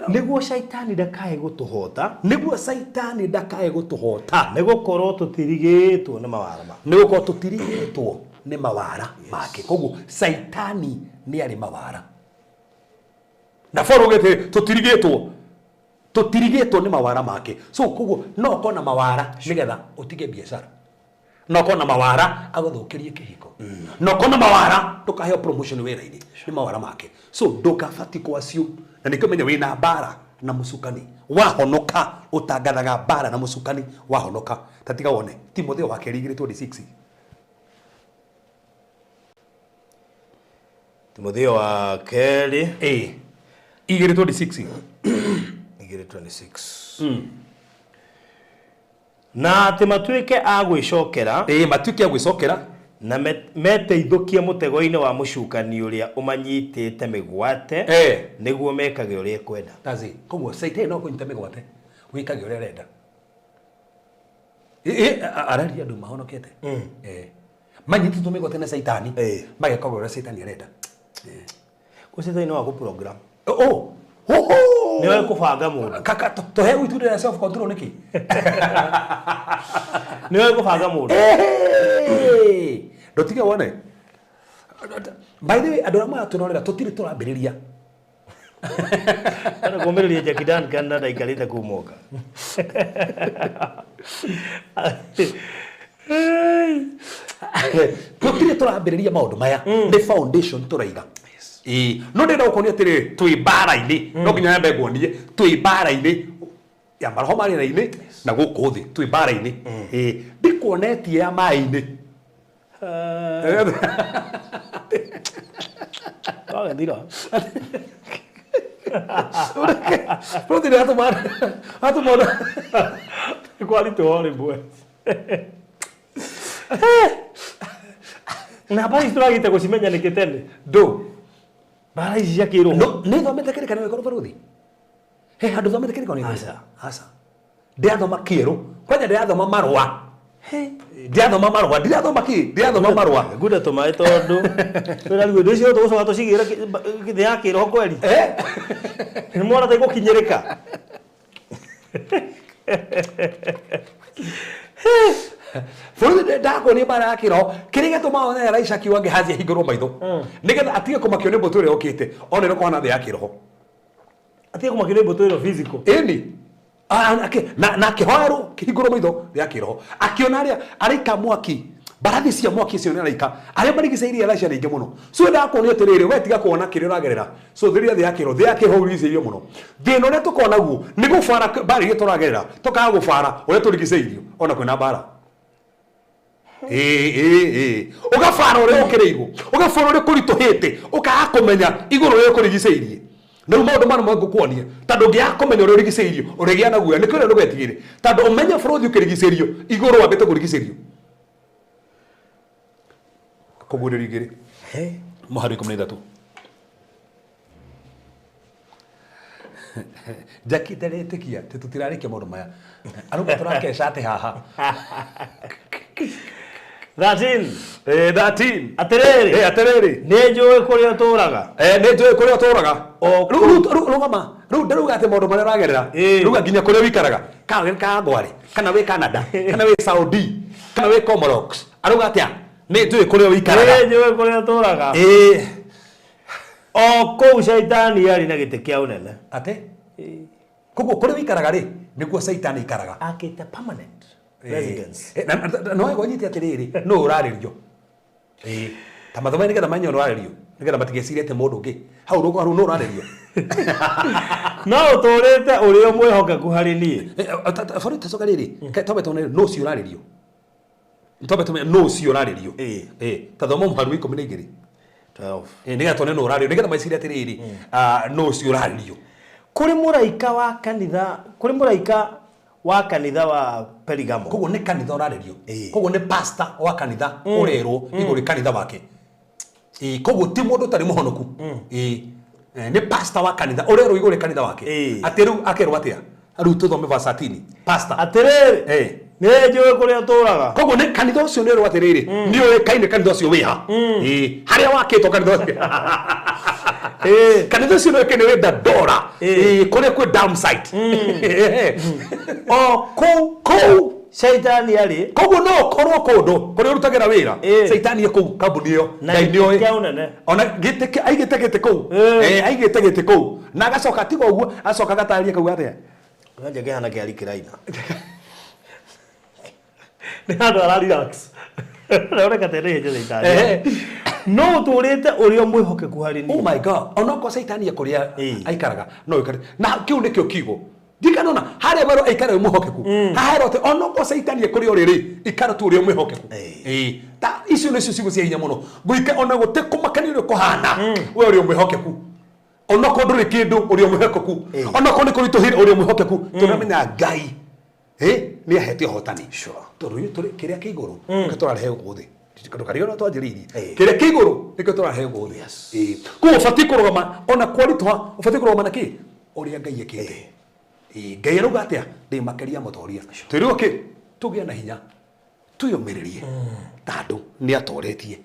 Nĩguo Caitani ndakae gũtũhota. Nĩguo Caitani ndakae gũtũhota. Nĩ gũkorwo tũtirigĩtwo nĩ mawara make. Nĩ gũkorwo tũtirigĩtwo nĩ mawara make. Koguo Caitani nĩ arĩ mawara na Paulo augĩte tũtirigĩtwo nĩ mawara make. So koguo no ũkorwo na mawara nĩgetha ũtige biacara, no ũkorwo na mawara agũthũkĩrie kĩhiko, no ũkorwo na mawara ndũkaheo promotion wĩra-inĩ, nĩ mawara make. So ndũkabati kũ assume na nĩkĩo menya wĩna mbara na mũcukani. Wahonoka ũtangathaga mbara na mũcukani. Wahonoka, ta tiga wone Timotheo wa kerĩ 2:26. Timotheo wa kerĩ Ĩĩ, 2:26. 2:26. Na atĩ matuĩke a gwĩcokera. Ĩĩ, matuĩke a gwĩcokera. Na meteithũkie mũtego-inĩ wa mũcukani ũrĩa ũmanyitĩte mĩgwate nĩguo mekage ũrĩa ekwenda. That's it. Koguo Caitani no kũnyita mĩgwate wĩkage ũrĩa arenda. Ĩ araria andũ mahonokete. Manyitĩtwo mĩgwate nĩ Caitani, magekaga ũrĩa Caitani arenda. Kũ Caitani no akũ program. Oh, ho ho. Nĩoĩ kũbanga mũndũ. Kaka tũheagwo itunda rĩa self control nĩkĩ? Nĩoĩ kũbanga mũndũ. Hey! Ndũtige wone. By the way, andũ arĩa maratwĩrorera tũtirĩ tũrambĩrĩria. Kana kũmĩrĩria Jackie Duncan na ndaikarĩte kuma oka. Tũtirĩ tũrambĩrĩria maũndũ maya, nĩ foundation tũraiga. Ĩĩ, no ndĩrenda gũkuonia atĩrĩrĩ, twĩ mbara-inĩ, no nginya nyambe nguonie twĩ mbara-inĩ ya maroho ma rĩera-inĩ na gũkũ thĩ, twĩ mbara-inĩ. Ĩĩ, ndikuonetie ya maĩ-inĩ. Twagethira. Bũrũthi atũma Kwaritũha rĩmwe. Na mbara ici tũragĩte gũcimenya nĩkĩ tene? Ndũ. Mbara ici cia kĩroho. No, nĩ thomete kĩrĩkanĩro gĩkũrũ bũrũthi? He handũ thomete kĩrĩkanĩro gĩkũrũ? Aca. Aca. Ndĩrathoma kĩerũ. Kwanja ndĩrathoma marũa. Ndĩrathoma marũa. Ndirathoma kĩ? Ndĩrathoma marũa. Ngunda tũmaĩ tondũ twĩna rĩu indo icio tũgũcoka tũcigĩre thĩ ya kĩroho kweri. Eh? Nĩ mwana ta igũkinyĩrĩka. Bũrũri ndakuonia mbara ya kĩroho kĩrĩa gĩtũmaga one Elisha akiuga Gehazi ahingũrwo maitho nĩgetha atige kũmakio nĩ mbũtũ ĩrĩa yũkĩte one nĩ kũhana thĩ ya kĩroho. Atige kũmakio nĩ mbũtũ ĩno physical. Ĩni. Na akĩhoerwo kĩhingũrwo maitho rĩa kĩroho akĩona arĩa araika mwaki, mbarathi cia mwaki icio nĩ araika arĩa marigicĩirie Elisha nĩ aingĩ mũno. So ndakuonia atĩrĩrĩ, we tiga kuona kĩrĩa ũragerera, so thĩria thĩ ya kĩroho, thĩ ya kĩroho ũrigicĩirio mũno. Thĩna ũrĩa tũkoragwo naguo nĩ gũbara mbara iria tũragerera, tũkaga gũbara ũrĩa tũrigicĩirio ona kwĩna mbara. Ĩĩ, ũgabara ũrĩa ũkĩrĩirwo, ũgabara ũrĩa kũritũhĩte, ũkaga kũmenya igũrũ ũrĩa kũrigicĩirie. Na rĩu maũndũ maya ngũkuonia, tondũ ũngĩaga kũmenya ũrĩa ũrigicĩirio, ũrĩgĩa na guoya. Nĩkĩo ũrĩa ndũgetigĩre, tondũ ũmenye bũrũri ũkĩrigicĩrio, igũrũ wambĩte kũrigicĩrio. Kũguũrĩrio igĩrĩ. Mũhari 13. Jackie ndarĩtĩkia atĩ tũtirarĩkia maũndũ maya. Arauga tũrakeca atĩ haha. 13. 13. Atĩrĩrĩ. Atĩrĩrĩ. Nĩ njũĩ kũrĩa ũtũũraga. Nĩ njũĩ kũrĩa ũtũũraga. O Rĩu rũgama. Rĩu ndĩrauga atĩ maũndũ marĩa ũragerera. Rauga nginya kũrĩa ũikaraga. Kana wĩ Kangware, kana wĩ Canada, kana wĩ Saudi, kana wĩ Comoros. Arauga atĩa? Nĩ njũĩ kũrĩa ũikaraga. Nĩ njũĩ kũrĩa ũtũũraga. O kũu caitani arĩ na gĩtĩ kĩa ũnene. Atĩ? Koguo kũrĩa ũikaraga rĩ, nĩkuo caitani aikaraga. Akĩte permanent residence. No wega ũnyite atĩrĩrĩ, nũ ũrarĩrio? Ta mathomo nĩgetha mamenye ũrĩa ũrarĩrio, nĩgetha matigecirie atĩ mũndũ ũngĩ. Hau rũgo hau nũ ũrarĩrio? No ũtũũrĩte ũrĩ o mwĩhokeku harĩ niĩ. Bũrũri tacoka rĩrĩ, twambe tuone nũ ũcio ũrarĩrio. Twambe tumenye nũ ũcio ũrarĩrio. Ta thoma mũhari wa 12. 12. Nĩgetha tuone nũ ũrarĩrio, nĩgetha mecirie atĩrĩrĩ, nũ ũcio ũrarĩrio. Kũrĩ mũraika wa kanitha, kũrĩ mũraika wa kanitha wa Perigamo. Koguo nĩ kanitha ũrarĩrio. Koguo nĩ pastor wa kanitha ũrerwo igũrũ kanitha wake. Koguo ti mũndũ ũtarĩ mũhonoku. Nĩ pastor wa kanitha ũrerwo igũrũ kanitha wake. Atĩ rĩu akerwo atĩa? Rĩu tũthome verse 13. Pastor. Atĩrĩrĩ. Nĩ njũĩ kũrĩa ũtũũraga. Koguo nĩ kanitha ũcio nĩ ũrerwo atĩrĩrĩ, nĩ ũĩkaine kanitha ũcio wĩ ha. Harĩa wakĩtwo kanitha ũcio. Kanitha ũcio nĩ ũĩkaine wĩ Dandora. Kũrĩa kwĩ dam site. O kũu kũu caitani arĩ. Koguo no ũkorwo kũndũ kũrĩa ũrutagĩra wĩra. Caitani e kũu kambuni ĩyo. Na Ngai gĩtĩ nĩoĩ. kĩa ũnene. Ona gĩtĩ kĩa, aigĩte gĩtĩ kũu. Aigĩte gĩtĩ kũu. Na agacoka tiga ũguo, acoka agatarĩria kau atĩa? Kĩwanja kĩhana kĩa Rikiraina. Nĩ handũ ara relax. Ũroneka ta nĩ hĩndĩ caitani. No ũtũũrĩte ũrĩ o mwĩhokeku harĩ niĩ. Oh my God. Onokorwo caitani e kũrĩa aikaraga, no ũikare. Na kĩu nĩkĩo kiugo. Ndikanona harĩa werwo aikare wĩ mwĩhokeku. Haha herwo atĩ onokorwo caitani e kũrĩa ũrĩ rĩ, ikara tu ũrĩ o mwĩhokeku. Ta icio nĩcio ciugo cia hinya mũno. Ngũikara ona gũtekũmakania ũrĩa kũhana, we ũrĩ o mwĩhokeku. Onokorwo ndũrĩ kĩndũ, ũrĩ o mwĩhokeku. Onokorwo nĩ kũritũhĩire, ũrĩ o mwĩhokeku. Tũramenya Ngai, nĩ ahete ũhotani. Tondũ ithuĩ tũrĩ kĩrĩa kĩ igũrũ, nĩkĩo tũrarehe gũkũ thĩ. Ndũkariganĩrwo ũrĩa twanjĩrĩirie. Kĩrĩa kĩ igũrũ, nĩkĩo tũrarehe gũkũ thĩ. Koguo ũbatiĩ kũrũgama, ona kwaritũha, ũbatiĩ kũrũgama na kĩ? Ũrĩa Ngai ekĩte. Ngai arauga atĩa? Ndĩ makĩria mũtoria. Twĩrwo kĩ? Tũgĩe na hinya, twĩyũmĩrĩrie, tondũ nĩ atoretie.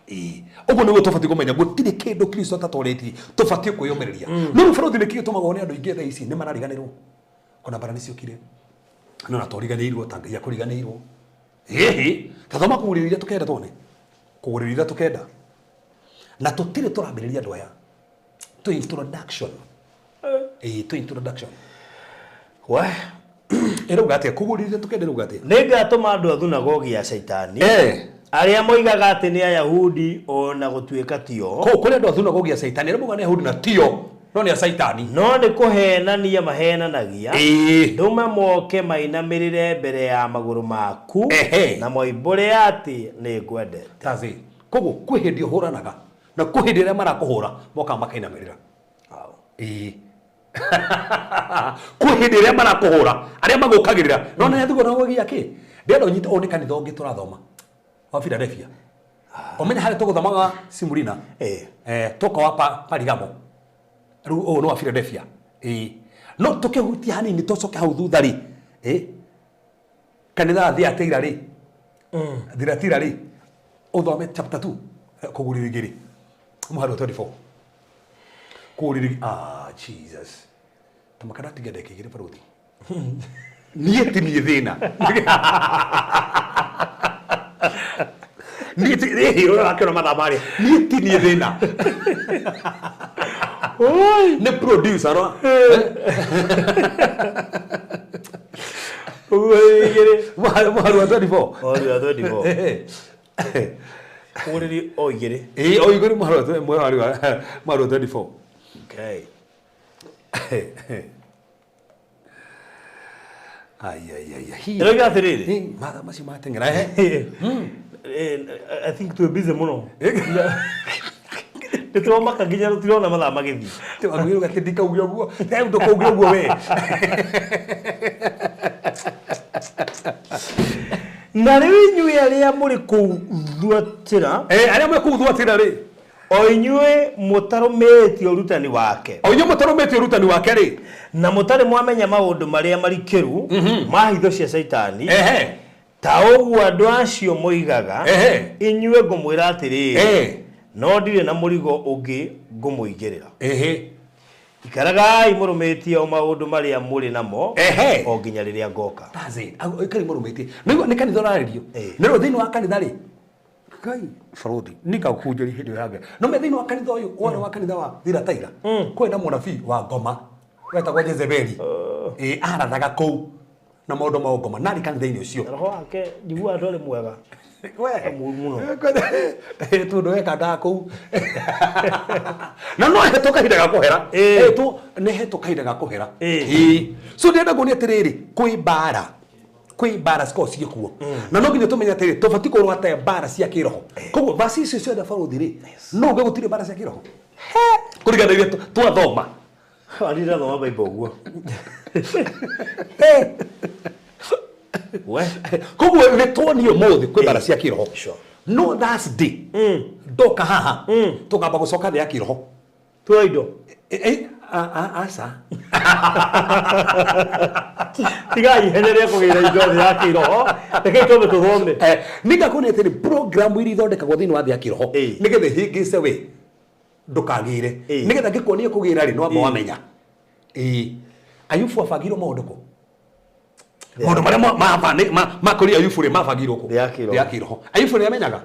Ĩĩ ũguo nĩguo tũbatiĩ kũmenya gũtirĩ kĩndũ Kristo atatoretie tũbatiĩ kwĩyũmĩrĩria. No rĩu bũrũri nĩkĩo gĩtũmaga wone andũ aingĩ thaa ici nĩ marariganĩrwo ona bara nĩciokire no na twariganĩirwo ta Ngai akũriganĩirwo. Ĩhĩ ta thoma kũgũrĩrĩria tũkenda tuone kũgũrĩrĩria tũkenda na tũtirĩ tũrambĩrĩria andũ aya to introduction. Ĩĩ to introduction. We ĩrauga atĩa kũgũrĩrĩria tũkenda ĩrauga atĩa? Nĩngatũma andũ a thunagogi ya Shaitani arĩa moigaga atĩ nĩ Ayahudi o na gũtuĩka tio. Kũu kũrĩ andũ a thunagogi ya Shaitani arĩa moigaga nĩ Ayahudi na tio no nĩ a Shaitani. No nĩ kũheenania maheenanagia. Ndũme moke mainamĩrĩre mbere ya magũrũ maku na moimbũre atĩ nĩ ngwendete. That's it. Koguo kwĩ hĩndĩ ũhũranaga na kwĩ hĩndĩ ĩrĩa marakũhũra mokaga makainamĩrĩra. Ĩĩ kwĩ hĩndĩ ĩrĩa marakũhũra arĩa magũkagĩrĩra no nĩ thunagogi ya kĩ ndĩrenda ũnyite ũyũ nĩ kanitha ũngĩ tũrathoma wa Philadelphia. Ũmenye harĩa tũgũthomaga Simulina tũka wa Parigamo rĩu ũyũ nĩ wa Philadelphia. Ĩĩ no tũkĩhutia hanini tũcoke hau thutha rĩ kanitha wa Thiatira rĩ Thiatira rĩ ũthome chapter 2 kũgũrĩrĩria igĩrĩ mũhari wa 24 kũgũrĩrĩria ah Jesus tamakana tiga ndeke igĩrĩ baruthi niĩ ti niĩ thĩna niĩ ti ĩhĩ ũrĩa wakĩona mathaa marĩa niĩ ti niĩ thĩna nĩ producer no mũhari wa 24 Mũhari wa 24. Kũgũrĩrĩria o igĩrĩ. Ĩĩ o igĩrĩ mũhari wa 24. Okay. Ai ai ai ai. Ĩroiga atĩrĩrĩ. Mathaa macio mateng'era. I think twĩ busy mũno. Nĩ tũramaka nginya tũtirona mathaa magĩthiĩ. Tũrakwĩra atĩ ndikauge ũguo. Rĩu ndũkauge ũguo we. Na rĩu inyuĩ arĩa mũrĩ kũu Thuatira. Arĩa mwĩ kũu Thuatira rĩ. O inyuĩ mũtarũmĩtie ũrutani wake. O inyuĩ mũtarũmĩtie ũrutani wake rĩ. Na mũtarĩ mwamenya maũndũ marĩa marikĩru ma hitho cia Shaitani. Ta ũguo andũ acio moigaga inyuĩ ngũmwĩra atĩrĩrĩ no ndirĩ na mũrigo ũngĩ ngũmũigĩrĩra. Ikaragai mũrũmĩtie o maũndũ marĩa mũrĩ namo o nginya rĩrĩa ngoka. That's it. Ikari mũrũmĩtie. Nĩ kanitha ũrarĩrio. Nĩ rĩu thĩinĩ wa kanitha rĩ Ngai baruthi nĩngakũhunjĩria hĩndĩ ĩyo yake. No me thĩinĩ wa kanitha ũyũ warĩ wa kanitha wa Thiatira kwĩ na mũnabii wa ngoma wetagwo Jezebeli. Ĩĩ arathaga kũu na maũndũ ma ngoma na arĩ kanitha-inĩ ũcio. Roho wake njiguaga ndwarĩ mwega. We Mũru mũno. Tondũ wekangaga kũu. Na no hetwo kahinda ga kũhera. Nĩ hetwo kahinda ga kũhera. Ĩĩ. So ndĩrenda kuonia atĩrĩrĩ kwĩ mbara. Kwĩ mbara cikoragwo cirĩ kuo. Na no nginya tũmenye atĩrĩ tũbatiĩ kũrũa ta mbara cia kĩroho. Koguo vaci icio ciothe baruthi rĩ no uge gũtirĩ mbara cia kĩroho. Kũringana na iria twathoma. Ndirathoma Bible ũguo. We koguo nĩ tuonio ũmũthĩ kwĩ mbara cia kĩroho. No Thursday ndoka haha tũkamba gũcoka thĩ ya kĩroho. Tuoya indo. Aca. Tigai ihenya rĩa kũgĩra indo thĩ ya kĩroho. Rekei twambe tũthome. Nĩngakuonia atĩrĩ program iria ithondekagwo thĩinĩ wa thĩ ya kĩroho nĩgetha ĩhĩngĩce we ndũkagĩre. Nĩgetha ngĩkuonie kũgĩra rĩ no wamba wamenya. Ayubu abangirwo maũndũ kũ? Maũndũ marĩa makũria Ayubu rĩ mabangirwo kũ? Thĩ ya kĩroho. Thĩ ya kĩroho. Ayubu nĩ amenyaga?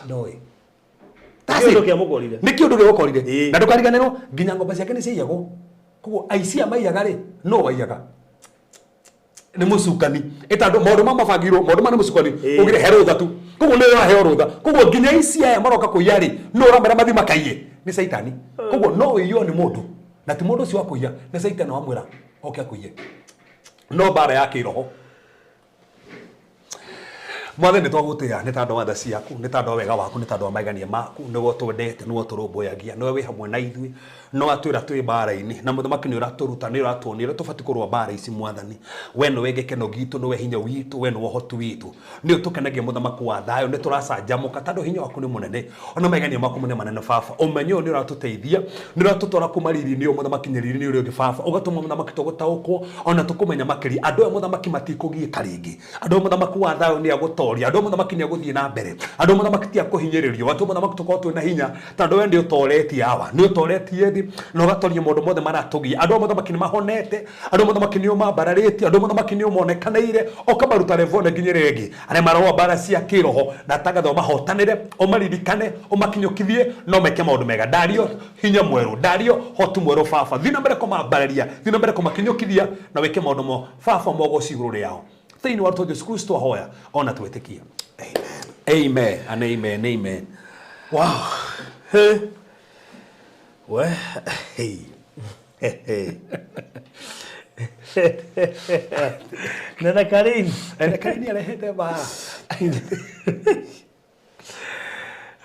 Ndoĩ. Nĩ kĩũndũ kĩamũkorire. Nĩ kĩũndũ gĩgũkorire. Na ndũkariganĩrwo nginya ng'ombe ciake nĩ ciaiyagwo. Koguo aici aya maiyaga rĩ no waiyaga. Nĩ mũcukani. Ĩtandũ maũndũ ma mabangirwo maũndũ ma nĩ mũcukani. Ugire he rũtha tu. Koguo nĩ ũraheo rũtha. Koguo nginya aici aya maroka kũiya rĩ no ũramera mathiĩ makaiye. Nĩ Caitani. Koguo no ũiywo nĩ mũndũ. Na ti mũndũ ũcio wa kũiya nĩ Caitani wamwĩra oke akũiye. No mbara ya kĩroho. Mwathani twagũtĩĩa nĩ tondũ wa tha ciaku, nĩ tondũ wa wega waku, nĩ tondũ wa magegania maku, nĩwe ũtwendete, nĩwe ũtũrũmbũyagia, nĩwe wĩ hamwe na ithuĩ, no atwĩra twĩ mbara-inĩ, na mũthamaki nĩ ũratũruta, nĩ ũratuonia ũrĩa tũbatiĩ kũrũa mbara ici mwathani. We nĩwe gĩkeno gitũ, nĩwe hinya witũ, we nĩwe ũhoti witũ. Nĩ ũtũkenagia mũthamaki wa thayũ, nĩ tũracanjamũka tondũ hinya waku nĩ mũnene, ona magegania maku nĩ manene baba. Ũmenyo ũyũ nĩ ũratũteithia, nĩ ũratũtwara kuma riri-inĩ ũyũ mũthamaki nginya riri-inĩ ũrĩa ũngĩ baba, ũgatũma mũthamaki tũgũtaũkwo, ona tũkũmenya makĩria. Andũ aya mũthamaki matikũgiĩka rĩngĩ. Andũ aya mũthamaki wa thayũ nĩ agũtoria. ũgũtoria, andũ a mũthamaki nĩ agũthiĩ na mbere, andũ a mũthamaki ti a kũhinyĩrĩrio, andũ a mũthamaki tũkorwo twĩna hinya, tondũ we nĩ ũtoretie awa, nĩ ũtoretie thĩ na ũgatoria maũndũ mothe maratũgia. Andũ a mũthamaki nĩ mahonete, andũ a mũthamaki nĩ ũmambararĩtie, andũ a mũthamaki nĩ ũmonekanĩire, ũkamaruta level ĩno nginya ĩrĩa ĩngĩ. Arĩa mararũa mbara cia kĩroho na tangatha ũmahotanĩre, ũmaririkane, ũmakinyũkithie na ũmeke maũndũ mega. Ndario hinya mwerũ, ndario hotu mwerũ baba, thiĩ na mbere kũmambararia, thiĩ na mbere kũmakinyũkithia na wĩke maũndũ mo baba mogoci igũrũ rĩao. Thĩinĩ wa rĩtwa Jesu Kristo ahoya ona twĩtĩkia. Amen. Amen and amen, amen. Wow. Hey. We. Hey. Hey. Nena Karin. Nena Karin arehete mbara.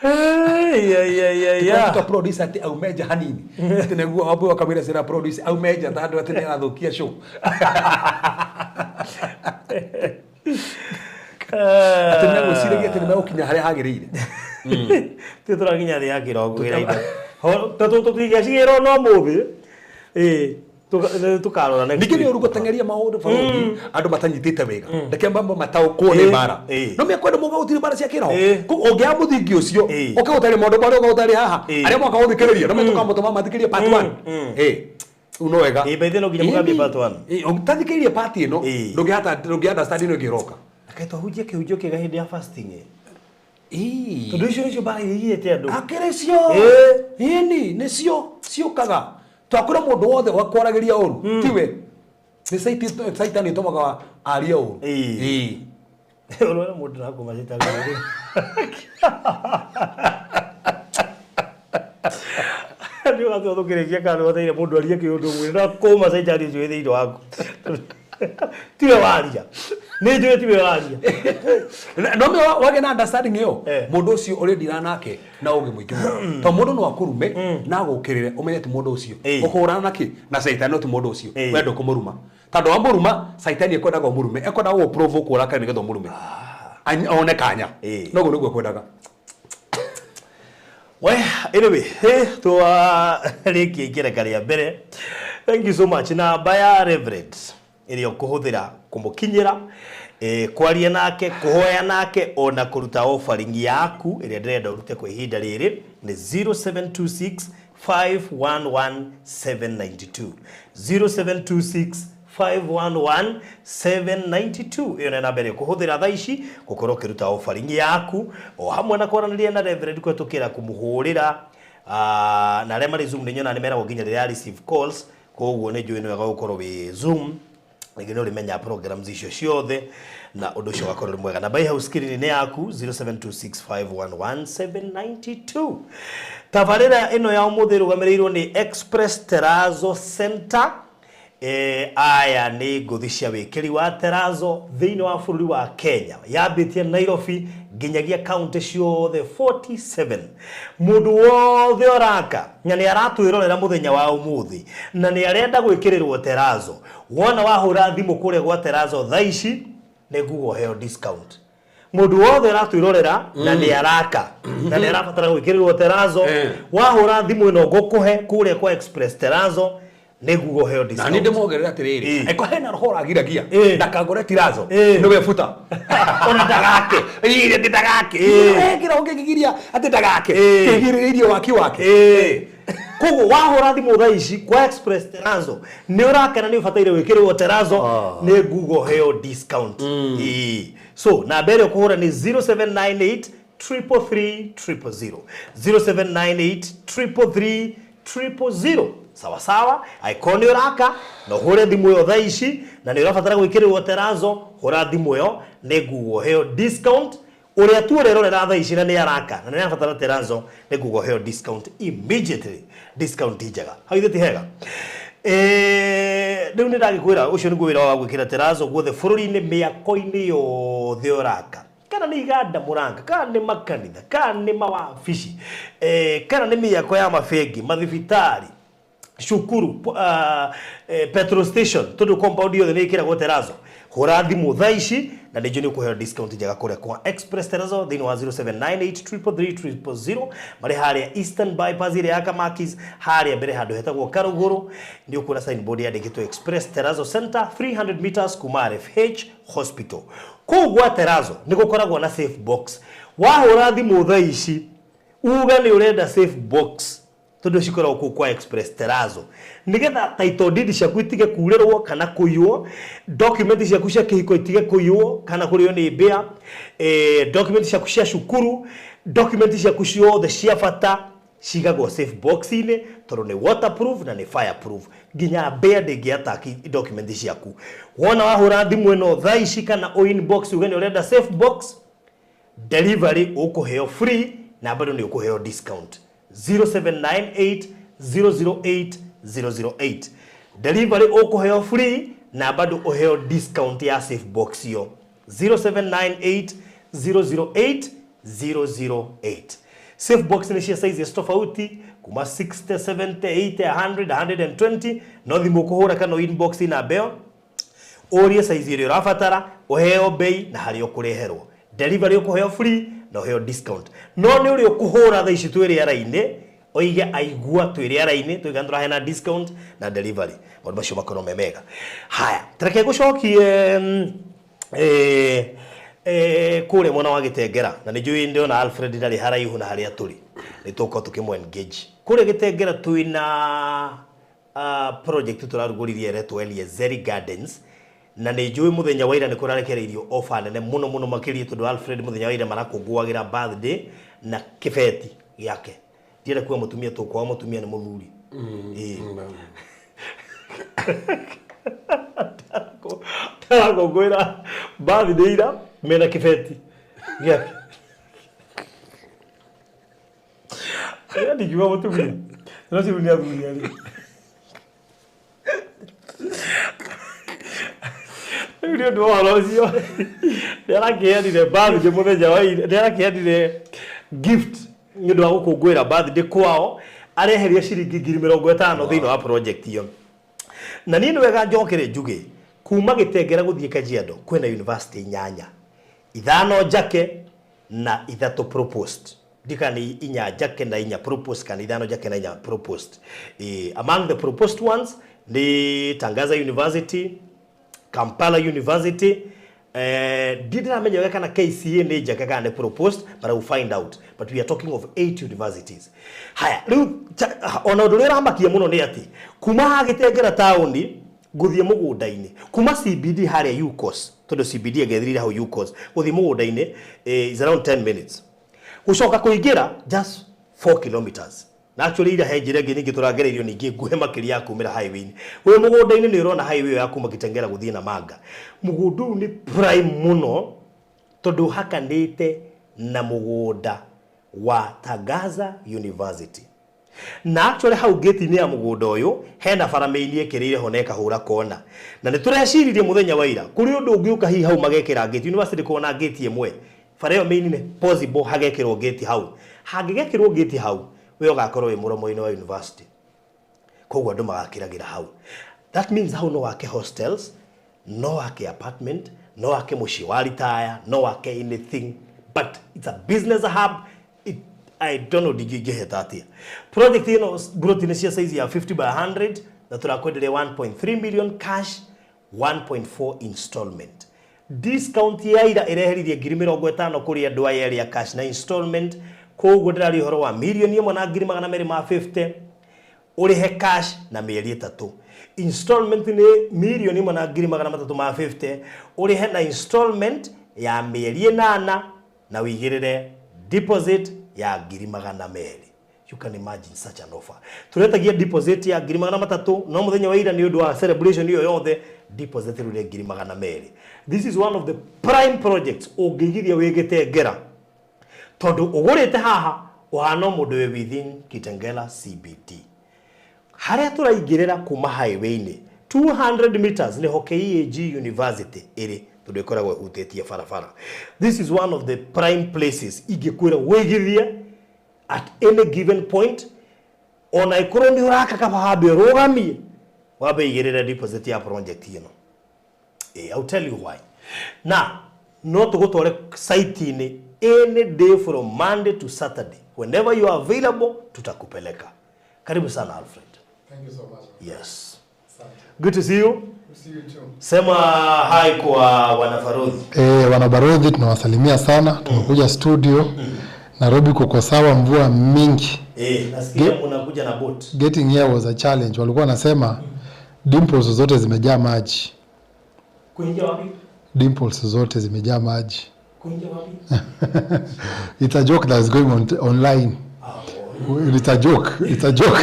Hey, yeah, yeah, yeah, yeah. Tuta produce ati aumeja hanini. Ati neguo wambo wakamwira cira produce aumeja tondũ ati nĩarathũkia show. Ati nĩagwĩciragia atĩ nĩmegũkinya harĩa hagĩrĩire. Ti tũrakinya thĩ ya kĩrongo gĩra indo. Tũtingĩacigĩrwo no mũthĩ. Ĩĩ. Tukarora next Ningĩ nĩ week. ũru gũteng'eria maũndũ barũthi andũ matanyitĩte wega. Reke mambo mataũkwo nĩ mbara. No mĩakwenda mũga gũtirĩ mbara cia kĩroho. Koguo ũngĩaga mũthingi ũcio, ũke gũtarĩ maũndũ marĩa ũka gũtarĩ haha. Arĩa moka gũthikĩrĩria, no metũkamũtũma mathikĩrĩrie part 1. Rĩu no wega. Ĩĩ, by the way, no nginya mũgambie part 1. Ĩĩ, ũtathikĩrĩrie part ĩno, ndũngĩhota, ndũngĩ understand ĩno ĩngĩ ĩroka. Reke tũhunjie kĩhunjio kĩega hĩndĩ ya fasting. Ĩĩ. Tondũ icio nĩcio mbara iria igĩte andũ. Akĩrĩ cio. Ĩni, nĩcio ciũkaga. Twakwĩra mũndũ wothe wakwaragĩria ũru, tiwe. Nĩ Saitani ĩtũmaga arie ũru. Ĩĩ. Ũrona mũndũ nakũma Saitani ũru. Nĩ ũgatua tũkĩrĩkia kana nĩwetereire mũndũ arie kĩũndũ mwĩrĩ, no kũma Saitani ũcio wĩ thĩinĩ waku. Tiwe waria. Nĩ njũĩ tiwe waria. No me wagĩa na understanding ĩyo, mũndũ ũcio ũrĩndira nake na ũgĩ mũingĩ mũno. Tondũ mũndũ no akũrume na agũkĩrĩre, ũmenye ti mũndũ ũcio. Ũkũhũrana na kĩ? Na Saitani no ti mũndũ ũcio. We ndũkũmũruma. Tondũ wamũruma, Saitani ekwendaga ũmũrume. Ekwendaga gũgũ-provoke ũrakare nĩgetha ũmũrume. One kanya. Noguo nĩguo ekwendaga. We, anyway, hey, twarĩkia ikereka rĩa mbere. Thank you so much. Namba ya Reverend ĩrĩa ũkũhũthĩra kũmũkinyĩra, kwaria nake, kũhoya nake, ona kũruta offering yaku ĩrĩa ndĩrenda ũrute kwa ihinda rĩrĩ nĩ 0726 511 792. 0726 511 792. Ĩyo nĩ namba ĩrĩa ũkũhũthĩra thaa ici gũkorwo ũkĩruta offering yaku o hamwe na kwaranĩria na Reverend kũhetũkĩra kũmũhũrĩra, na arĩa marĩ Zoom nĩ nyonaga nĩ meragwo nginya rĩrĩa receive calls, koguo nĩ njũĩ nĩ wega gũkorwo wĩ Zoom rĩngĩ nĩ ũrĩmenya programs icio ciothe na ũndũ ũcio ũgakorwo ũrĩ mwega. Namba ĩ hau screen-inĩ yaku 0726 511 792. Tabarĩra ĩno ya ũmũthĩ ĩrũgamĩrĩirwo nĩ Express Terrazzo Center. Aya nĩ ngũthi cia wĩkĩri wa terrazzo thĩinĩ wa bũrũri wa Kenya. Yambĩtie Nairobi nginyagia kaunti ciothe 47. Mũndũ wothe ũraka na nĩ aratwĩrorera mũthenya wa ũmũthĩ na nĩ arenda gwĩkĩrĩrwo terrazzo, wona wahũra thimũ kũrĩa gwa terrazzo thaa ici nĩ nguga ũheo discount. Mũndũ wothe ũratwĩrorera na nĩ araka na nĩ arabatara gwĩkĩrĩrwo terrazzo, wahũra thimũ ĩno ngũkũhe kũrĩa kwa Express Terrazzo nĩ nguga ũheo Na nĩ discount. ndĩmuongerera atĩrĩrĩ, angĩkorwo hena roho ũragiragia, ndakagũre terrazzo, nĩwe buta. Ona ndagake. Ĩĩ, atĩ ndagake. Kĩroho kĩngĩgiria atĩ ndagake. Kĩgirĩrĩirie waki wake. Koguo wahũra thimũ thaa ici kwa Express Terrazzo nĩ ũrakena nĩ ũbataire gwĩkĩrĩrwo terrazzo, nĩ nguga ũheo discount. So namba ĩrĩa ũkũhũra nĩ 0798 triple three triple zero. 0798 triple three triple zero. Sawa sawa, angĩkorwo nĩ ũraka na ũhũre thimũ ĩyo thaa ici na nĩ ũrabatara gwĩkĩrĩrwo terrazzo, hũra thimũ ĩyo nĩ nguga ũheo discount. Ũrĩa tu ũrerorera thaa ici na nĩ araka na nĩ arabatara terrazzo, nĩ nguga ũheo discount immediately. Discount njega. Hau ithe ti hega. Rĩu nĩ ndagĩkwĩra ũcio nĩguo wĩra wa gwĩkĩra terrazzo guothe bũrũri-inĩ, mĩako-inĩ yothe ũraka. Kana nĩ iganda mũranga, kana nĩ makanitha, kana nĩ mawabici, kana nĩ mĩako ya mabengi, mathibitarĩ, Cukuru, petrol station, tondu compound yothe nä ĩkĩragwo terazo. Hũra thimũ thaa ici na nĩ njũĩ nĩ ũkũheo discount njega kũrĩa kwa Express Terazo thĩinĩ wa 0798333000. Marĩ harĩa Eastern Bypass ĩrĩa ya Kamakis, harĩa mbere handũ hetagwo Karũgũrũ, nĩ ũkuona signboard yandĩkĩtwo Express Terazo Center, 300 meters kuma RFH Hospital. Kũu gwa Terazo nĩ gũkoragwo na safe box. Wahũra thimũ thaa ici uga nĩ ũrenda safe box, tondu cikoragwo kũu kwa Express Terazo, nigetha title deed ciaku itige kurĩrwo kana kũiywo, document ciaku cia kĩhiko itige kũiywo kana kũrĩo nĩ mbĩa, document ciaku cia cukuru, document ciaku ciothe cia bata cigagwo safe box-inĩ, tondũ nĩ waterproof na nĩ fireproof, nginya mbĩa ndĩngĩ attack document ciaku. Wona wahũra thimũ ĩno thaa ici kana ũ inbox uge nĩ ũrenda safe box, delivery ũkũheo free na bado nĩ ũkũheo discount. 0798 008 008. Delivery ũkũheo free na bado ũheo discount ya safe box yo. 0798 008 008. Safe box nĩ cia sizes tofauti kuma 60, 70, 80, 100, 120. No thimũ ũkũhũra kana inbox na mbeo ũrie size ĩrĩa ũrabatara, ũheo bei na harĩa ũkũreherwo. Delivery ũkũheo free na ũheo discount. No nĩ ũrĩa ũkũhũra thaa ici twĩ rĩera-inĩ, oige aigua twĩ rĩera-inĩ tuiga nĩtũraheana discount na delivery, maũndũ macio makorwo me mega. Haya, tareke ngũcokie kũrĩa mwena wa Gĩtengera, na nĩ njũĩ ndĩrona Alfred ndarĩ haraihu na harĩa tũrĩ, nĩ tũgũkorwo tũkĩmũ engage kũrĩa Gĩtengera. Twĩna project tũrarugũririe ĩretwo Eliezeri Gardens, na nĩ njũĩ mũthenya wa ira nĩ kũrarekereirio offer nene mũno mũno makĩria, tondũ Alfred mũthenya wa ira marakũngũagĩra birthday na kĩbeti gĩake. Ndienda kuga mũtumia, tũkwaga mũtumia nĩ mũthuri. Ĩĩ. Tarakũngũĩra birthday ira mena kĩbeti gĩake. Ĩĩ, ndingiuga mũtumia no ciu nĩ athuri arĩ rĩu. Nĩ ũndũ wa ũhoro ũcio nĩ arakĩheanire birthday mũthenya wa ira, nĩ arakĩheanire gift nĩ ũndũ wa gũkũngũĩra birthday kwao, areheria ciringi 50,000 thĩinĩ wa project ĩyo. Na niĩ nĩ wega njokere njuge, kuma Gĩtengera gũthiĩ Kajiado kwĩna university inyanya, ithano njake na ithatũ proposed. Ndika nĩ inya njake na inya proposed kana ithano njake na inya proposed. Among the proposed ones nĩ Tangaza University, Kampala University, ndindiramenya wega kana KCA nĩ njake kana nĩ proposed, but I will find out. But we are talking of eight universities. Haya, rĩu ona ũndũ ũrĩa ũramakia mũno nĩ atĩ kuma haha Gĩtengera taũni gũthiĩ mũgũnda-inĩ, kuma CBD harĩa UCOS, tondũ CBD ĩngethirire hau UCOS, gũthiĩ mũgũnda-inĩ is around 10 minutes, gũcoka kũingĩra just 4 kilometers. Na actually ira he njĩra ĩngĩ ningĩ tũragereirio ningĩ nguhĩ makĩria ya kumĩra highway-inĩ. Wĩ mũgũnda-inĩ nĩ ũrona highway ĩyo ya kuma Kitengela gũthiĩ Namanga. Mũgũnda ũyũ nĩ prime mũno tondũ ũhakanĩte na mũgũnda wa Tangaza University. Na actually hau gate-inĩ ya mũgũnda ũyũ hena bara main ĩkĩrĩire ho na ĩkahũra kona, na nĩ tũreciririe mũthenya wa ira kũrĩ ũndũ ũngĩũka hihi hau magekĩra gate. University kona gate ĩmwe, bara ĩyo main nĩ possible hagekĩrwo gate hau. Hangĩgekĩrwo gate hau, we ũgakorwo wĩ mũromo-inĩ wa university, koguo andũ magakĩragĩra hau. That means hau no wake hostels, no wake apartment, no wake mũciĩ wa retire, no wake anything, but it's a business hub. I don't know ndingĩngĩheta atĩa. Project ĩno broti nĩ cia size ya 50 by 100 na tũrakwenderia 1.3 million cash, 1.4 installment. Discount ya ira ĩreheririe 50,000 kũrĩ andũ aya erĩ a cash na installment. Koguo ndĩraria ũhoro wa 1,250,000 ũrĩhe cash na mĩeri 3. Installment nĩ 1,350,000 ũrĩhe na installment ya mĩeri 8 na wĩigĩrĩre deposit ya 200,000. You can imagine such an offer. Turetagia deposit ya 300,000, no mũthenya wa ira nĩ ũndũ wa celebration ĩyo yothe deposit rĩu nĩ 200,000. This is one of the prime projects ũngĩigithia wĩ Gĩtengera, tondũ ũgũrĩte haha ũhana o mũndũ wĩ within Kitengela CBD. Harĩa tũraingĩrĩra kuma highway-inĩ 200 meters nĩho KAG University ĩrĩ, tondũ ĩkoragwo ĩhutĩtie barabara. This is one of the prime places ingĩkwĩra wĩigithie at any given point. Ona ikorwo nĩ ũraka kaba hambe ũrũgamie wambe igĩrĩre deposit ya project ĩno. I'll tell you why. Na no tũgũtware site-inĩ any day from Monday to Saturday. Whenever you are available, tutakupeleka. Karibu sana Alfred. Thank you so much. Yes. Good to see you. See you too. Sema hi kwa wanafarodhi. Wanabarodhi tunawasalimia sana. Tumekuja studio. Nairobi kuko sawa, mvua mingi. Nasikia mnakuja na boat. Getting here was a challenge. Walikuwa wanasema dimples zote zimejaa maji. Kuingia wapi? Dimples zote zimejaa maji. Kuingia wapi? It's a joke that's going on online. It's a joke. It's a joke.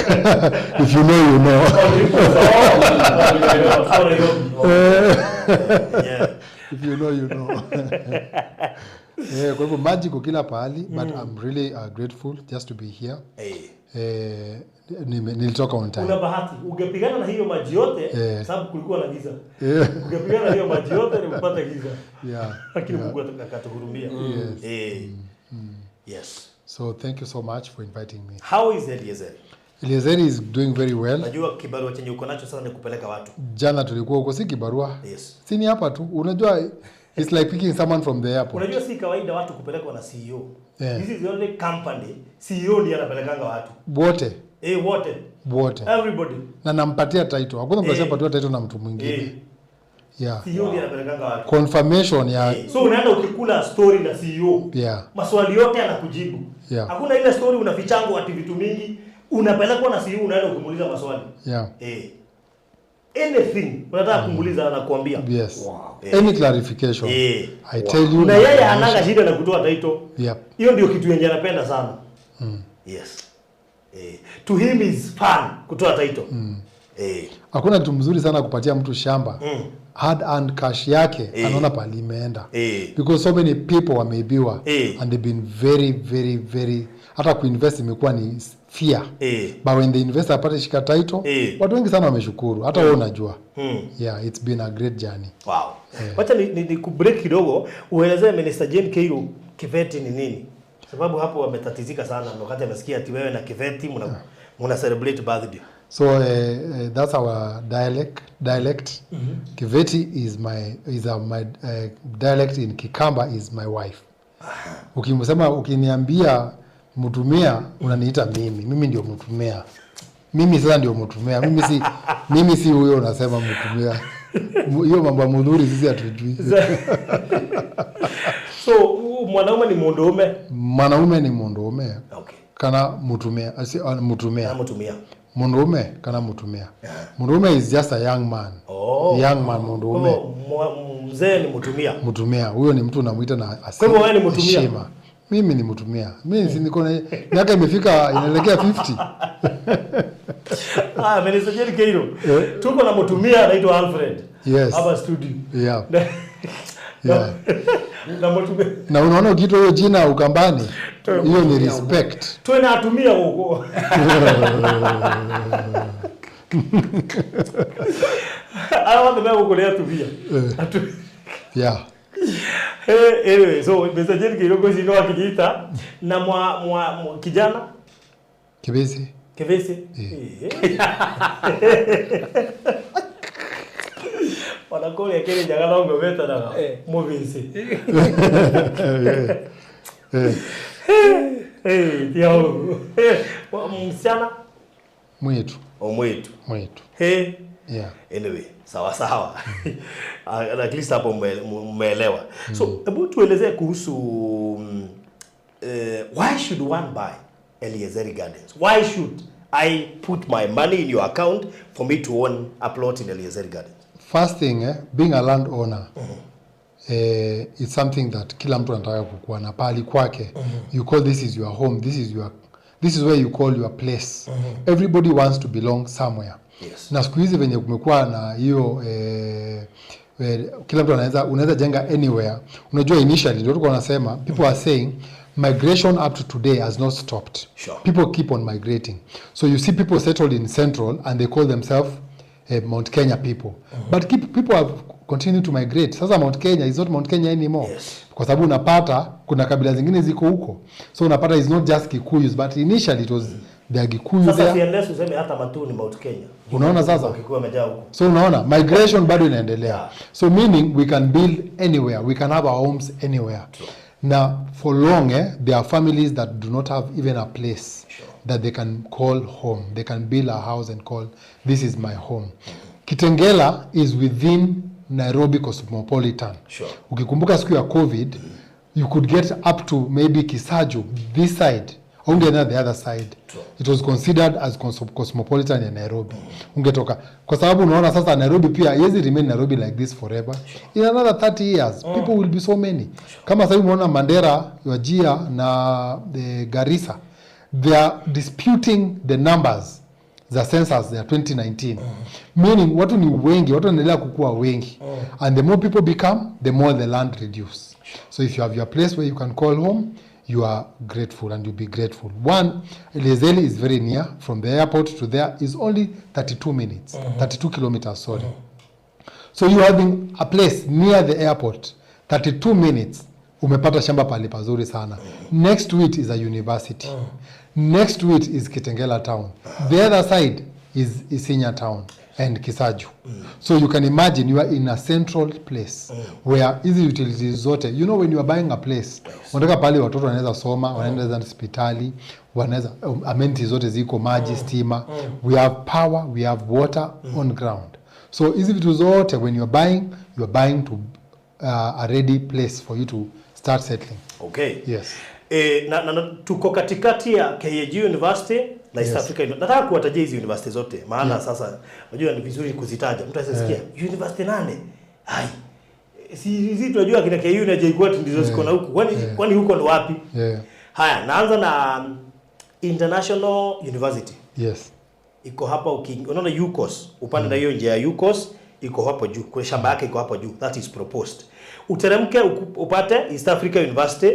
If you know, you know. Yeah. If you know, you know. Kwa hivyo maji iko kila pahali, but I'm really grateful just to be here. Nilitoka on time. Una bahati, ungepigana na hiyo maji yote sababu kulikuwa na giza. Ungepigana na hiyo maji yote ni kupata giza. Lakini Mungu akatuhurumia. Yes. Yes. So thank you so much for inviting me. How is Eliezer? Eliezer is doing very well. Najua kibarua chenye uko nacho sasa ni kupeleka watu. Jana tulikuwa huko, si kibarua. Yes. Si ni hapa tu. Unajua it's like picking someone from the airport. Unajua si kawaida watu kupelekwa na CEO. Yeah. This is the only company CEO ndiye anapelekanga watu. Wote. Wote. Wote. Everybody. Na nampatia title. Hakuna mtu asiyepatiwa title na mtu mwingine. Yeah. CEO ndiye anapelekanga watu. Confirmation ya So unaenda ukikula story na CEO. Yeah. Maswali yote anakujibu. Yeah. Hakuna ile story unafichango ati vitu mingi. Unapelekwa na CEO, unaenda ukimuuliza maswali. Yeah. Anything unataka kumuuliza anakuambia. Yes. Wow. Any clarification. I tell you. Na yeye anaga shida na kutoa title. Yep. Hiyo ndio kitu yenye anapenda sana. Yes. To him is fun kutoa title. Hakuna kitu mzuri sana kupatia mtu shamba. Hard earned cash yake anaona pali imeenda. Because so many people wameibiwa and they've been very very very, hata kuinvest imekuwa ni fear. But when the investor apate shika title, watu wengi sana wameshukuru. Hata wewe unajua. Yeah, it's been a great journey. Wow. Wacha ni kubreak kidogo, uelezee Minister Jane Keiru Kiveti ni nini? Sababu hapo wametatizika sana wakati amesikia ati wewe na Kiveti mna celebrate birthday. So that's our dialect. Kiveti is my dialect in Kikamba is my wife. Ukimsema, ukiniambia mtumia, unaniita mimi. Mimi ndio mtumia. Mimi sasa ndio mtumia. Mimi si huyo unasema mtumia. Hiyo mambo ya mudhuri sisi hatujui. So mwanaume ni mundume. Mwanaume ni mundume. Okay. Kana mtumia, mtumia. Kana mtumia. Mundume kana mtumia. Mundume is just a young man. Oh. Young man mundume. Oh, mzee ni mtumia. Mtumia. Huyo ni mtu unamuita na asili. Kwa hivyo wewe ni mtumia. Heshima. Mimi ni mtumia. Mimi si niko na miaka imefika inaelekea 50. Ah, Minister Jane Keiru. Tuko na mtumia anaitwa Alfred. Yes. Hapa studio. Yeah. Yeah. Na mtumia. Na unaona ukiitwa hiyo jina Ukambani, hiyo ni respect. Tunatumia huko. I want the man who could tumia. Yeah. Anyway, so Mr. Jane Keiru kwa sino akijiita na mwa kijana Kibesi. Kibesi. Wanakole kile jagala ngometa na mubisi. Tiao. Msichana mwitu. Mwitu. Mwitu. Yeah. Anyway, sawa sawa. At least hapo umeelewa. So, hebu tuelezee kuhusu why should one buy Eliezeri Gardens? Why should I put my money in your account for me to own a plot in Eliezeri Gardens? First thing, being a landowner, it's something that kila mtu anataka kukua na pali kwake. You call this is your home, this is where you call your place. Everybody wants to belong somewhere. Yes. Na siku hizi venye kumekuwa na hiyo kila mtu unaweza jenga anywhere. Unajua initially ndio tulikuwa tunasema people are saying migration up to today has not stopped. Sure. People keep on migrating. So you see people settled in Central and they call themselves Mount Kenya people. But people have continued to migrate. Sasa Mount Kenya is not Mount Kenya anymore. Yes. Kwa sababu unapata kuna kabila zingine ziko huko. So unapata is not just Kikuyus, but initially it was There are Gikuyu Sasa there. si unless useme hata Matuu ni Mount Kenya. Unaona sasa? Wakikuwa wamejaa huko. So unaona migration bado inaendelea. Yeah. So meaning we can build anywhere, we can have our homes anywhere. Now for long there are families that do not have even a place that they can call home. They can build a house and call this is my home. Kitengela is within Nairobi Cosmopolitan. Sure. Ukikumbuka siku ya COVID, you could get up to maybe Kisaju this side, ungeenda the other side. True. It was considered as cosmopolitan ya Nairobi. Ungetoka kwa sababu unaona sasa Nairobi pia haiwezi remain Nairobi like this forever. In another 30 years people will be so many. Kama sasa hivi unaona Mandera, Wajir na the Garissa, they are disputing the numbers za census ya 2019, meaning watu ni wengi, watu wanaendelea kukua wengi, and the more people become, the more the land reduce. So if you have your place where you can call home, you are grateful and you'll be grateful. One, Eliezeli is very near. From the airport to there is only 32 minutes, 32 kilometers, sorry. So you having a place near the airport, 32 minutes, umepata shamba pale pazuri sana. Next to it is a university. Next to it is Kitengela town. The other side is Isinya town and Kisaju. So you can imagine you are in a central place where hizi utilities zote, you know, when you are buying a place, unataka pale watoto wanaweza soma, wanaenda hospitali, wanaweza amenities zote ziko, maji, stima. We have power, we have water on ground. So hizi vitu zote when you are buying, you are buying to a ready place for you to start settling. Okay. Yes. Na tuko katikati ya KAG University na East Yes. Africa University. Nataka kuwatajia hizi university zote maana sasa unajua ni vizuri kuzitaja. Mtu asisikia university nane. Hai. Si tunajua kina KU na JKUAT ndizo ziko na huku. Kwani huko ni wapi? Yeah. Haya, naanza na International University. Yes. Iko hapa unaona UCOS upande na hiyo njia ya UCOS iko hapo juu. Kwa shamba yake iko hapo juu. That is proposed. Uteremke upate East Africa University.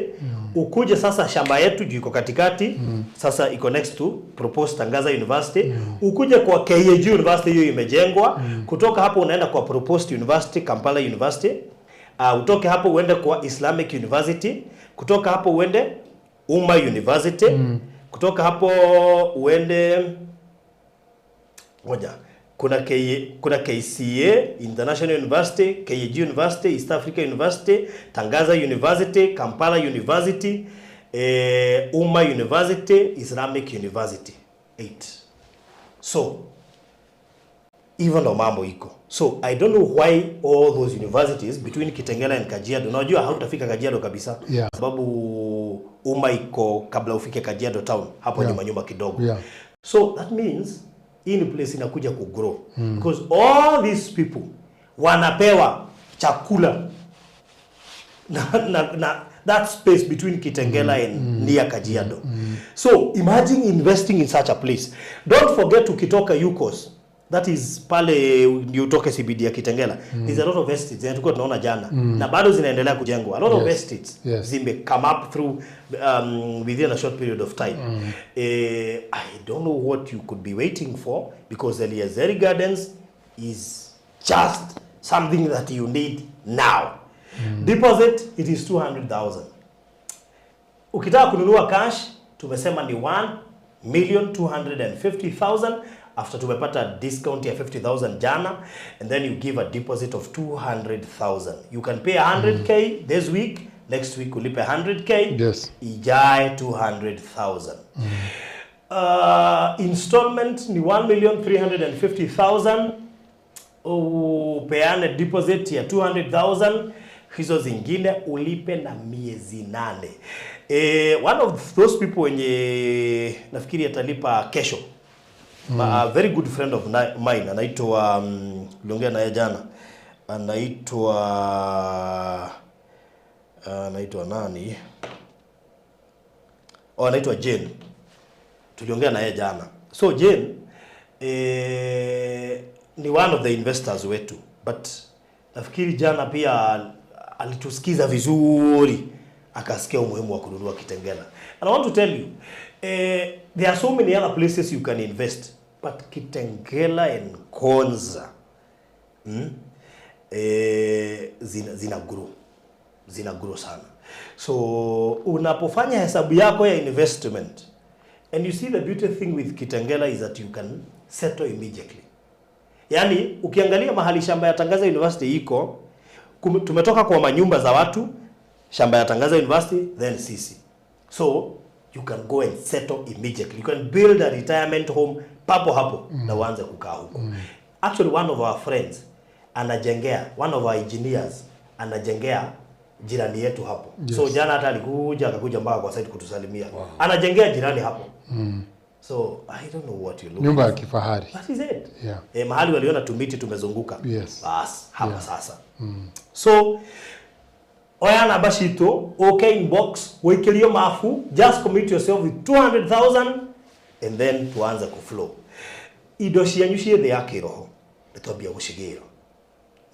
Ukuje sasa shamba yetu juu iko katikati. Sasa iko next to proposed Tangaza University. Ukuje kwa KAG University, hiyo imejengwa. Kutoka hapo unaenda kwa proposed University, Kampala University. Utoke hapo uende kwa Islamic University. Kutoka hapo uende Umma University. Kutoka hapo uende, ngoja, kuna KCA International University, KAG University, East Africa University, Tangaza University, Kampala University, Umma University, Islamic University. 8. So hivyo ndo mambo iko. So I don't know why all those universities between Kitengela and Kajiado. Unajua hautafika Kajiado kabisa. Sababu Umma iko kabla ufike Kajiado town hapo nyuma nyuma kidogo. So that means hii ni place inakuja kugrow because all these people wanapewa chakula na that space between Kitengela and near Kajiado. So imagine investing in such a place. Don't forget ukitoka UCOS, that is pale ndio utoke CBD ya Kitengela. There's a lot of estates tulikuwa tunaona jana na bado zinaendelea kujengwa. A lot of estates zime come up through within a short period of time. I don't know what you could be waiting for because Eliezeri Gardens is just something that you need now. Deposit, it is 200,000. Ukitaka kununua cash tumesema ni 1,250,000 after tumepata discount ya 50,000 jana, and then you give a deposit of 200,000. You can pay 100K this week, next week ulipe 100K. Ijae 200,000. Installment ni 1,350,000. Upeane deposit ya 200,000, hizo zingine ulipe na miezi 8. One of those people wenye nafikiri atalipa kesho, a very good friend of mine anaitwa, niliongea naye jana, anaitwa nani? Oh, anaitwa Jane. Tuliongea naye jana. So Jane ni one of the investors wetu, but nafikiri jana pia alitusikiza vizuri akasikia umuhimu wa kununua Kitengela. And I want to tell you, there are so many other places you can invest, but Kitengela and Konza zina grow. Zina grow sana. So unapofanya hesabu yako ya investment, And you see, the beauty thing with Kitengela is that you can settle immediately. Yaani ukiangalia mahali shamba ya Tangaza University iko, tumetoka kwa manyumba za watu, shamba ya Tangaza University, then sisi. So you can go and settle immediately. You can build a retirement home papo hapo na uanze kukaa huko. Actually, one of our friends anajengea, one of our engineers anajengea jirani yetu hapo. So jana hata alikuja, akakuja mpaka kwa site kutusalimia. Anajengea jirani hapo. So I don't know what you look. Nyumba ya kifahari. That is it. Yeah. Eh, mahali waliona tumiti tumezunguka. Yes. Bas, hapa sasa. So oya namba citũ, ũke inbox, wĩikĩrio mabu, just commit yourself with 200,000 and then tuanze kuflow. Indo cianyu ciĩ thĩ ya kĩroho, nĩ twambia gũcigĩra.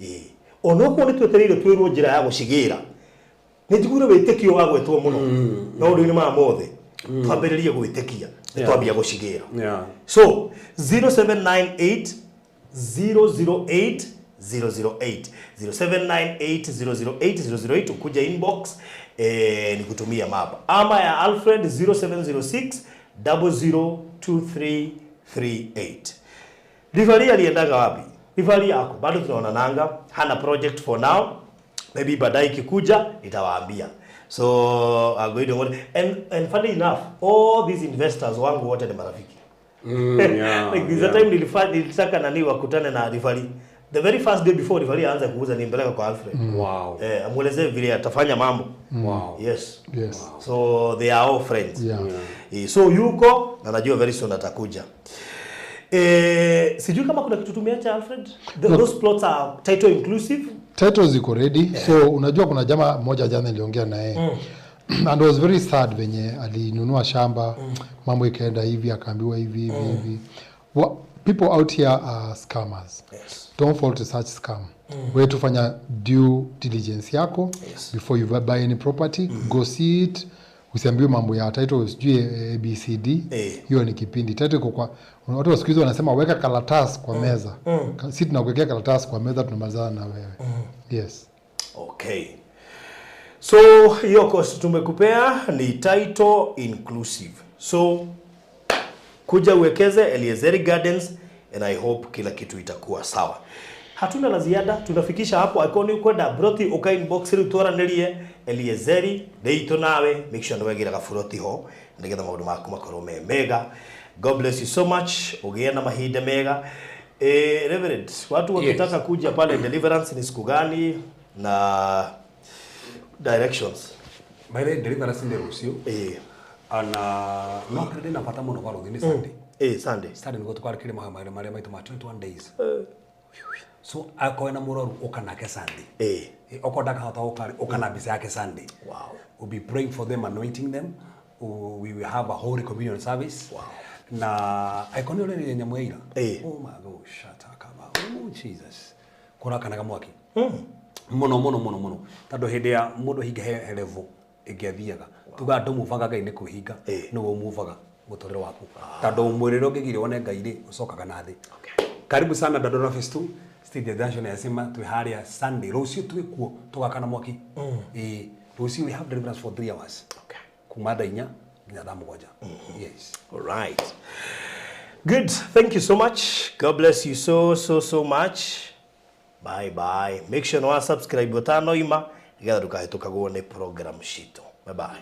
Ĩĩ, onokorwo nĩ twetereire twĩrwo njĩra ya gũcigĩra, nĩ njiguire wĩtĩkio wa gwĩtwo mũno maũndũ-inĩ maya mothe, twambĩrĩrie gwĩtĩkia nĩ twambia gũcigĩra. So 0798 008 008, 0798 008 008, ukuja inbox, nikutumia map, ama ya Alfred 0706 002338. Rivali aliendaga wapi? Rivali yako bado tunaonananga, hana project for now. Maybe baadaye ikikuja nitawaambia. So I'm going to and funny enough, all these investors wangu wote ni marafiki. Like there's a time nilitaka nani wakutane na Rivali. The very first day before Rivali aanze kuuza, nimpeleka kwa Alfred. Eh, amuelezee vile atafanya mambo. Yes. So they are all friends. Eh, so yuko na najua very soon atakuja. Eh, sijui kama kuna kitu tumeacha, Alfred. Those plots are title inclusive. Title ziko ready. So unajua kuna jamaa mmoja jana niliongea na yeye and was very sad venye alinunua shamba, mambo ikaenda hivi, akaambiwa hivi hivi hivi. People out here are scammers. Don't fall to such scam. Wewe tufanya due diligence yako before you buy any property. Go see it. Usiambiwe mambo ya title, sijui ABCD. Hiyo ni kipindi title iko kwa watu wa siku hizi wanasema weka karatasi kwa meza. Si tunakuwekea karatasi kwa meza, tunamalizana na wewe. Yes. Okay. So hiyo cost tumekupea ni title inclusive. So kuja uwekeze Eliezeri Gardens and I hope kila kitu itakuwa sawa. Hatuna la ziada, tunafikisha hapo. Akoni ukwenda broti, uka inbox riu twaranirie Eliezeri ndeitu nawe, make sure nĩwegira gaburoti ho nĩgetha maũndũ maku makorwo me mega. God bless you so much, ũgĩe na mahinda mega. Eh, Reverend, watu wakitaka kuja pale deliverance ni siku gani na directions? By the way, deliverance nĩ rũciũ. Ana no kĩrĩa ndĩna bata mũno barothi nĩ Sunday. Eh, Sunday. Sunday nĩguo tũkarĩkĩria mahoya marĩa maitũ ma 21 days. So akorwo na mũrwaru, ũka nake Sunday. Okorwo ndakahota gũka, ũka na mbica yake Sunday. We'll be praying for them, anointing them. We will have a holy communion service. Na aikoni ũrĩa nyamũ ya ira. Oh my God, shatakaba. Oh Jesus. Kũrakanaga mwaki. Mũno mũno mũno mũno. Tondũ hĩndĩ ya mũndũ hinga he level ĩngĩ athiaga. Tuga andũ muvaga Ngai nĩ kwĩhinga. Nĩwe ũmuvaga mũtũrĩre waku. Tondũ mwĩrĩ ũrĩa ũngĩgiria wone Ngai rĩ, ũcokaga na thĩ. Karibu sana Dandora Phase 2. Stage Junction ya Sima, twĩ harĩa Sunday. Rũciũ twĩ kuo tũgakana mwaki. Ĩĩ, rũciũ we have deliverance for 3 hours. Kuma thaa 4 nginya thaa 7. Yes. All right. Good. Thank you so much. God bless you so, so, so much. Bye bye. Make sure no subscribe utano ima nĩgetha ndũkahĩtũkagwo nĩ program citũ. Bye bye.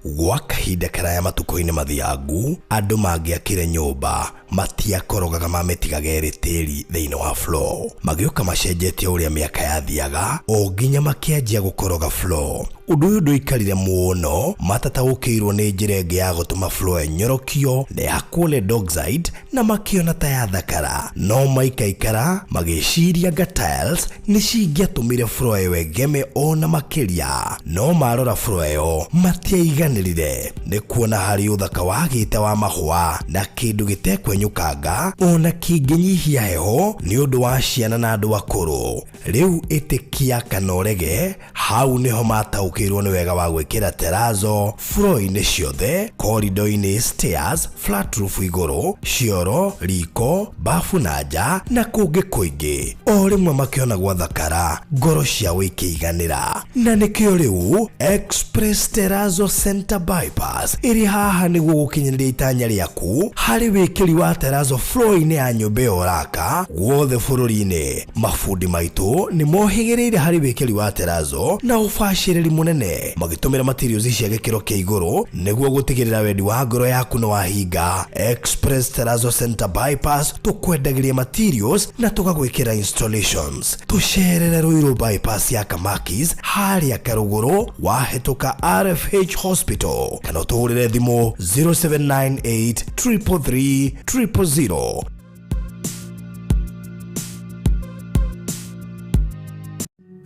Gwa kahinda karaya matukũ-inĩ mathiangu, andũ mangĩakire nyũmba matiakorogaga, mamĩtigaga ĩrĩ tĩri thĩinĩ wa floor. Magĩũka macenjetie ũrĩa mĩaka yathiaga o nginya makĩanjia gũkoroga floor. Ũndũ ũyũ ndũikarire mũno, matataũkĩirwo nĩ njĩra ĩngĩ ya gũtũma floor ĩnyorokio na yakwo lead oxide, na makĩona ta yathakara, no maikaikara magĩciria anga tiles nĩ cingĩatũmire floor ĩyo ĩgeme ona makĩria. No marora floor ĩyo matiaiganĩrire. Nĩ kuona harĩ ũthaka wagĩte wa mahũa na kĩndũ gĩtekwenyũkanga ona kĩngĩnyihia heho nĩ ũndũ wa ciana na andũ akũrũ. Rĩu ĩtĩkia kana ũrege, hau nĩho mataũkĩirwo nĩ wega wa gwĩkĩra terrazzo floor-inĩ ciothe, corridor-inĩ, stairs, flat roof igũrũ, cioro, riko, bafu na nja na kũngĩ kũingĩ. O rĩmwe makĩona gwathakara, ngoro ciao ikĩiganĩra. Na nĩkĩo rĩu Express Terrazzo Center Bypass ĩrĩ haha nĩguo gũkinyanĩria itanya rĩaku harĩ wĩkĩri wa terrazzo floor-inĩ ya nyũmba ĩyo ũraka guothe bũrũri-inĩ. Mabundi maitũ nĩ mohĩgĩrĩire harĩ wĩkĩri wa terrazzo na ũbacĩrĩri mũnene magĩtũmĩra materials cia gĩkĩro kĩa igũrũ nĩguo gũtigĩrĩra wendi wa ngoro yaku nĩ wahinga. Express Terrazzo Center Bypass tũkwendagĩria materials na tũgagwĩkĩra installations. Tũcerere Ruiru Bypass ya Kamakis harĩa Karũgũrũ wahĩtũka RFH Hospital kana ũtũhũrĩre thimũ 0798 333 000.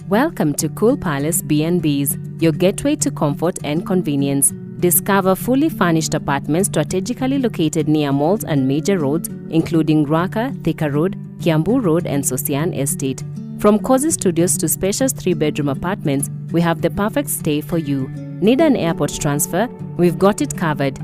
Welcome to Cool Palace B&Bs, your gateway to comfort and convenience. Discover fully furnished apartments strategically located near malls and major roads, including Ruaka, Thika Road, Kiambu Road, and Sosian Estate. From cozy studios to spacious 3-bedroom apartments, we have the perfect stay for you. Need an airport transfer? We've got it covered.